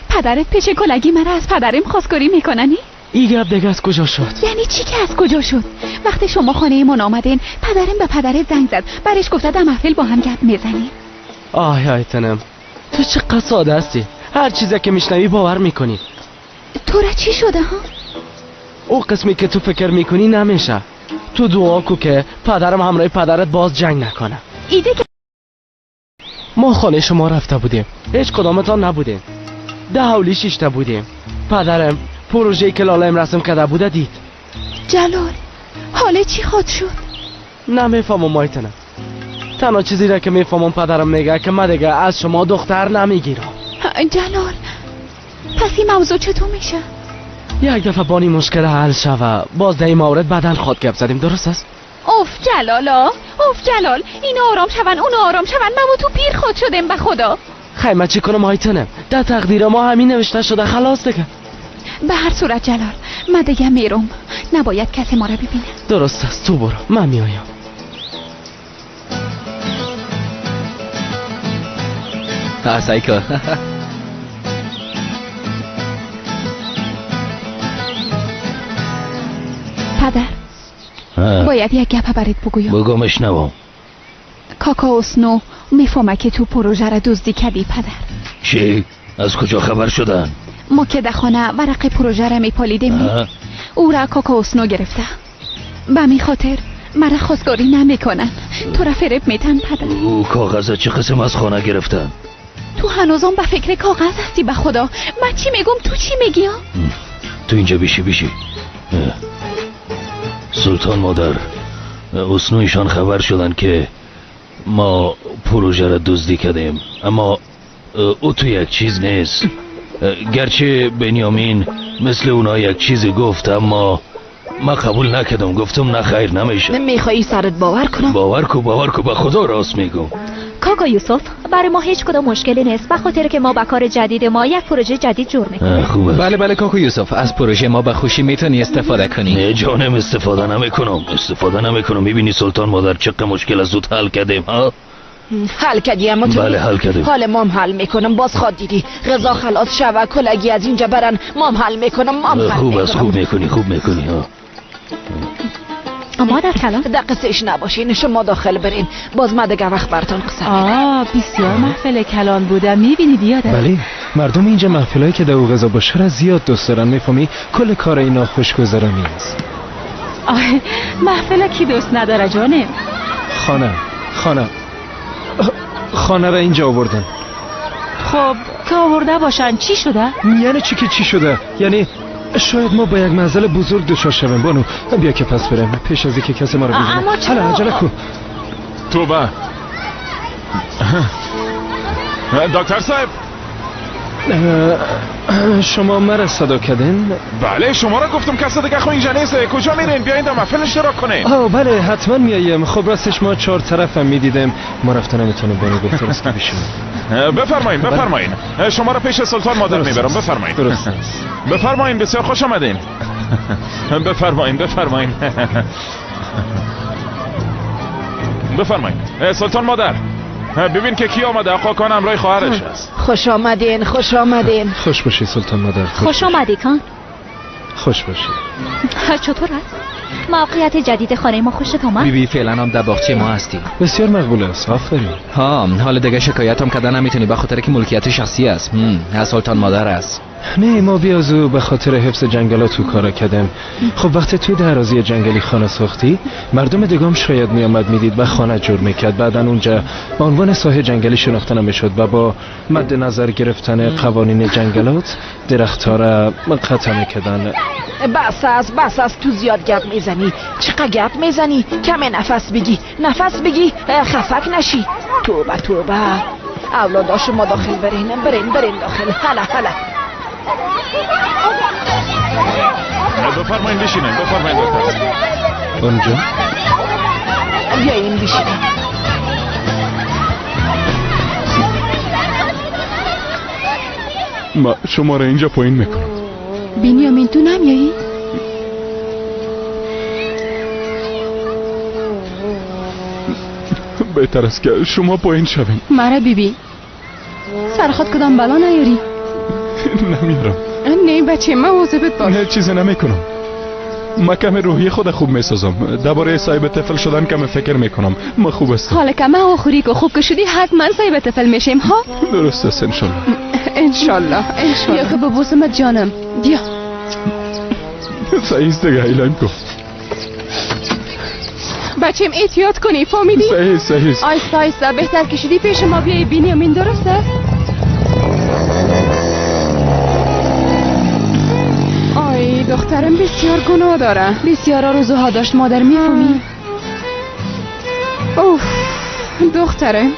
Speaker 6: پدرت پیش کلگی مرا از پدرم خواستگاری میکننی؟
Speaker 15: ای گپ دیگه از کجا شد؟
Speaker 6: یعنی چی که از کجا شد؟ وقتی شما خانه من آمدین پدرم به پدرت زنگ زد، برش گفته در محفل با هم گپ میزنیم.
Speaker 15: آه آیتنم تو چقدر ساده هستی، هر چیزی که میشنوی باور میکنی.
Speaker 6: تو را چی شده ها؟
Speaker 15: او قسمی که تو فکر میکنی نمیشه. تو دعا کو که پدرم همراه پدرت باز جنگ نکنه.
Speaker 6: ایده که
Speaker 15: ما خانه شما رفته بودیم، هیچ کدامتان نبودیم. ده حولی شیشته بودیم. پدرم پروژه‌ای که لالایم رسم کرده بوده دید.
Speaker 6: جلال حاله چی خواد شد؟
Speaker 15: نمیفهمم مایتنم. تنها چیزی را که میفهمم پدرم میگه که من دیگه از شما دختر نمیگیرم.
Speaker 6: جلال پس این موضوع چطور میشه؟
Speaker 15: یک دفعه با این مشکل حل شوه باز در این مورد بدن خواد گپ زدیم، درست است؟
Speaker 6: اوف جلالا، اوف جلال، این آرام شون اون آرام شون، ما تو پیر خود شدیم به خدا.
Speaker 15: خیلی من چی کنم آیتنم، در تقدیر ما همین نوشته شده، خلاص دیگه.
Speaker 6: به هر صورت جلال من دیگه میرم، نباید کسی ما را ببینه.
Speaker 15: درست است، تو برو من میایم.
Speaker 3: سعی کن.
Speaker 6: پدر باید یک گپ برات بگویم.
Speaker 17: بگو مشنوم.
Speaker 6: کاکا اسنو میفهمه که تو پروژه را دزدی کردی پدر.
Speaker 17: چی؟ از کجا خبر شدن؟
Speaker 6: ما که در خانه ورق پروژه را میپالیدیم او را کاکا اسنو گرفته. به می خاطر مرا خواستگاری نمیکنن، تو را فریب میتن پدر.
Speaker 17: او کاغذ چه قسم از خانه گرفتن؟
Speaker 6: تو هنوزم به فکر کاغذ هستی به خدا. من چی میگم تو چی میگی؟
Speaker 17: تو اینجا بیشی بیشی. سلطان مادر اسنو ایشان خبر شدن که ما پروژه را دزدی کردیم، اما او تو یک چیز نیست. گرچه بنیامین مثل اونا یک چیزی گفت اما ما قبول نکردم، گفتم نه خیر نمیشه.
Speaker 2: میخوایی سرت باور کنم؟
Speaker 17: باور کو باور کو، به خدا راست میگم.
Speaker 1: کاکا یوسف برای ما هیچ کدام مشکلی نیست، به خاطر که ما به کار جدید ما یک پروژه جدید جور میکنیم.
Speaker 17: خوبه.
Speaker 3: بله بله کاکا یوسف، از پروژه ما به خوشی میتونی استفاده کنی.
Speaker 17: نه جانم استفاده نمیکنم، استفاده نمیکنم. میبینی سلطان مادر چقدر مشکل از زود حل کردیم ها؟
Speaker 2: حل کردی اما تو؟
Speaker 17: بله حل کردیم.
Speaker 2: حال مام حل میکنم. باز خواد دیدی غذا خلاص شوه کلگی از اینجا برن، مام حل میکنم، مام حل
Speaker 17: خوب است، خوب میکنی خوب میکنی ها.
Speaker 1: مادر کلام
Speaker 2: در قصهش نباشین، شما داخل برین باز ما دیگه وقت براتون قصه میکنم.
Speaker 11: بسیار محفل کلان بودم، میبینید یادم.
Speaker 8: بله مردم اینجا محفلایی که در او غذا باشه را زیاد دوست دارن، میفهمی؟ کل کار اینا خوشگذرانی است.
Speaker 11: محفل کی دوست نداره جانم؟
Speaker 8: خانه خانه خانه را اینجا آوردن.
Speaker 11: خب که آورده باشن چی شده؟
Speaker 8: یعنی چی که چی شده؟ یعنی شاید ما با یک منزل بزرگ دچار شویم. بانو بیا که پس بریم پیش از اینکه کسی ما رو ببینه. حالا عجله کن.
Speaker 12: توبه. دکتر صاحب،
Speaker 8: شما مرا صدا کردین؟
Speaker 12: بله شما را گفتم. کس دیگه خو اینجا نیست. کجا میرین؟ بیاین در محفل اشتراک کنین.
Speaker 8: آه بله حتما میایم. خب راستش ما 4 طرف هم میدیدیم. ما رفتن نمیتونیم. بانو بهتر است که بشینیم.
Speaker 12: بفرمایین بفرمایین. شما را پیش سلطان مادر میبرم. بفرمایین.
Speaker 8: درست است.
Speaker 12: بفرمایین، بسیار خوش آمدین. بفرمایین بفرمایین. بفرمایین سلطان مادر. ببین که کی آمده. آقا کان همراه خواهرش است.
Speaker 2: خوش آمدین خوش آمدین.
Speaker 8: خوش باشی سلطان مادر.
Speaker 1: خوش آمدی کان.
Speaker 8: خوش باشی.
Speaker 1: چطور است موقعیت جدید خانه ما؟ خوشت آمد؟
Speaker 3: بیبی فعلا هم در باغچه ما هستی.
Speaker 8: بسیار مقبول است. آفرین.
Speaker 3: ها حال دیگه شکایت هم کردن نمیتونی به خاطر که ملکیت شخصی است. از سلطان مادر است.
Speaker 8: نه ما بیازو به خاطر حفظ جنگلات تو کارا کردیم. خب وقتی تو در اراضی جنگلی خانه ساختی، مردم دگام شاید میامد میدید و خانه جور میکرد. بعدا اونجا به عنوان ساحه جنگلی شناخته نمیشد و با مد نظر گرفتن قوانین جنگلات درختها را قطع میکردن.
Speaker 2: بس است بس است، تو زیاد گپ میزنی. چقدر گپ میزنی؟ کم نفس بگی، نفس بگی، خفک نشی. توبه توبه. اولادا شما داخل برین، برین برین داخل. هلا هلا.
Speaker 12: بفرمایین بشینین. بفرمایین دکتر.
Speaker 8: اونجا
Speaker 2: بیاین بشینین.
Speaker 4: ما شما را اینجا پایین میکنم.
Speaker 6: بنیامین تو نمیایی؟
Speaker 4: بهتر است که شما پایین شوین.
Speaker 6: مرا بیبی سر خود کدام بلا نیاری؟
Speaker 4: نمیارم.
Speaker 5: نه بچه مواظبت باش.
Speaker 4: نه چیزی نمیکنم. ما کم روحی خود خوب میسازم. درباره صاحب طفل شدن کم فکر میکنم. ما خوب هستم.
Speaker 6: حالا که ما خوری که خوب که شدی حتما صاحب طفل میشیم. ها
Speaker 4: درست است. انشالله
Speaker 5: انشالله انشالله.
Speaker 6: بیا که ببوسمت جانم. بیا.
Speaker 4: صحیح است دیگه. ایلایم کو
Speaker 5: بچیم احتیاط کنی، فهمیدی؟
Speaker 4: صحیح صحیح.
Speaker 6: آیستا آیستا بهتر که شدی پیش ما بیای. بنیامین درست است؟
Speaker 5: آی دخترم بسیار گناه داره.
Speaker 6: بسیار آرزوها داشت مادر، میفهمی؟
Speaker 5: اوف دخترم،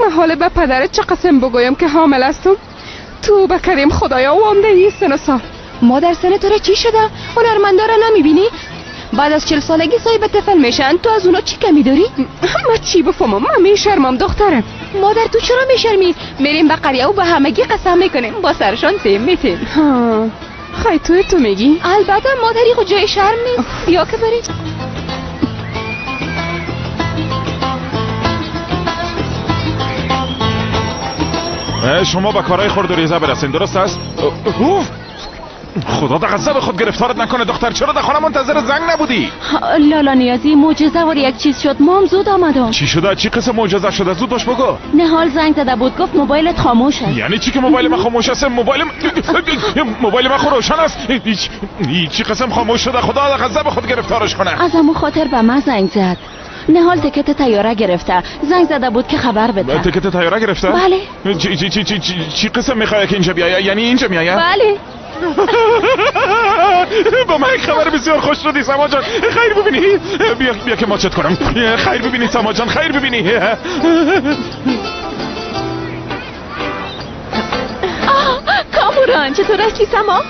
Speaker 5: من حالا به پدرت چه قسم بگویم که حامل هستم؟ تو بکریم خدایا وامده ای سن و سال.
Speaker 6: مادر سن تو را چی شده؟ هنرمندا را نمیبینی؟ بعد از 40 سالگی صاحب طفل میشن. تو از اونا چی کمی داری؟
Speaker 5: من چی بفهمم؟ من میشرمم دخترم.
Speaker 6: مادر تو چرا میشرمی؟ میریم به قریه و به همگی قسم میکنیم، با سرشان تیم میتیم.
Speaker 5: خیلی تو میگی؟
Speaker 6: البته مادری خود جای شرم نیست. بیا که بریم.
Speaker 12: شما با کارهای خرد و ریزه برسین، درست است؟ خدا در غضب خود گرفتارت نکنه دختر. چرا در خانه منتظر زنگ نبودی؟
Speaker 6: لالا نیازی معجزه وار یک چیز شد. مام زود آمدم.
Speaker 12: چی شده؟ چی قسم معجزه شده؟ زود باش بگو.
Speaker 6: نهال زنگ زده بود گفت موبایلت خاموش است.
Speaker 12: یعنی چی که موبایل من خاموش است؟ موبایل من خو روشن است. چی قسم خاموش شده؟ خدا در غضب خود گرفتارش کنه.
Speaker 6: از همون خاطر به من زنگ زد. نهال تکت تیاره گرفته. زنگ زده بود که خبر بده.
Speaker 12: تکت تیاره گرفته؟
Speaker 6: بله.
Speaker 12: چی چی چی چی چی قسم میخواد که اینجا بیاید؟ یعنی اینجا میآید؟
Speaker 6: بله.
Speaker 12: با من خبر بسیار خوش شدی سما جان. خیر ببینی. بیا بیا که ماچت کنم. خیر ببینی سما جان، خیر ببینی.
Speaker 6: کاموران چطور هستی سما؟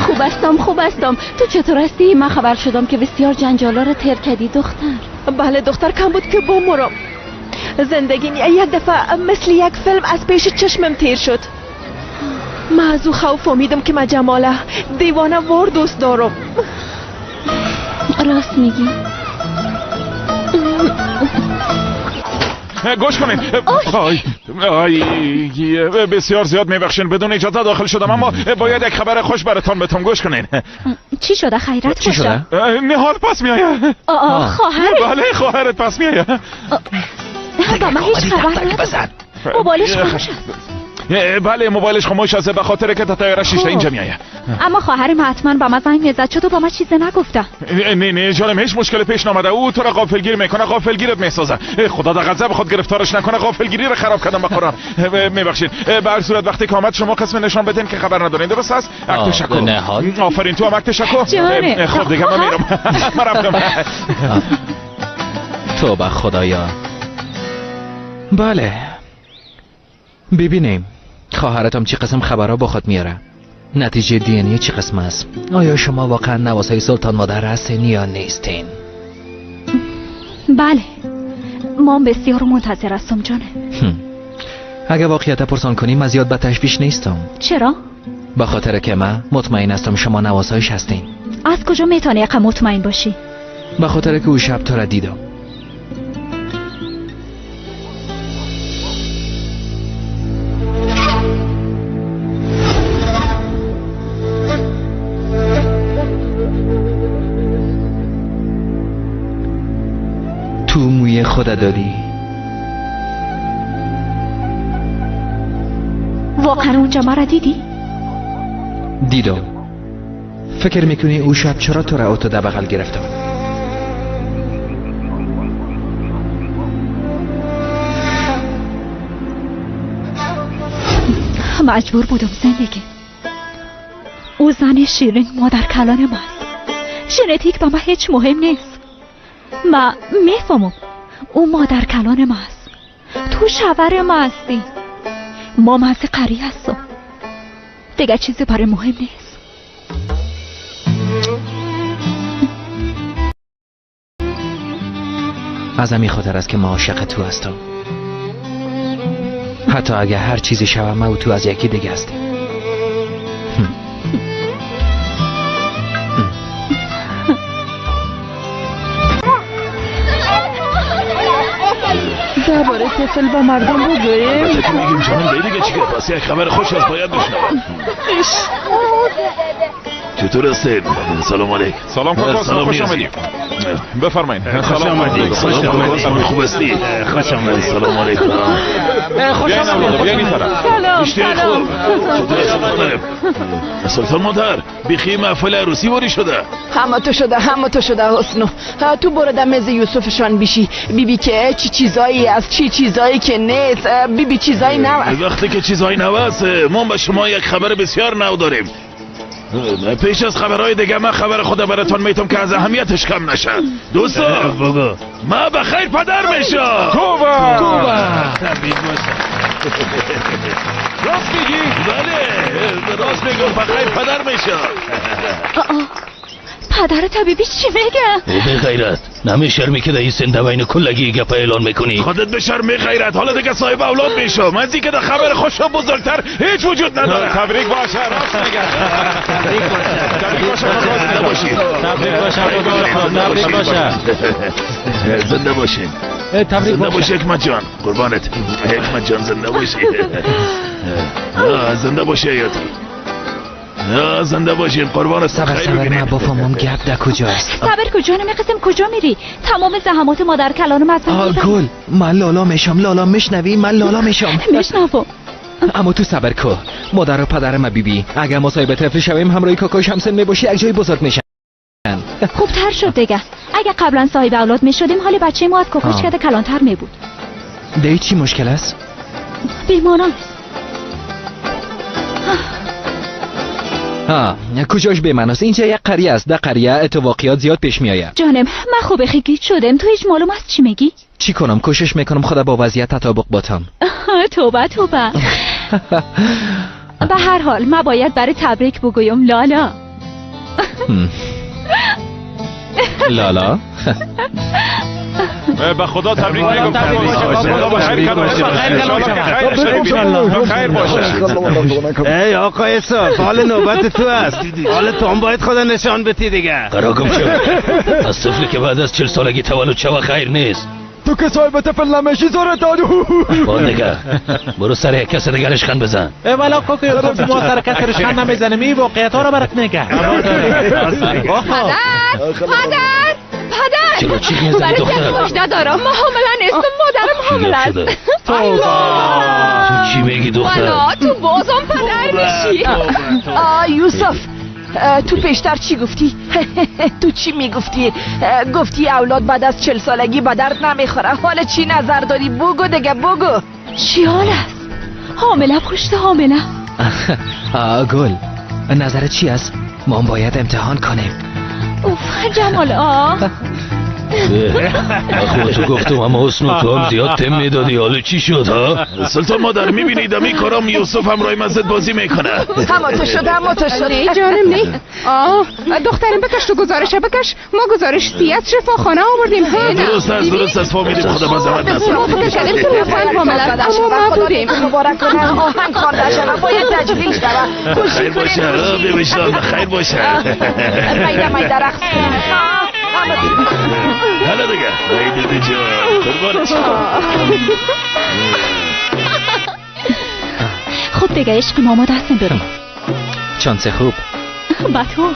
Speaker 6: خوب هستم خوب هستم. تو چطور هستی؟ من خبر شدم که بسیار جنجالا رو تر کردی دختر.
Speaker 2: بله دختر، کم بود که بمرم. زندگی یک دفعه مثل یک فیلم از پیش چشمم تیر شد. من از او خوف امیدم که من جماله دیوانه وار دوست دارم.
Speaker 6: راست میگی.
Speaker 12: گوش کنید. آی آی بسیار زیاد میبخشین، بدون اجازه داخل شدم، اما باید یک خبر خوش براتان بتم. گوش کنین.
Speaker 1: چی شده؟ خیرت
Speaker 3: چی شده؟
Speaker 12: نهال پس میآید.
Speaker 1: خواهر؟
Speaker 12: بله خواهرت پس میآید.
Speaker 1: با من هیچ خبر ندارم. موبایلش خاموش است.
Speaker 12: بله موبایلش خاموش است به خاطر که تا طیاره شیشته اینجا میایه.
Speaker 1: اما خواهرم حتما با من زنگ میزد، چطور با من چیزی نگفته؟
Speaker 12: نه نه جانم هیچ مشکل پیش نامده. او تو را غافلگیر میکنه، غافلگیرت میسازه. خدا در غضب خود گرفتارش نکنه، غافلگیری را خراب کردم به قرآن. میبخشید. به هر صورت وقتی که آمد شما قسم نشان بدین که خبر ندارین، درست است؟ اک تشکر. آفرین تو هم اک تشکر. خب دیگه من میرم. من رفتم.
Speaker 3: توبه خدایا. بله ببینیم خواهرتم چی قسم خبرها با خود میاره. نتیجه دی ان ای چی قسم است؟ آیا شما واقعا نواسای سلطان مادر هستین یا نیستین؟
Speaker 1: بله ما بسیار منتظر هستم جانه.
Speaker 3: اگه واقعیت پرسان کنیم از یاد به تشویش نیستم.
Speaker 1: چرا؟
Speaker 3: به خاطر که من مطمئن هستم شما نواسایش هستین.
Speaker 1: از کجا میتونی اقا مطمئن باشی؟
Speaker 3: به خاطر که او شب تو را دیدم. تو موی خدا دادی.
Speaker 1: واقعا اونجا مرا دیدی؟
Speaker 3: دیدم. فکر میکنی او شب چرا تو را اتو در بغل گرفتم؟
Speaker 1: مجبور بودم زندگی. او زن شیرین مادر کلان ماست. ژنتیک با من هیچ مهم نیست. ما میفهمم او مادر کلان ماست. تو شوهر ما هستی. ما مزه قری هستم. دیگه چیزی برای مهم نیست.
Speaker 3: از همین خاطر است که ما عاشق تو هستم. حتی اگه هر چیزی شوم ما و تو از یکی دیگه هستیم.
Speaker 9: درباره طفل با مردم بگوییم.
Speaker 7: البته که میگیم جانم دیگه چی گپ است؟ یک خبر خوش است باید بشنوم. چطور هستید؟ سلام علیک.
Speaker 12: سلام کاکا، خوش آمدید. بفرمایید.
Speaker 7: خوش آمدید. خوش آمدید. خوب هستی؟ خوش آمدید. سلام علیکم.
Speaker 9: خوش آمدید. سلام. سلام.
Speaker 7: سلطان مادر بیخی محفل عروسی واری شده.
Speaker 2: همه تو شده، همه تو شده حسنو. تو برو در میز یوسفشان بیشی. بیبی که چی چیزایی است، چی چیزایی که نیست. بیبی چیزایی نو است.
Speaker 7: وقتی که چیزایی نو است ما به شما یک خبر بسیار نو داریم. پیش از خبرهای دیگه من خبر خود براتون میتم که از اهمیتش کم نشه. دوستا بگو ما به خیر پدر میشم.
Speaker 12: توبه
Speaker 7: توبه. راست میگی؟ بله راست میگم، به خیر پدر میشم.
Speaker 1: پدر طبیبی چی میگه؟
Speaker 17: او به غیرت نمیشرمی که در این سن دوین کلگی گپ اعلان میکنی؟
Speaker 7: خودت بشرم می غیرت. حالا دیگه صاحب اولاد میشم. از اینکه در خبر خوش و بزرگتر هیچ وجود نداره.
Speaker 12: تبریک باشه. راست میگه.
Speaker 7: تبریک باشه. تبریک باشه. زنده باشید.
Speaker 18: تبریک باشه. تبریک باشه.
Speaker 7: زنده باشین.
Speaker 18: تبریک
Speaker 7: زنده باشی حکمت جان. قربانت حکمت جان، زنده باشی. زنده باشی حیاتی. زنده باشین قربان.
Speaker 3: صبر صبر من بفهمم گپ در کجاست.
Speaker 1: صبر کجا نمیقسم کجا میری؟ تمام زحمات مادر کلانم از من.
Speaker 3: گل من لالا میشم. لالا میشنوی؟ من لالا میشم.
Speaker 1: میشنوم.
Speaker 3: اما تو صبر کو. مادر و پدر ما بیبی اگر ما صاحب طفل شویم همراهی کاکاش همسن میباشی یک جای بزرگ میشن.
Speaker 1: خوبتر شد دیگه. اگه قبلا صاحب اولاد میشدیم حال بچه ما از کاکاش کده کلانتر میبود.
Speaker 3: دی چی مشکل است؟
Speaker 1: بیماران.
Speaker 3: ها کجاش به من است؟ اینجا یک قریه است. در قریه اتفاقیات زیاد پیش می آید.
Speaker 1: جانم من خوب خیلی شدم. تو هیچ معلوم است چی میگی؟
Speaker 3: چی کنم؟ کوشش میکنم خدا با وضعیت تطابق باتم.
Speaker 1: توبه توبه. به هر حال من باید برای تبریک بگویم لالا.
Speaker 3: لالا
Speaker 12: به خدا تبریک میگم. خیر باشه.
Speaker 21: ای آقا یوسف حال نوبت تو است. حال تو هم باید خدا نشان بدی دیگه.
Speaker 17: قرار گم شو. از طفلی که بعد از 40 سالگی تولد شوه خیر نیست.
Speaker 4: تو که صاحب طفل نمیشی زورت دادو.
Speaker 17: با دیگه برو سر یک کس دیگه رشخند بزن.
Speaker 18: ای والا کوکو یوسف ما سر کس رشخند نمیزنیم. این واقعیت ها رو برات میگه.
Speaker 13: پدر پدر پدر
Speaker 17: چرا چی میزنی دختر؟
Speaker 5: مژده دارم، ما حامله نیستم، مادرم حامله است.
Speaker 17: تو چی میگی دختر؟
Speaker 5: والا تو
Speaker 2: یوسف تو پیشتر چی گفتی؟ تو چی میگفتی؟ گفتی اولاد بعد از 40 سالگی به درد نمیخوره. حالا چی نظر داری؟ بگو دیگه، بگو.
Speaker 1: چی حال است؟ حامله پشت حامله.
Speaker 3: گل نظرت چی است؟ ما باید امتحان کنیم.
Speaker 1: اوف جمال آه.
Speaker 17: خب تو گفتم اما حسن تو هم زیاد تم میدادی، حالا چی شد ها؟
Speaker 7: سلطان مادر میبینید این کارام یوسف همراه من بازی میکنه.
Speaker 2: همه تو شد، همه تو شد.
Speaker 5: نه جانم نه. آه دخترم بکش تو گزارش بکش. ما گزارش سیت شفاخانه آوردیم.
Speaker 7: درست است، درست است، فهمیدیم. خدا با زحمت نصب.
Speaker 5: ما فکر کردیم که لطفاً حامله است اما ما بودیم.
Speaker 2: مبارک کنه آهنگ خوانده شود، باید تجلیل شود.
Speaker 7: خیر باشه، ببینید خیر باشه.
Speaker 2: میده میده رقص.
Speaker 7: حالا دیگه ای دیدی جان قربانت.
Speaker 1: خب دیگه عشق ماما دستم بریم.
Speaker 3: چانس خوب
Speaker 1: با تو.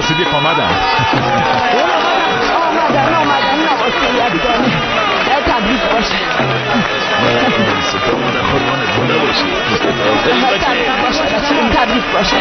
Speaker 12: صدیق آمدن.
Speaker 2: آمدن آمدن نواسه یک دانه تبریک باشه.
Speaker 7: سلطان مادر قربانت زنده باشی.
Speaker 2: تبریک باشه.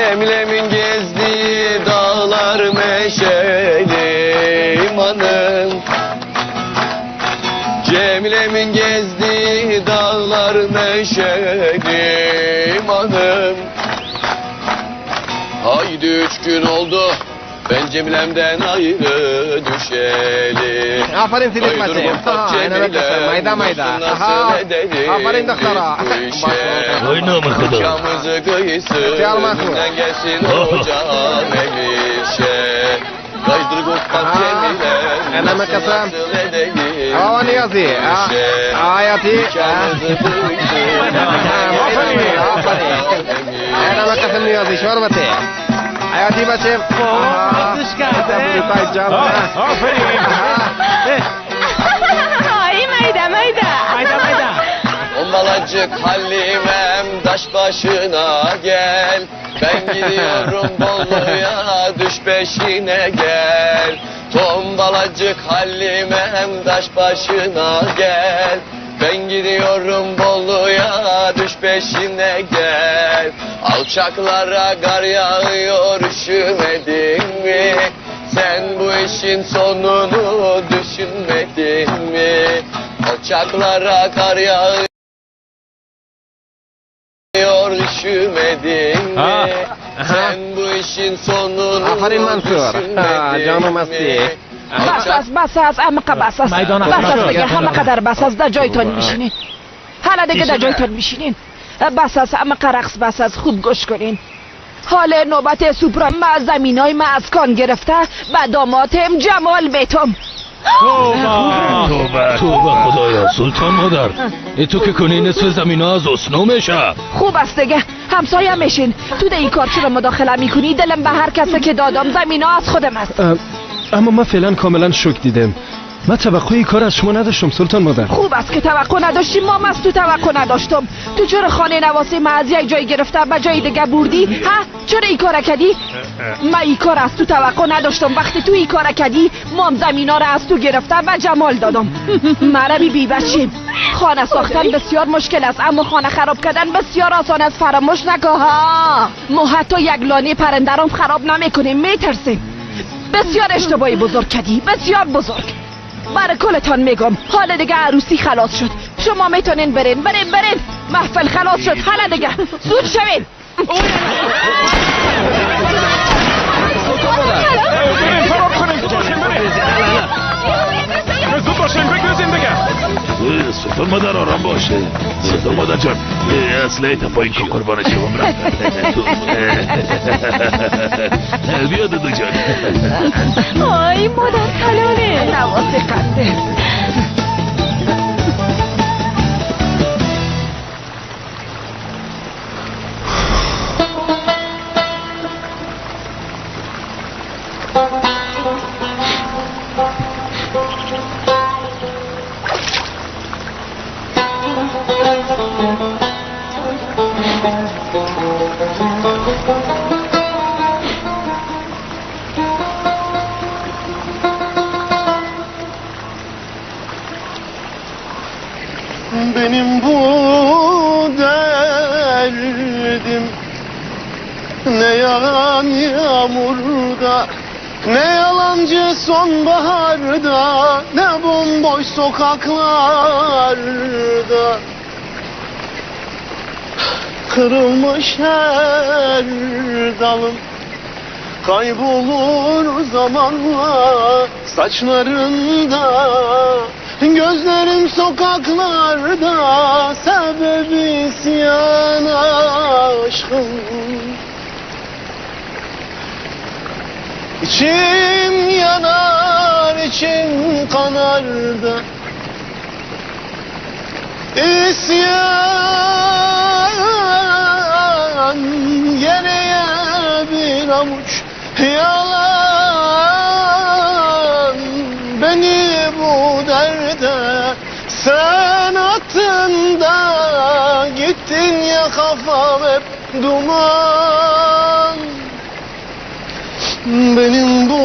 Speaker 10: Cemile'min gezdiği dağlar meşeli imanım. Cemile'min gezdiği dağlar meşeli imanım. Haydi 3 gün oldu, ben Cemile'mden ayrı düşeli.
Speaker 21: Aferin Filip bacım. Mayda mayda. Aferin doktora.
Speaker 17: Oynama kadar.
Speaker 10: Nikahımızı kıysın, önünden gelsin hocam emişe. Kaydır gofkat Cemile'm, nasıl edelim bu işe. Nikahımızı kıysın,
Speaker 21: Aferin. Enama kasım niyazi, şorbati. Hayati bacım.
Speaker 12: Aferin.
Speaker 5: Ay mayda mayda.
Speaker 18: Mayda mayda.
Speaker 10: Bombalacık Halimem taş başına gel. Ben gidiyorum Bolu'ya, düş peşine gel. Tombalacık Halimem taş başına gel. Ben gidiyorum Bolu'ya, düş peşine gel. Alçaklara kar yağıyor, üşümedin mi? Sen bu işin sonunu düşünmedin mi? Alçaklara kar yağıyor, üşümedin mi? Sen bu işin sonunu düşünmedin mi?
Speaker 2: بس است، بس است، اما بس است. بس است دیگه، همه قدر بس است. در جایتان میشینین. حالا دیگه در جایتان میشینین. بس است، اما رقص بس است. خوب گوش کنین. حال نوبت سوپرا ما زمینای ما از کان گرفته به داماتم جمال بیتم.
Speaker 17: توبه توبه خدایا. سلطان مادر، تو که کنی نصف زمین ها از اسنو میشه.
Speaker 2: خوب است دیگه، همسایه میشین. تو ده این کار چرا مداخله میکنی؟ دلم به هر کسی که دادم زمین ها از خودم است.
Speaker 8: اما من فعلا کاملا شوک دیدم. من توقع کار از شما نداشتم سلطان مادر.
Speaker 2: خوب است که توقع نداشتی. ما از تو توقع نداشتم. تو چرا خانه نواسی ما از یک جای گرفته به جای دیگه بردی؟ ها؟ چرا این کار کردی؟ من این کار از تو توقع نداشتم. وقتی تو این کار کردی مام زمینا را از تو گرفته و جمال دادم. مرا بی بچیم. خانه ساختن بسیار مشکل است، اما خانه خراب کردن بسیار آسان است. فراموش نکن ها. ما حتی یک لانه پرنده را خراب نمیکنیم، میترسیم. بسیار اشتباهی بزرگ کردی، بسیار بزرگ. برای کلتان میگم حالا دیگه عروسی خلاص شد. شما میتونین برین برین برین. محفل خلاص شد، حالا دیگه زود شوین.
Speaker 12: زود باشین، بگریزین دیگه.
Speaker 7: سلطان مادر آرام باشه. سلطان مادر جان، اصله تا پایین که قربان شما رفت. بیا دودو جان.
Speaker 1: آی مادر کلانه
Speaker 2: نواسی قنده.
Speaker 14: Benim bu derdim ne yağan yağmurda, ne yalancı sonbaharda, ne bomboş sokaklarda. Kırılmış her dalım kaybolur zamanla saçlarında. Gözlerim sokaklarda, sebebi isyan aşkım. İçim yanar, içim kanar da. İsyan geriye bir avuç yalan. Beni bu derde sen attın da gittin ya, kafam hep duman. Benim bu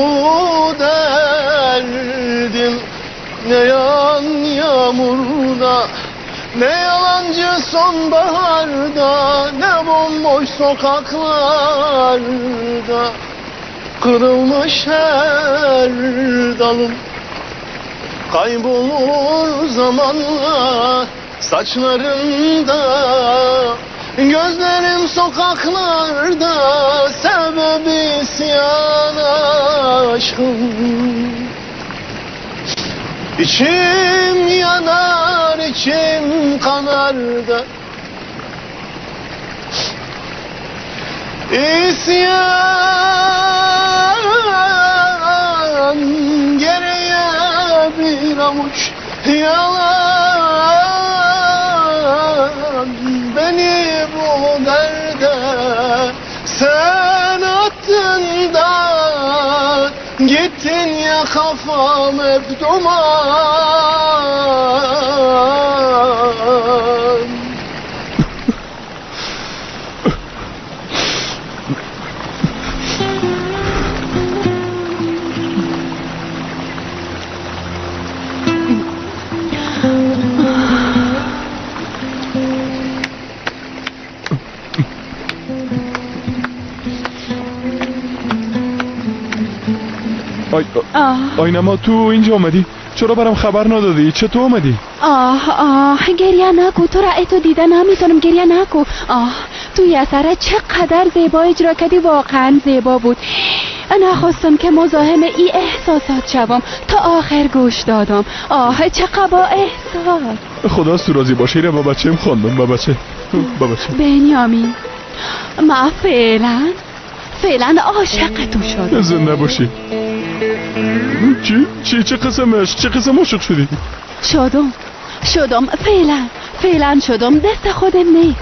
Speaker 14: derdim ne yan yağmurda, Ne yalancı sonbaharda, ne bomboş sokaklarda. Kırılmış her dalım, kaybolur zamanla saçlarında. Gözlerim sokaklarda, sebebi isyan aşkım. İçim yanar, içim kanar da. İsyan geriye bir avuç yalan. Beni bu derde sen attın da gittin ya, kafam hep duman.
Speaker 4: آینما تو اینجا آمدی؟ چرا برام خبر ندادی؟ چطور آمدی؟
Speaker 6: آه آه گریه نکو، تو را اتو دیده نمیتونم، گریه نکو. آه توی اثر چقدر زیبا اجرا کردی، واقعا زیبا بود. نخواستم که مزاحم ای احساسات شوم، تا آخر گوش دادم. آه چقدر با احساس.
Speaker 4: خدا از تو راضی باشه. اینه با بچه‌م خواندم، با بچه
Speaker 6: بنیامین، من فعلا عاشق تو شدم.
Speaker 4: زنده باشی. چی چی چه قسمش؟ چه قسم عاشق شدی؟
Speaker 6: شدم فعلا شدم، دست خودم نیست.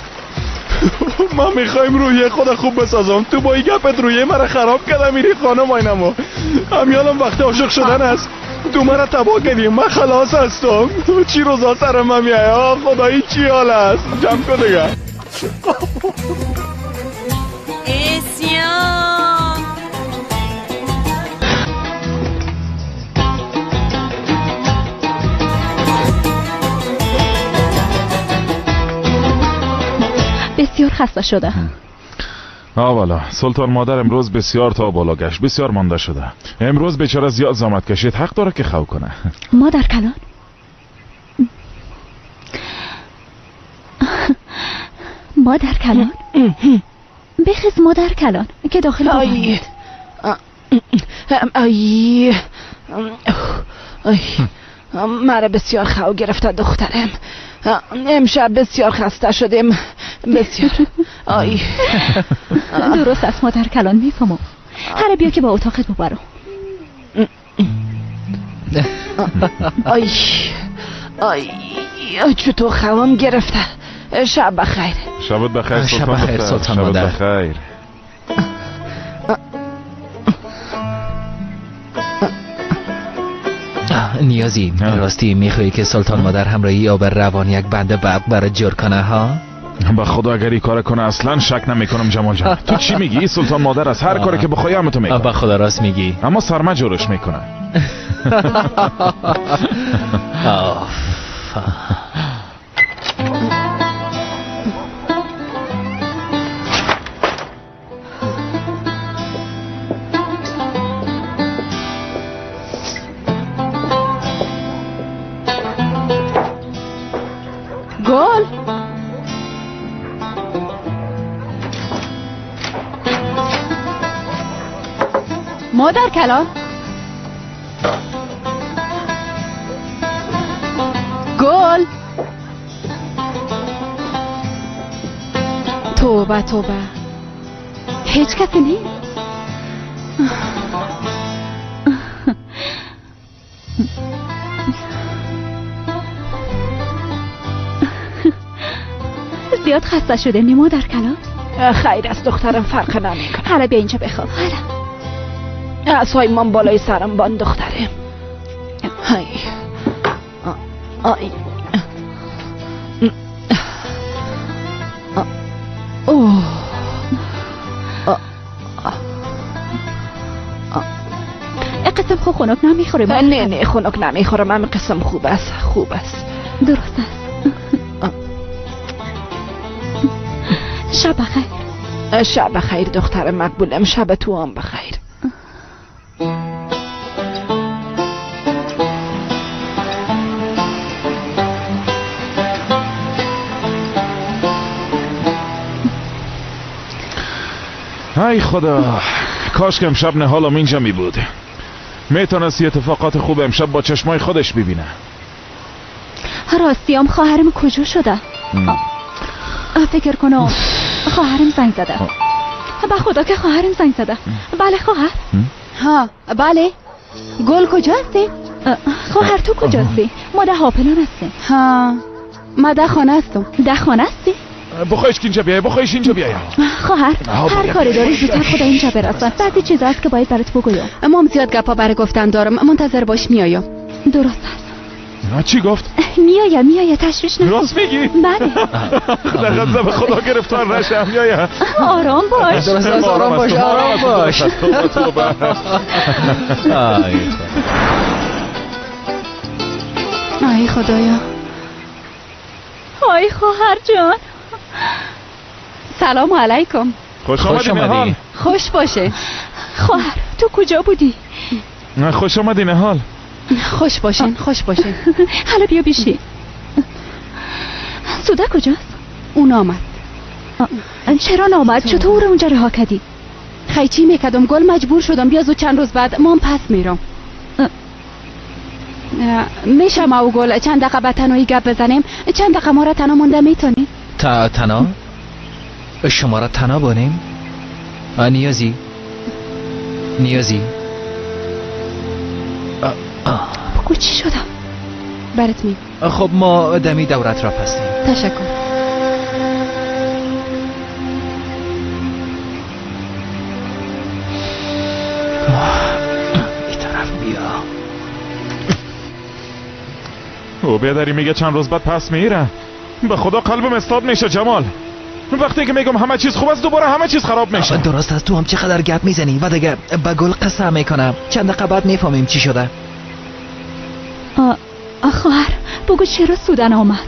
Speaker 4: ما میخوایم رویه خود خوب بسازم، تو با این گپت رویه مرا خراب کردم. میری خانم آینمو همیالم وقت عاشق شدن است، تو مرا تباه کردی، من خلاص هستم. چی روزا سر من میای؟ خدایی چی حال است؟ جمع کن دیگه.
Speaker 1: بسیار خسته شده.
Speaker 12: والا سلطان مادر امروز بسیار تا بالا گشت، بسیار مانده شده. امروز بیچاره زیاد زحمت کشید، حق داره که خو کنه.
Speaker 1: مادر کلان، مادر کلان بخز، مادر کلان که داخل
Speaker 2: آی آی آی مرا بسیار خو گرفته دخترم. امشب بسیار خسته شدیم، بسیار. آی
Speaker 1: درست است مادر کلان، میفهمم. هره بیا که با اتاقت ببرم.
Speaker 2: آی آی چطور خوام گرفته. شب بخیر.
Speaker 12: شبت بخیر
Speaker 3: شب بخیر سلطان مادر.
Speaker 12: شب بخیر.
Speaker 3: نیازی راستی میخوایی که سلطان مادر همراهی آب روان یک بند برق برای جور کنه ها؟
Speaker 12: با خدا اگر این کار کنه اصلا شک نمیکنم جمال جان. تو چی میگی؟ سلطان مادر از هر کاری که بخوای هم تو میکنه.
Speaker 3: با خدا راست میگی،
Speaker 12: اما سرما جورش میکنه.
Speaker 6: گل مادر کلان، گل توبه توبه، هیچ کسی نیست.
Speaker 1: زیاد خسته شده نی مادر کلان؟
Speaker 2: خیر است دخترم، فرق نمیکنه.
Speaker 1: حالا بیا اینجا بخواب. حالا
Speaker 2: عصای من بالای سرم بان دخترم. های آی اوه
Speaker 1: قسم خو خنک نمیخوره؟
Speaker 2: نه نه خنک نمیخورم، همین قسم خوب است، خوب است.
Speaker 1: درست است. شب بخیر.
Speaker 2: شب بخیر دختر مقبولم، شب تو هم بخیر.
Speaker 12: ای خدا، کاش که امشب نهالم اینجا می بود. میتونست اتفاقات خوب امشب با چشمای خودش ببینه.
Speaker 1: راستیام خواهرم کجا شده؟ فکر کنم خواهرم زنگ زده. به خدا که خواهرم زنگ زده. بله خواهر.
Speaker 6: ها بله. گل کجا هستی؟
Speaker 1: خواهر تو کجاستی؟ ما ده هاپلان هستیم.
Speaker 6: ها ما ده خانه هستم.
Speaker 1: ده خانه هستی؟
Speaker 12: بخواهیش که اینجا بیای، بخواهیش اینجا بیای.
Speaker 1: خواهر هر کاری داری زودتر خدا اینجا برسن. بعضی چیز هست که باید برات بگویم.
Speaker 6: مام زیاد گپا برای گفتن دارم، منتظر باش میایم.
Speaker 1: درست است.
Speaker 12: چی گفت؟
Speaker 1: میایم میایم، تشویش نکن.
Speaker 12: راست میگی؟
Speaker 1: بله.
Speaker 12: در به خدا گرفتار نشم. میایم.
Speaker 1: آرام باش.
Speaker 3: آرام باش، آرام باش.
Speaker 6: آی خدایا.
Speaker 1: آی خواهر جان.
Speaker 6: سلام علیکم.
Speaker 12: خوش آمدی نهال.
Speaker 6: خوش باشه.
Speaker 1: خواهر تو کجا بودی؟
Speaker 12: خوش آمدی نهال.
Speaker 6: خوش باشین، خوش باشین.
Speaker 1: حالا بیا بیشی. سوده کجاست؟
Speaker 6: اون آمد.
Speaker 1: چرا نامد؟ چطور اونجا رها کردی؟
Speaker 6: خیلی چی میکردم گل، مجبور شدم. بیا زود چند روز بعد مام پس میرم. میشم او گل چند دقیقه به تنهایی گپ بزنیم؟ چند دقیقه ما را تنها مونده میتونی؟
Speaker 3: تنها؟ شما را تنها بانیم؟ نیازی نیازی
Speaker 1: بگو چی شدم؟
Speaker 6: برات می.
Speaker 3: خب ما دمی دور اطراف هستیم.
Speaker 6: تشکر.
Speaker 3: این طرف بیا.
Speaker 12: او بیادری میگه چند روز بعد پس میره. به خدا قلبم استاد میشه جمال. وقتی که میگم همه چیز خوب است دوباره همه چیز خراب میشه.
Speaker 3: درست است. تو هم چقدر گپ میزنی و دیگه به گل قصه میکنم. چند دقیقه بعد میفهمیم چی شده.
Speaker 1: خواهر بگو چرا سودن آمد؟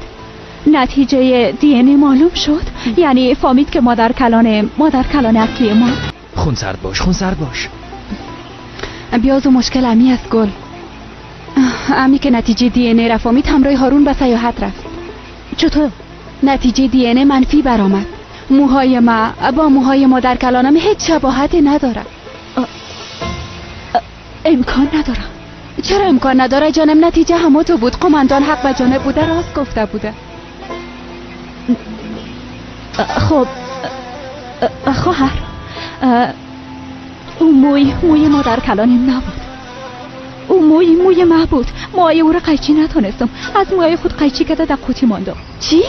Speaker 1: نتیجه دی ان معلوم شد؟ یعنی فهمید که مادر کلان اصلی ما.
Speaker 3: خون سرد باش، خون سرد باش.
Speaker 6: بیازو مشکل امی است گل. امی که نتیجه دی ان را فهمید همراه هارون به سیاحت رفت.
Speaker 1: چطور؟
Speaker 6: نتیجه دی ان منفی برآمد. موهای ما با موهای مادر کلانم هیچ شباهتی نداره.
Speaker 1: امکان نداره.
Speaker 6: چرا امکان نداره جانم؟ نتیجه همو تو بود. قماندان حق به جانب بوده، راست گفته بوده.
Speaker 1: خب خواهر او موی مادر کلانم نبود. او موی ما بود. موهای او را قیچی نتونستم. از موهای خود قیچی کرده در قوطی ماندم.
Speaker 6: چی؟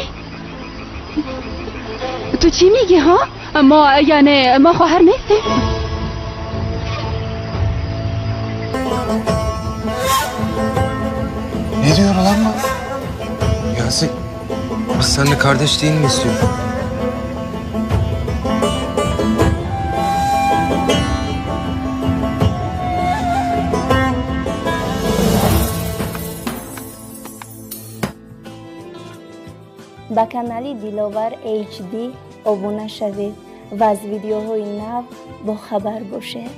Speaker 6: تو چی میگی ها؟ ما یعنی ما خواهر نیستیم؟
Speaker 19: Ne diyor lan bu? Yasin, biz seninle kardeş değil miyiz diyor.
Speaker 20: Ба канали Диловар HD обуна шавед ва аз видеоҳои нав бохабар бошед.